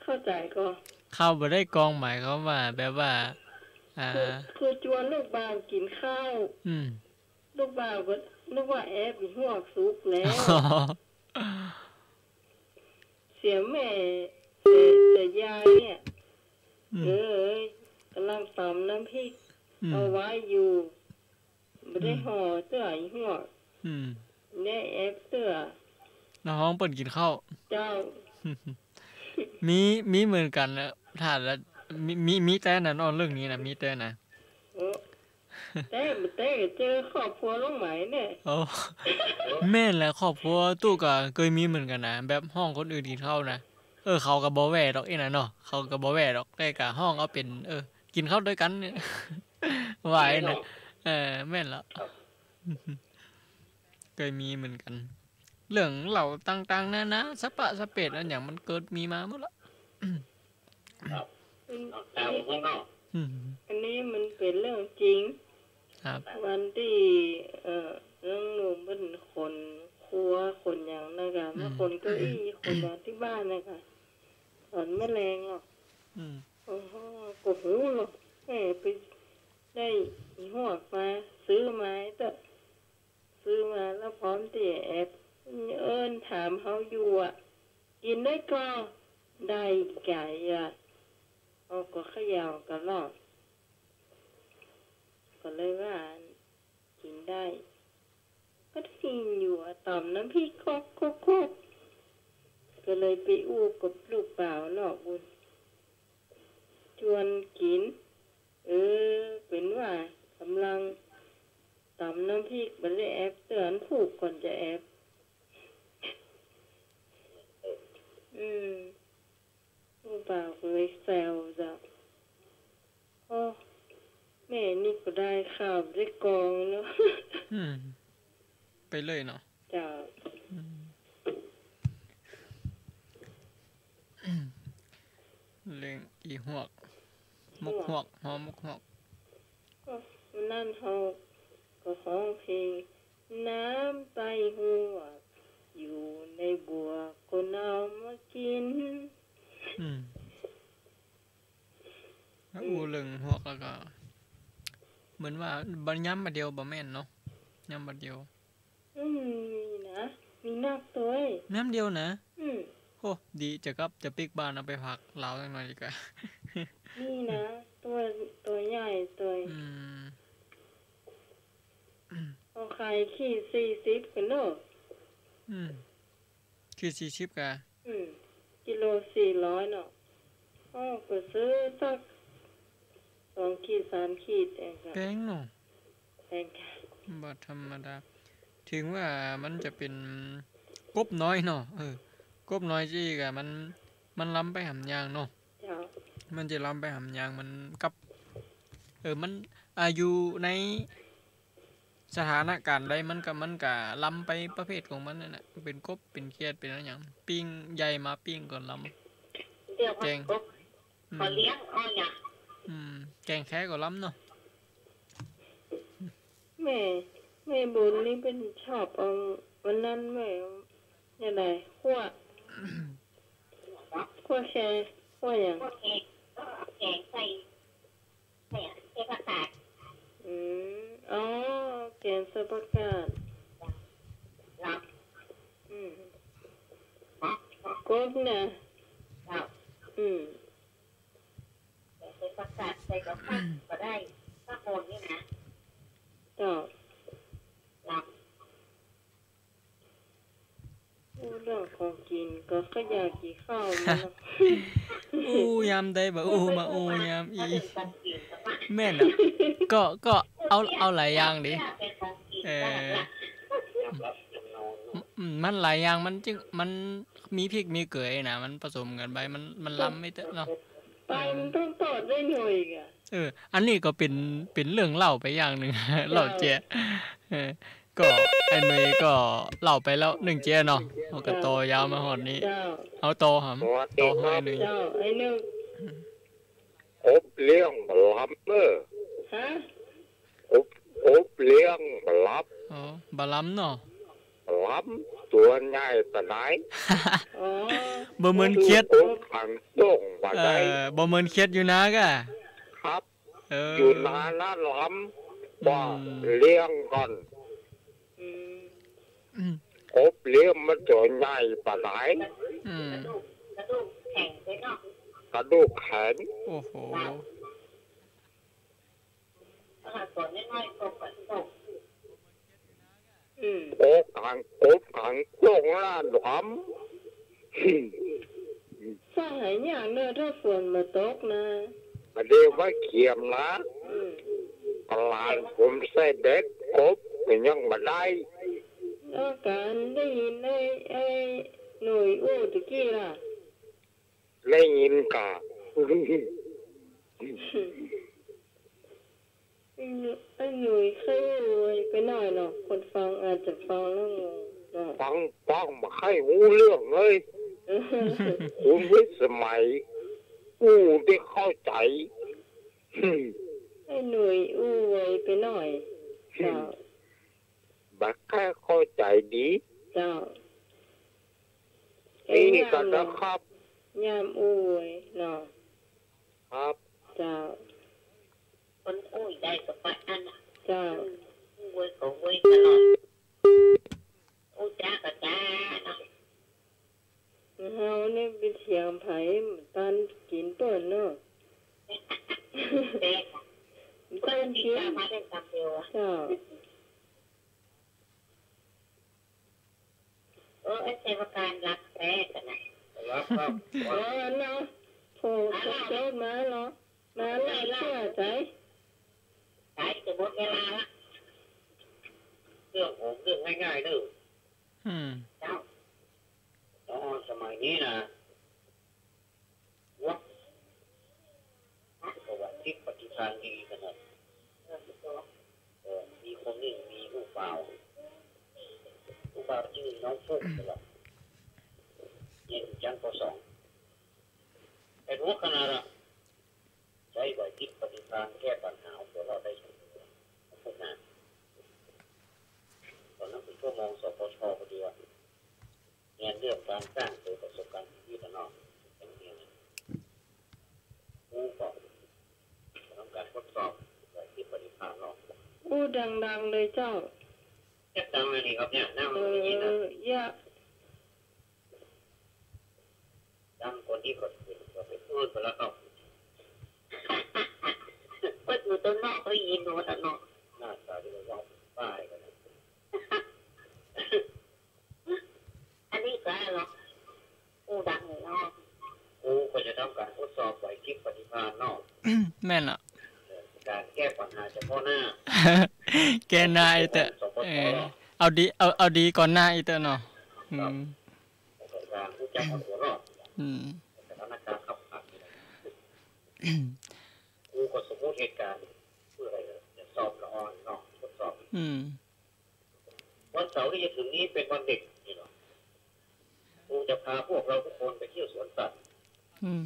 เข้าใจ๋ก่อ ข้าวบ่ได้กองหมายความว่าแบบว่า อ่า คือ คือจวนลูกบ่าวกิ๋นข้าว อืม ลูกบ่าวก็นึกว่าแอปอีฮวกสุกแล้ว เสียแม่ เสีย เสียยายเนี่ย อืม เอ้ย ก่ำลังต๋ำน้ำพริก อืม เอาไว้อยู่ บ่ได้ห่อเตื้ออีฮวก อืม ได้แอปเตื้อ น้องเปิ้นกิ๋นข้าว เจ้า มี มีเหมือนกั๋นนะ ถ้าละ มี มี มีแต๊นะเนาะ เรื่องนี้นะ มีแต๊นะ โอ้ แต๊บ่แต๊ เจอครอบครัวลุงไหมเนี่ย โอ้ แม่นแหละ ครอบครัวตุ๊ก็เกยมีเหมือนกั๋นนะ แบบฮ้องคนอื่นกิ๋นข้าวนะ เออ เขาก็บ่แว่ดอกอี้นะเนาะ เขาก็บ่แว่ดอก แต่ก็ฮ้องเอาเป๋น เออ กิ๋นข้าวตวยกั๋นเนี่ย ว่าอี้นะ เออ แม่นละ เกยมีเหมือนกั๋น เรื่องเล่าต่างๆ นานา สะปะสะเปดอันหยังมันเกิดมีมาหมดละ ครับ อืม เอาข้างนอก อืม อันนี้มันเป๋นเรื่องจริง ครับ วันตี้ เอ่อ น้องหนุ่มเปิ้นขนครัวขนหยังนะก่ะ อืม มาขนเก้าอี้ขนหยังตี้บ้านนะก่ะ ต๋อนแม่แลงอ่ะ อืม โอ้โห ก็ฮู้เนาะ แม่ไปได้อีฮวกมา ซื้อมาเต๊อะ ซื้อมาแล้วพร้อมตี้แอบเอิ้นถามเฮาอยู่อะ กิ๋นได้ก่อ ได้ไก่อะ เอาก็เขย่ากั๋นลอ ก็เลยว่า กิ๋นได้ ก็ได้ยินอยู่อะ ต๋ำน้ำพริกคกคกคก ก็เลยไปอู้กับลูกบ่าวนอกบุญ จวนกิ๋น เออ เป๋นว่าก่ำลังต๋ำน้ำพริก บ่ได้แอบเตื้อ อันผูกก่อนจะแอบ อืม ลูกบ่าวก็เลยแซวเจ้า โอ้ แม่นี่ก็ได้ข้าวได้กองเนาะ อืม ไปเลยเนาะ เจ้า อืม เรื่องอีฮวก มกฮวก ฮวก ห่อมกฮวก ก็มื้อนั้นเฮาก็ฮ้องเพลง น้ำใต้ฮวก อยู่ในบวก คนเอามากิ๋น อืม แล้วอู้เรื่องฮวกแล้วก็ เหมือนว่าบ่ ย้ำบ่าเดียวบ่แม่นเนาะ ย้ำบ่าเดียว อืม มีนะ มีนักตวย ย้ำเดียวนะ อืม โอ้ ดี จะกลับ จะปิ๊กบ้านเอาไปฝากลาวสักหน่อยดีกว่า นี่นะ ตัว ตัวใหญ่ตวย อืม เขาขายขีดสี่สิบกั๋นเนาะ อืม ขีดสี่สิบกา อืม กิโลสี่ร้อยเนาะ อ้อ ก็ซื้อสักสองขีดสามขีดเองกา แปงเนาะ แปงกา บ่ธรรมดา ถึงว่ามันจะเป๋นกบน้อยเนาะ เออ กบน้อยจริงกา มัน มันล้ำไปหำยางเนาะ เจ้า มันจะล้ำไปหำยาง มันกับ เออ มัน อ่า อยู่ในสถานการณ์ใดมันก็ มันก็ล้ำไปประเภทของมันนั่นน่ะ เป๋นกบ เป๋นเขียด เป๋นอะหยัง ปิ้ง ใหญ่มาปิ้งก็ล้ำ เดี๋ยวมัน แกง กบ อืม เขาเลี้ยงอ้อยอะ อืม แกงแคก็ล้ำเนาะ แม่ แม่บุญนี่เปิ้นชอบเอาวันนั้นแม่เอา ยังไง คั่ว คั่วแค คั่วหยัง คั่วแค ก็เอาแกงใส่ ใส่ ใส่ผักกาด อืม อ๋อ แกงใส่ผักกาด อืม กบนะ อืม แกงใส่ผักกาด ใส่กับผักก็ได้ ผักโขมนี่นะ เจ้า อู้ เรื่องของกิ๋นก็ขะอยากกิ๋นข้าวมาเนาะ อู้ ยามใดบ่อู้ มาอู้ยามอี้ แม่นอะ ก็ ก็เอา เอาหลายอย่างดิ เออ อืม มันหลายอย่าง มันจึง มันมีพริกมีเกลือนะ มันผสมกั๋นไป มัน มันล้ำไปเต๊อะเนาะ ไปมันต้องตอดได้หน่อยกะ เออ อันนี้ก็เป๋น เป๋นเรื่องเล่าไปอย่างนึ่ง เล่าแจ๊ะ เออ ก็ไอ้หนุ่ยก็เล่าไปแล้วนึ่งแจ๊ะเนาะ มันก็ต่อยาวมาฮอดนี้ เจ้า เอาต่อหำ สวัสดีครับ ต่อให้หนุ่ย เจ้า ไอ้หนึ่ง กบเลี้ยงบ่ล้ำเน้อ ฮะ กบ กบเลี้ยงบ่ล้ำ อ๋อ บ่ล้ำเนาะ บ่ล้ำ ตั๋วใหญ่ปานใด อ๋อ บ่เหมือนเขียด กบขังโต้งปานใด เออ บ่เหมือนเขียดอยู่นากะ ครับ เออ อยู่นานั้นล้ำ อืม ว่าเลี้ยงก่อน อืม อืม กบเลี้ยงมันตั๋วใหญ่ปานใด อืม กระดูกแข็ง โอ้โห อืม กบขัง กบขังโต้งล้านหลำ สร้างหายากเนอะ ถ้าฝนบ่ตกนะ บ่าเดียวว่าเขียมนะ อืม หลานผมใส่เบ็ด กบก็ยังบ่ได้ แล้วก๋านได้ยินไอ้ ไอ้หนุ่ยอู้ตะกี้ล่ะ ได้ยินก่ะ อืม ไอ้หนุ่ยเคยอู้ไวไปหน่อยเนาะ คนฟังอาจจะฟังแล้วงงเนาะ ฟัง ฟังบ่ใค่ฮู้เรื่องเลย คุณวิสมัย อู้ได้เข้าใจ๋ ไอ้หนุ่ยอู้ไวไปหน่อย เจ้า บ่ใค่เข้าใจ๋ดี เจ้า นี่ก็นะครับ ยามอู้ไวเนาะ ครับ เจ้า คนอู้ได้ก็ปะอั้นน่ะ เจ้า อู้ไวก็ไวตลอด อู้จ๊าก็จ๊าเนาะ เฮานี่ไปเถียงใผ บ่ตันกิ๋นเปิ้นเนาะ แปลกอะ บ่ตันกิ๋น เจ้า เออ ไอ้ชัยประการรับแท้กันนะ รับครับ เออเนาะ โผล่โจ๊กมาเนาะ มาเล่าเตื้อใจ๋ ใจ๋จะหมดเวลาละ เรื่องของเรื่องง่ายๆเด้อ อืม เจ้า อ๋อ สมัยนี้นะ วัด ก็ว่าทิศปฏิทานดีขนาด เออ มีคนหนึ่งมีลูกบ่าว ลูกบ่าวจื้อน้องฟุก เรียนอยู่ชั้น ป.สอง แต่รู้ขนาดละ ใจ๊ไหวพริบปฏิภาณแก้ปัญหาเอาตัวรอดได้สมบูรณ์ ตอนนั้นเป๋นชั่วโมง สปช พอดีอะ เฮียนเรื่องก๋านสร้างเปิดประสบการณ์ชีวิตอะเนาะ เป๋นเฮียนอะ ครูก็ต้องก๋านทดสอบไหวพริบปฏิภ อู้ดังๆ เลยเจ้า จะดังอะไรครับเนี่ย นั่ง เออ ได้ยินนะ เยอะ ดังกว่านี้ก็เปิดไปพูดไปแล้วก็ เปิดอยู่ตรงนอกก็ยินหมดอะเนาะ หน้าตาที่มันว่าป้ายกันนะ อันนี้ก็เหรอ อู้ดังเลยเนาะ อู้ก็จะทำการทดสอบไหวพริบปฏิภาณเนาะ แม่นละ เอ่อ การแก้ปัญหาเฉพาะหน้า แก้หน้าอีกเต๊อะ สปส เออ เนาะ เอาดี เอา เอาดีก่อนหน้าอีกเต๊อะเนาะ อืม ครับ การรู้จักเอาตัวรอด อืม สถานการณ์ขับขัน อู้ก็สมมุติเหตุการณ์ เพื่ออะไรเหรอ จะสอบละออนเนาะ ทดสอบ อืม วันเสาร์ที่จะถึงนี้เป็นวันเด็กนี่เหรอ ครูจะพาพวกเราทุกคนไปเที่ยวสวนสัตว์ อืม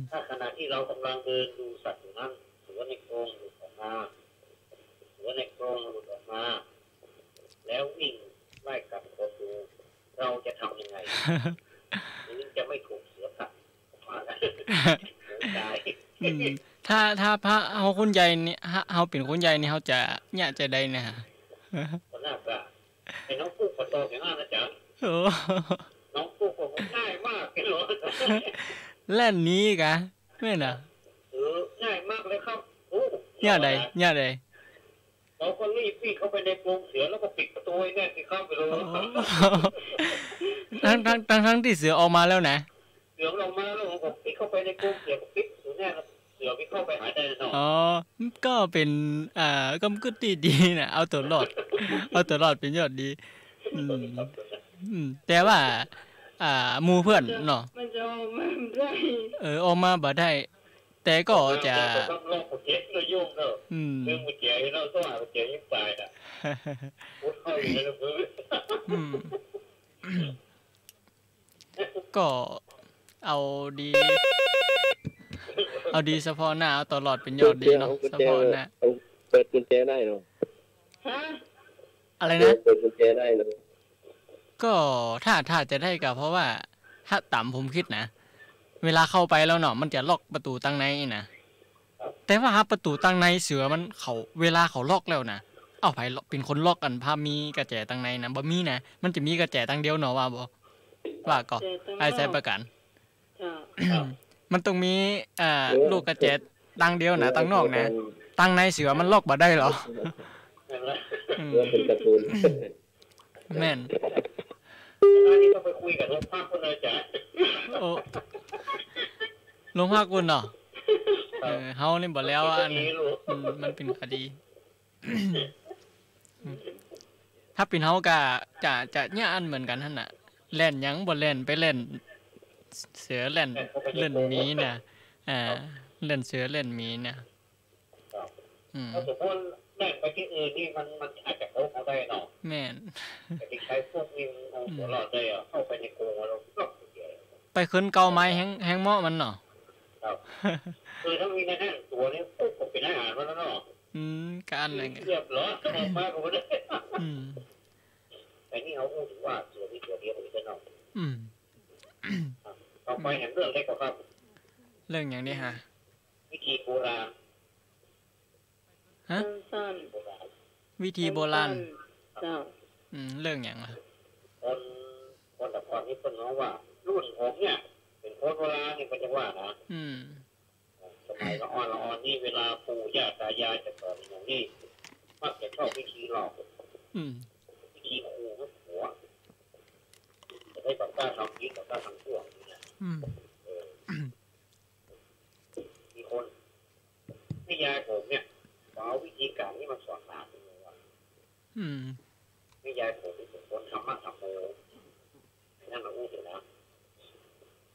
ถ้าขณะที่เรากำลังเดินดูสัตว์อยู่นั้น เสือในกรงหลุดออกมา เสือในกรงหลุดออกมา แล้ววิ่งไล่กัดคนอยู่ เราจะทำยังไง ถึงจะไม่ถูกเสือกัด อืม ถ้า ถ้าพระเฮาคนใหญ่นี่ เฮา เฮาเป๋นคนใหญ่นี่ เฮาจะเยียะจาใดเนี่ยฮะ ก็น่าจะ ไอ้น้องปุ๊กก็ตอบอย่างนั้นนะจ๊ะ โอ้ น้องปุ๊กก็ง่ายมากเลยเหรอ แล่นหนีกะ แม่นน่ะ เออ ง่ายมากเลยครับ โอ้ เยียะใด เยียะใด เราก็รีบวิ่งเข้าไปในกรงเสือแล้วก็ปิดประตูให้แน่นสิครับ ไปเลย โอ้ ทั้ง ทั้ง ทั้ง ทั้งที่เสือออกมาแล้วนะ เสือมันออกมาแล้วผมก็ปิ๊กเข้าไปในกรงเสือ ก็ปิ๊กอยู่เนี่ยนะ เสือวิ่งเข้าไปหาได้เนาะ อ๋อ ก็เป๋น อ่า กำกึ๊ดตี้ดีนะ เอาตั๋วรอด เอาตั๋วรอดเป๋นยอดดี อืม อืม แต่ว่า อ่า หมู่เพื่อนเนาะ มันจะออกมาบ่ได้ เออ ออกมาบ่ได้ แต่ก็จะ ออกมาบ่ได้ ก็ต้องล็อกกุญแจเลยโยมเนาะ อืม ลืมกุญแจเนาะ ต้องหากุญแจยังตายน่ะ พุดเข้าอยู่ในระเบิด อืม ก็เอาดี เอาดีเฉพาะหน้า เอาตั๋วรอดเป๋นยอดดีเนาะ เปิดกุญแจ เฉพาะหน้า เอา เปิดกุญแจได้เนาะ ฮะ อะไรนะ เปิดกุญแจได้เนาะ ก็ถ้า ถ้าจะได้ก็เพราะว่า ถ้าต๋ามผมกึ๊ดนะ เวลาเข้าไปแล้วเนาะ มันจะล็อกประตู๋ตังในนะ แต่ว่าประตู๋ตังในเสือมัน เขา เวลาเขาล็อกแล้วนะ เอ้า ใผเป๋นคนล็อก อันพระมีกุญแจตังในนะ บ่มีนะ มันจะมีกุญแจตังเดียวเนาะ ว่าบ่ ว่าก็ กุญแจตังนอก อ้ายไส้ประกัน เจ้า มันต้องมี เอ่อ เออ ลูกกุญแจตังเดียวนะ เออ ตังนอกนะ ตังในเสือมันล็อกบ่ได้เหรอ อืม เออ เป๋นการ์ตูน แม่น อันนี้ต้องไปคุยกับโรงพักพุ้นเลยจ๊ะ โอ้ โรงพักพุ้นเนาะ ครับ เออ เฮานี่บ่แล้วอัน มันเป๋นคดีลูก อืม มันเป๋นคดี ถ้าเป๋นเฮาก็จะ จะเยียะอันเหมือนกั๋นหั้นน่ะ แล่นหยังบ่แล่น ไปแล่นเสือแล่น แล่นหมีน่ะ อ่า ครับ แล่นเสือแล่นหมีน่ะ ครับ อืม ถ้าสมมุติแล่นไปตี้อื่นนี่มัน มันอาจจะพบเฮาได้เนาะ แม่น แต่ตี้ใช้พวกนี้มันเอาตั๋วรอดได้อะ เข้าไปในกรงแล้วก็ ไปขึ้นเก้าไม้แฮง แฮงเหมาะมันเนาะ ครับ คือถ้ามีในนั้นตั๋วนี่ปุ๊บก็เป๋นอาหารมันแล้วเนาะ อืม ก็อันนั้นไง เรียบร้อย ออกมาก็บ่ได้ อืม แต่นี่เฮาอู้เถิงว่าเสือมีตั๋วเดียวมันจะเนาะ อืม อ่ะ ต่อไปแหมเรื่องเล็กกว่าครับ เรื่องหยังนี่ฮะ วิธีโบราณ ฮะ สั้นๆ วิธีโบราณ สั้นๆ เจ้า อืม เรื่องหยังล่ะ คน คนแต่ก่อนนี่เปิ้นฮ้องว่า รุ่นผมเนี่ย เป๋นคนโบราณนี่เปิ้นจะว่านะ อืม สมัยละอ่อนละอ่อนนี่ เวลาปู่ย่าตายายจะสอนอย่างนี้ มักจะชอบวิธีหลอก อืม วิธีขู่หัว จะได้บ่กล้าทำผิด บ่กล้าทำชั่วนี่นะ อืม เออ มีคน แม่ยายผมเนี่ย เอาวิธีการนี้มาสอนหลานผมเลยว่า อืม แม่ยายผมนี่เป๋นคนธรรมะธรรมโม ไอ้นั่นมาอู้เถอะนะ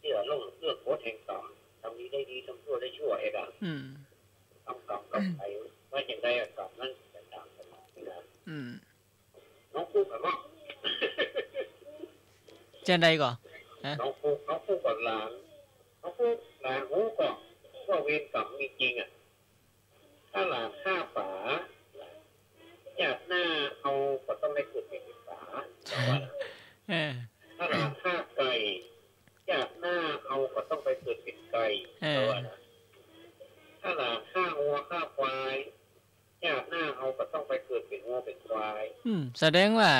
เจื้อเรื่อง เรื่องกฎแห่งกรรม ทำดีได้ดี ทำชั่วได้ชั่ว ไอ้กะ อืม ทำกรรมกับใผ ว่าอย่างใดอะ กรรมนั้นจะตามสนองนี่นะ อืม น้องปุ๊กอะเนาะ จะใดก่อ ฮะ น้องปุ๊ก น้องปุ๊กกับหลาน น้องปุ๊ก หลานฮู้ก่อ ว่าเวรกรรมมีจริงอะ ถ้าหลานฆ่าป๋า ชาติหน้าเฮาก็ต้องได้เกิดเป๋นป๋า เออ ถ้าหลานฆ่าไก่ ชาติหน้าเฮาก็ต้องไปเกิดเป๋นไก่ เออ ถ้าหลานฆ่างัวฆ่าควาย ชาติ งัวเป๋นควาย อืม แสดงว่า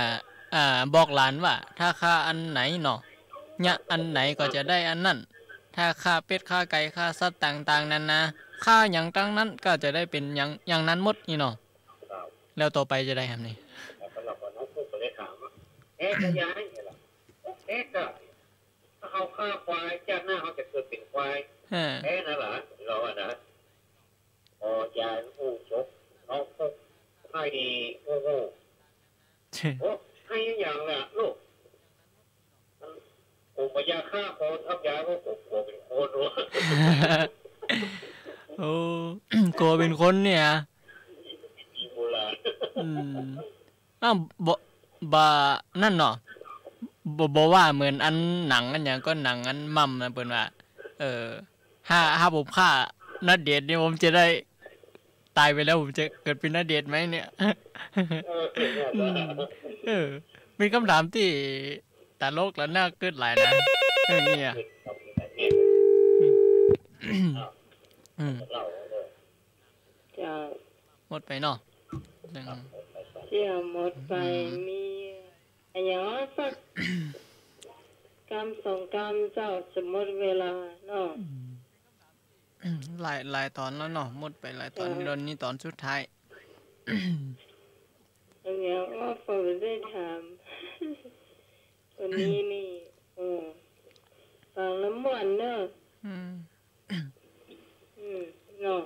อ่า บอกหลานว่า ถ้าฆ่าอันไหนเนาะ เยียะอันไหนก็จะได้อันนั้น ถ้าฆ่าเป็ด ฆ่าไก่ ฆ่าสัตว์ต่างๆ นานา ฆ่าหยังตังนั้นก็จะได้เป๋นหยัง อย่างนั้นหมดนี่เนาะ ครับ แล้วต่อไปจะได้หำนี่ แล้วก็เราก็น้องปุ๊กก็เลยถามว่า เอ๊ะ ก็ยายเนี่ยล่ะ เอ๊ะ ก็ ถ้าเฮาฆ่าควาย จาติหน้าเฮาจะเกิดเป๋นควาย ฮะ แต๊นั้นหละ เฮาว่านะ ปอยายอู้จบ น้องปุ๊กไห้อู้อู้ โอ้ ไห้หยังล่ะลูก ผมบ่อยากฆ่าคนครับยาย ว่าผมกลัวเป๋นคนว่ะ โอ้ กลัวเป๋นคนเนี่ย อีโบราณ อืม อ้าว บ่ บ่า นั่นเนาะ บ่ บ่ว่าเหมือนอันหนังอันหยังก็ หนังอันม่ำนะ เปิ้นว่า เออ ถ้า ถ้าผมฆ่าณเดชน์นี่ ผมจะได้ตายไปแล้ว ผมจะเกิดเป๋นณเดชน์ไหมเนี่ย เออ เออ เป๋นกำถามตี้ตลกและน่าเกิดหลายนะ เรื่องนี้อะ อืม เจ้า หมดไปเนาะ เรื่อง เจ้า หมดไป อืม มีอะหยังสักกำสองกำเจ้า จะหมดเวลาเนาะ อืม หลาย หลายต๋อนแล้วเนาะ หมดไปหลายต๋อน เจ้า ต๋อนนี้ต๋อนสุดท้าย อันเนี้ยว่าผมได้ถาม วันนี้นี่ เออ ฟังแล้วม่วนเนอะ อืม อืม เนาะ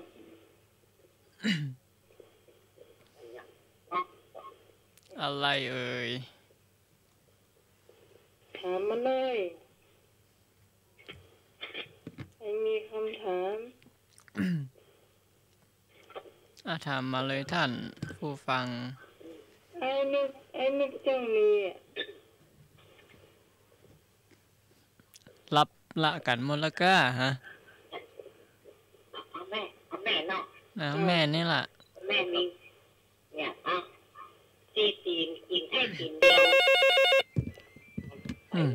อะไรเอ่ย ถามมาเลย ใครมีคำถาม อ่ะ ถามมาเลยท่านผู้ฟัง ไอ้นึก ไอ้นึกจังมีอะ หลับละกั๋นหมดแล้วก้าฮะ เอาแม่ เอาแม่เนาะ เอาแม่นี่ล่ะ แม่มี เนี่ย เอา จี๋ตี๋น ตี๋นไถ่ตี๋นเดียว อืม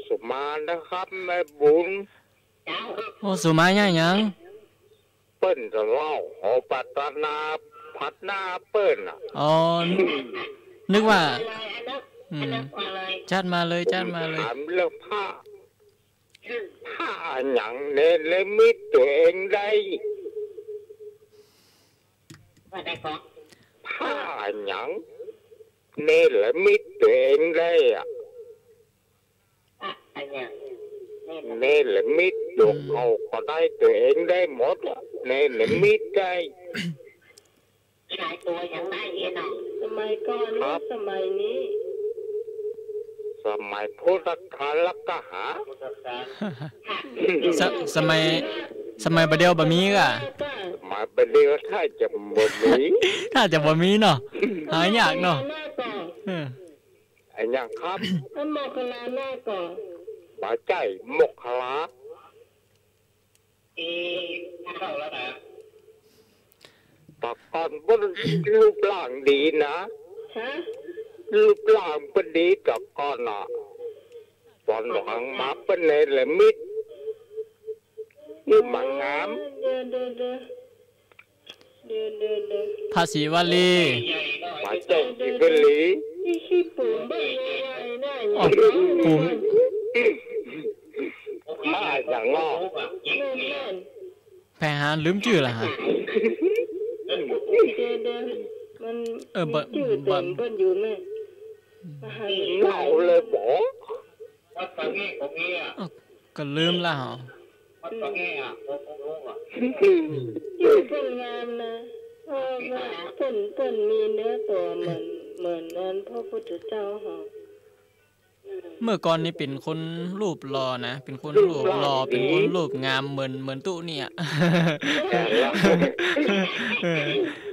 สุมานะครับ แม่บุญ เจ้า โอ้ สุมาเยียะหยัง เปิ้นจะเล่าหอพัฒนา พัฒนาเปิ้นน่ะ อ๋อ นึกว่า อะไร อันนั้น อืม อันนั้นอะไร จัดมาเลย จัดมาเลย ถามเรื่องผ้า ผ้าอะหยังเนรมิตตั๋วเองได้ ว่าได้ก่อ ผ้าอะหยังเนรมิตตั๋วเองได้อะ อะ อะหยัง เนรมิตตั๋วเก่าก็ได้ ตั๋วเองได้หมดอะ เนรมิตได้ ขายตั๋วยังได้เนาะ สมัยก่อน ครับ สมัยนี้ สมัยพุทธกาลกะหา ส- สมัย สมัยบ่าเดี่ยวบ่มีก้า สมัยบ่าเดี่ยวถ้าจะบ่มี ถ้าจะบ่มีเนาะ หายากเนาะ เออ อะหยังครับ แล้วโมคคัลลาหน้าก่อ บ่ใจ้ โมคคัลลา เอ๊ะ เข้าแล้วนะ แต่ก่อนเปิ้นรูปร่างดีนะ ฮะ รูปร่างเปิ้นดีแต่ก่อนน่ะ ต๋อนหลังมาเปิ้นเนรมิต นี่มันงาม เดี๋ยว เดี๋ยว เดี๋ยว เดี๋ยว เดี๋ยว เดี๋ยว พระศรีวลี พระเจ้าศรีวลี อีขี้ปุ๋มเบิ่งยังไงน่ะ อ๋อ ปุ๋ม มาอย่างงอก แม่น แม่น แผนหาลืมจื้อละฮะ เดี๋ยว เดี๋ยว มัน เออ บ่ มีจื้อ บ่ เต็มเปิ้นอยู่แม่ มหา เล่าเลยบ่ วัดป่าแง่ของเมีย อ้าว ก็ลืมละฮะ วัดป่าแง่อะ ผม ผมรู้อะ จื้อเปิ้นงามนะ เออ ว่าเปิ้น เปิ้นมีเนื้อตั๋วเหมือน เหมือนอันพระพุทธเจ้าฮะ เมื่อก่อนนี่เป๋นคนรูปหล่อนะ เป๋นคนรูปหล่อ รูปร่างดี เป๋นคนรูปงามเหมือน เหมือนตุ๊เนี่ย เออ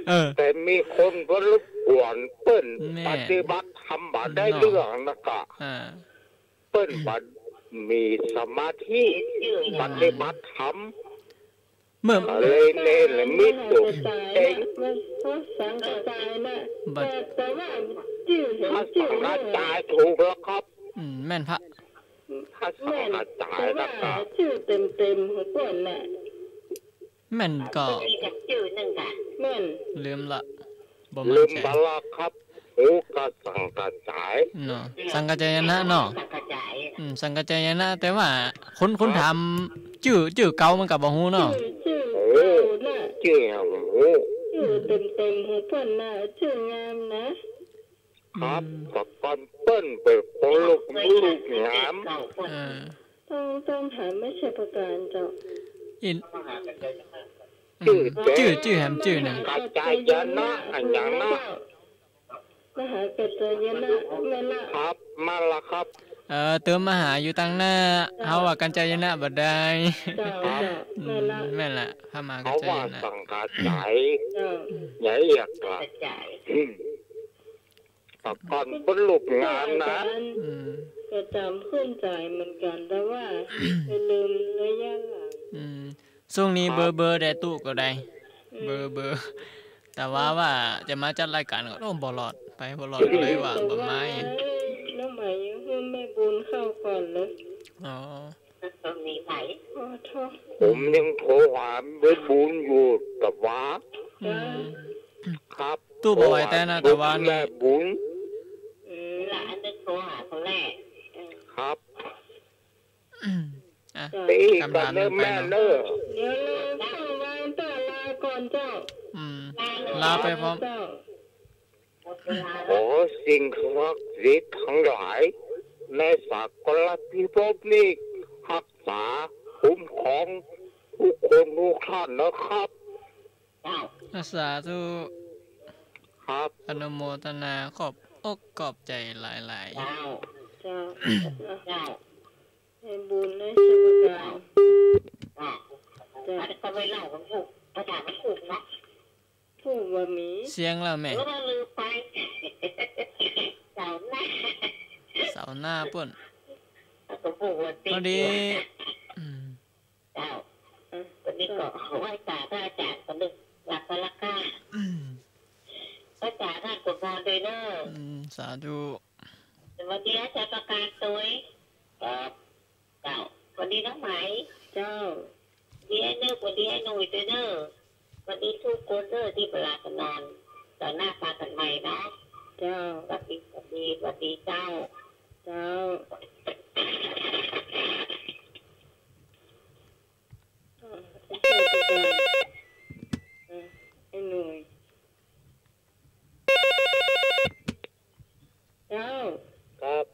เออ แต่มีคนมารบกวนเปิ้น แม่ ปฏิบัติธรรมบ่ได้เรื่องนะกะ อ่า เปิ้นบ่มีสมาธิ ปฏิบัติธรรม เมื่อ ก็เลยเนรมิตตั๋วเอง มันพระสังฆจายนะ บัด แต่ว่าจื้อเห็นจื้อ พระสังฆจายถูกแล้วครับ อืม แม่นพระ พระสังฆจายนะครับ แม่น แต่ว่าจื้อเต็มๆ ของเปิ้นน่ะ แม่นก็ มีจักจื้อนึ่งกะ แม่น ลืมละ บ่มั่นใจ๋ ลืมไปละครับ ฮู้ก็สังขจาย เนาะ สังขจายนะเนาะ อืม สังขจายนะ แต่ว่าคน คนถามจื้อ จื้อเก่ามันก็บ่ฮู้เนาะ จื้อ จื้อ เออ เก่าน่ะ จื้อหยังบ่ฮู้ จื้อเต็มๆ ของเปิ้นน่ะ จื้องามนะ ครับ อืม แต่ก่อนเปิ้นเป๋นคนลูก ลูกงาม เออ ต้อง ต้องถามแม่ชัยประการเจ้า อิน จื้อ อืม แจ๊ จื้อ จื้อแหมจื้อหนึ่ง กัจจายนะ อันหยังนะ มหากัจจายนะ แม่นละ ครับ มาละครับ เออ เติมมหาอยู่ตังหน้า เฮาว่ากัจจายนะบ่ได้ เจ้า ครับ เจ้า แม่นละ อืม แม่นละ พระมหากัจจายนะ เฮาว่าสังขจาย เจ้า ใหญ่อยากกะ อืม แต่ก่อนเปิ้นลูกงามนะ อืม ก็จ๋ำขึ้นใจ๋เหมือนกั๋น แต่ว่าจะลืมระยะหลัง อืม ช่วงนี้เบอร์ เบอร์แดดตู้ก็ได้ อืม เบอร์ เบอร์ แต่ว่า ว่าจะมาจัดรายก๋านก็ โอ้ บ่รอด ไปบ่รอด เลยว่าบ่มา น้องไหมยังหื้อแม่บุญเข้าก่อนเลย อ๋อ ตรงนี้ไหม ขอโทษ ผมยังโทรหาแม่บุญอยู่ แต่ว่า อืม ครับ ตู้บ่ไหวแต๊นะ แต่ว่านี่ แม่บุญ อืม ละอันนึงโทรหาคนแรก อืม ครับ อืม อ่ะ ตี คำถาม กั๋นเน่อ แม่เน่อ เดี๋ยวลาก่อน ลาก่อนเจ้า อืม ลาไปพร้อม เจ้า ขอสิ่งศักดิ์สิทธิ์ทั้งหลาย ในสากลพิภพนี้ ฮักษา คุ้มครอง ทุกคนทุกท่านนะครับ สาธุ ครับ อนุโมทนา ขอบอกขอบใจ๋หลายๆ เจ้า เจ้า เจ้า ให้บุญให้สุขกัน เจ้า เจ้า อันนี้ก็ไม่เล่า มันถูก ภาษามันถูกเนาะ ถูกบ่มี เสียงแล้วแม่ เออ ลืมไป เสาร์หน้า เสาร์หน้าปุ้น ก็ผูกวันติด พอดี อืม เจ้า เออ วันนี้ก็ไหว้สาพระอาจ๋ารย์คนหนึ่ง หลับไปละก้า อืม ไหว้สาท่านขุนพรด้วยเนอะ อืม สาธุ สวัสดีอาจ๋ารย์ประการตวย ครับ เจ้า สวัสดีน้องไหม เจ้า สวัสดีไอ้นึก สวัสดีไอ้หนุ่ยตวยเนอะ สวัสดีทุกคนเนอะตี้บ่หลับบ่นอน เสาร์หน้าปะกั๋นใหม่เนาะ เจ้า สวัสดี สวัสดี สวัสดีเจ้า เจ้า อ่า ไอ้หนุ่ย เจ้า ครับ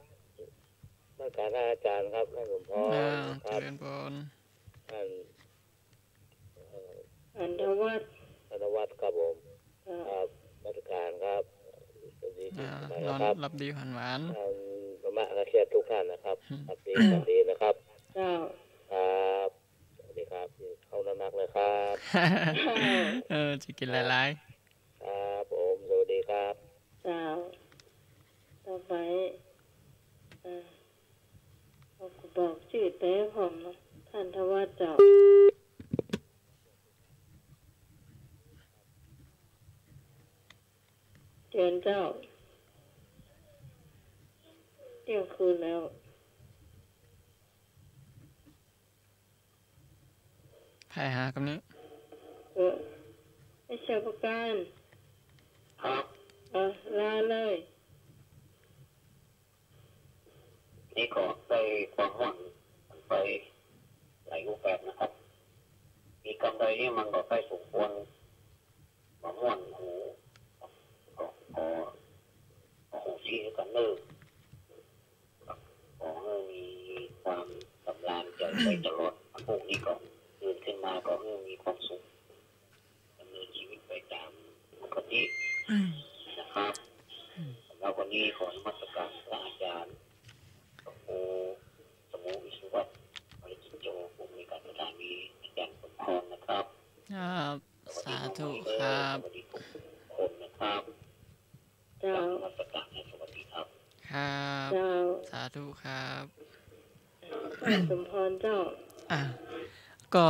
นมัสก๋านอาจ๋ารย์ครับ ท่านสมพร อ่า ครับ เจริญพร ท่าน พันธวัฒน์ พันธวัฒน์ครับผม ครับ ครับ นมัสก๋านครับ สวัสดีปีใหม่นะครับ อ่านอนหลับดีฝันหวาน ท่านธรรมะนักเทศน์ทุกท่านนะครับ อืม หลับดีฝันดีนะครับ เจ้า ครับ สวัสดีครับ เข้าหนักๆ เลยครับ เออ จะกิ๋นหลายๆ ครับผม สวัสดีครับ เจ้า ต่อไป เอ่อ บอก บอกจื้อแต๊พ่องเนาะ พันธวัฒน์เจ้า เจิญเจ้า เที่ยงคืนแล้ว ใผหากำนี้ เออ ไอ้ชัยประการ ครับ เออ ลาเลย นี่ก็ได้ความม่วนไปหลายรูปแบบนะครับ มีกำใดนี่มันก็ใก้สมควร บ่ม่วนหู ก็ ก็ ก็อโหสิกั๋นเน่อ ขอหื้อมีความสำราญใจ๋ไปตลอด พรุ่งนี้ก็ตื่นขึ้นมาก็หื้อมีความสุข ดำเนินชีวิตไปต๋ามปกตินะครับ สำหรับวันนี้ขอนมัสก๋านพระอาจ๋ารย์ พระครูสมุห์ วิศวัฒน์ วรจิตโจ ผู้อำนวยการสถานี อาจ๋ารย์สมพรนะครับ ครับ สวัสดี สาธุครับ สวัสดีทุกคนนะครับ เจ้า นมัสก๋าน สวัสดีครับ ครับ เจ้า สาธุครับ สมพรเจ้า อ่ะ ก็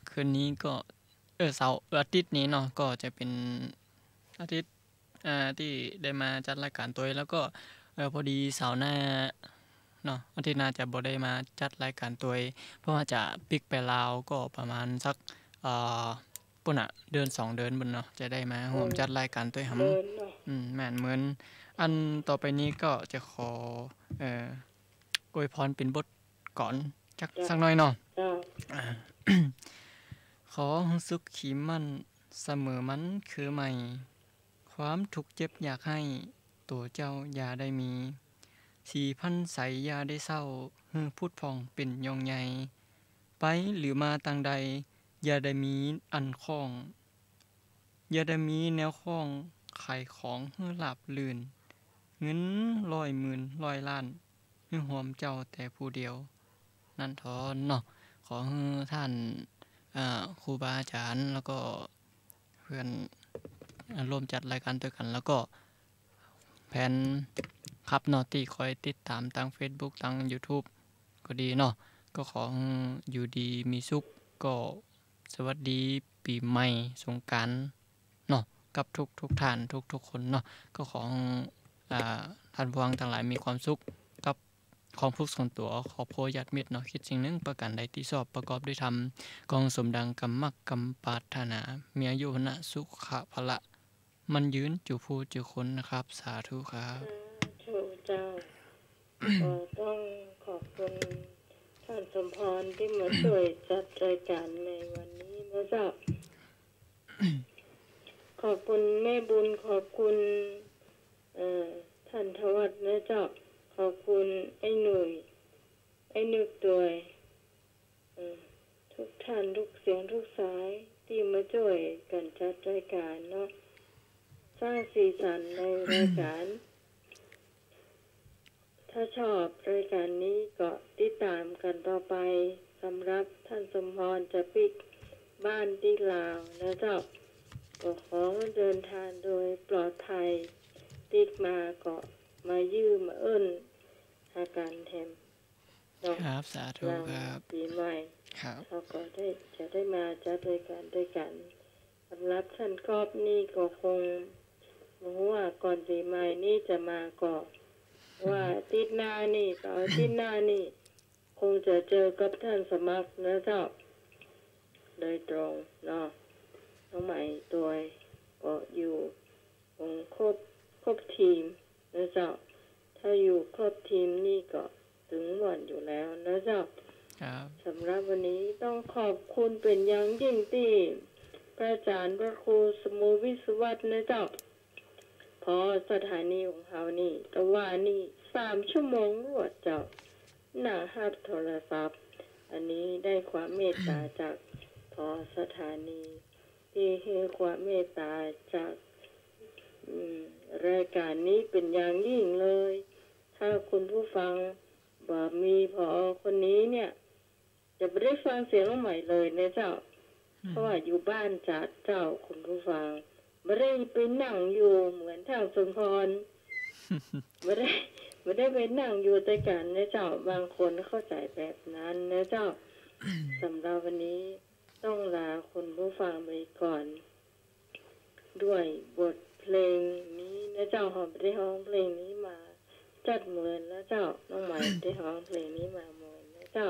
คืนนี้ก็ เออ เสาร์ อาทิตย์นี้เนาะ ก็จะเป๋นอาทิตย์ อ่า ตี้ได้มาจัดรายก๋านตวย แล้วก็ เออ พอดีเสาร์หน้าเนาะ อาทิตย์หน้าจะบ่ได้มาจัดรายก๋านตวย เพราะว่าจะปิ๊กไปลาว ก็ประมาณสัก เอ่อ ปุ้นน่ะ เดือนสองเดือนปุ้นเนาะ จะได้มาฮ่วมจัดรายก๋านตวยหำ เออ เดือนเนาะ อืม แม่น เหมือนอันต่อไปนี้ก็จะขอ เอ่อ อวยพรเป๋นบทกลอนจัก เจ้า สักหน่อยเนาะ เจ้า อ่า ขอหื้อสุขีมั่น เสมอมันคือใหม่ ความทุกข์เจ็บอยากไห้ ตั๋วเจ้าอย่าได้มี สีพรรณใสอย่าได้เศร้า หื้อผุดผ่องเป๋นย่องใหญ่ ไปหรือมาตางใด อย่าได้มีอันข้อง อย่าได้มีแนวข้อง ขายของหื้อราบรื่น เงินร้อยหมื่นร้อยล้าน หื้อฮ่วมเจ้าแต่ผู้เดียว นั้นเถิดเนาะ ขอหื้อท่าน เอ่อ ครูบาอาจ๋ารย์ แล้วก็เพื่อน อ่า ร่วมจัดรายก๋านตวยกั๋น แล้วก็แฟนคลับเนาะ ตี้คอยติดต๋ามตางเฟซบุ๊ก ตางยูทูบก็ดีเนาะ ก็ขอหื้ออยู่ดีมีสุข ก็สวัสดีปี๋ใหม่สงกรานต์ เนาะ กับทุกๆ ท่านทุกๆ คนเนาะ ก็ขอหื้อ อ่า ท่านผู้ฟังตังหลายมีความสุขกับของทุกส่วนตั๋ว ครอบครัวญาติมิตรเนาะ คิดสิ่งหนึ่งประก๋านใดตี้ชอบประกอบด้วยธรรม ก็หื้อสมดังกำมักกำปรารถนา มีอายุวรรณะสุขะพละ มั่นยืนจุผู้จุคนนะครับ สาธุครับ สาธุเจ้า ก็ต้องขอบคุณท่านสมพรตี้มาช่วยจัดรายก๋านในวันนี้นะเจ้า ขอบคุณแม่บุญ ขอบคุณ เอ่อ ท่านธวัฒน์นะเจ้า ขอบคุณไอ้หนุ่ย ไอ้หนุ่ยตวย เอ่อ ทุกท่านทุกเสียงทุกสายตี้มาจ้วยกั๋นจัดรายก๋านเนาะ สร้างสีสันในรายก๋าน ถ้าชอบรายก๋านนี้ก็ติดต๋ามกั๋นต่อไป สำหรับท่านสมพรจะปิ๊กบ้านตี้ลาวนะเจ้า ก็ขอเดินทางโดยปลอดภัย ปิ๊กมาก็มาเยียมมาเอิ้นหากั๋นแถมเนาะ ครับ สาธุครับ หลังปี๋ใหม่ ครับ เฮาก็ได้ จะได้มาจัดรายก๋านตวยกั๋น สำหรับท่านก๊อฟนี่ก็คงบ่ฮู้ว่าก่อนปี๋ใหม่นี่จะมาก่อ ว่าอาทิตย์หน้านี่ เสาร์อาทิตย์หน้านี่ คงจะเจอกับท่านสมัครนะเจ้า โดยตรงเนาะ น้องใหม่ตวยก็อยู่ คงครบ ครบทีมนะเจ้า ถ้าอยู่ครบทีมนี่ก็ตึงม่วนอยู่แล้วนะเจ้า ครับ สำหรับวันนี้ต้องขอบคุณเป๋นอย่างยิ่งตี้พระอาจ๋ารย์พระครูสมุทรวิศวัฒน์นะเจ้า ผอ.สถานีของเฮานี่ ตะวานี่สามชั่วโมงรวดเจ้า นั่งฮับโทรศัพท์ อันนี้ได้ความเมตต๋าจาก ผอ.สถานี ตี้หื้อความเมตต๋าจาก อืม รายก๋านนี้เป๋นอย่างยิ่งเลย ถ้าคุณผู้ฟังบ่มี ผอ.คนนี้เนี่ย จะบ่ได้ฟังเสียงน้องใหม่เลยนะเจ้า อืม เพราะว่าอยู่บ้านจัดเจ้า คุณผู้ฟัง บ่ได้ไปนั่งอยู่เหมือนท่านสมพร บ่ได้ บ่ได้ไปนั่งอยู่ตวยกั๋นนะเจ้า บางคนเข้าใจ๋แบบนั้นนะเจ้า สำหรับวันนี้ต้องลาคุณผู้ฟังไปก่อน ด้วยบทเพลงนี้นะเจ้า เฮาบ่ได้ฮ้องเพลงนี้มาจักเมินนะเจ้า น้องใหม่บ่ได้ฮ้องเพลงนี้มาเมินนะเจ้า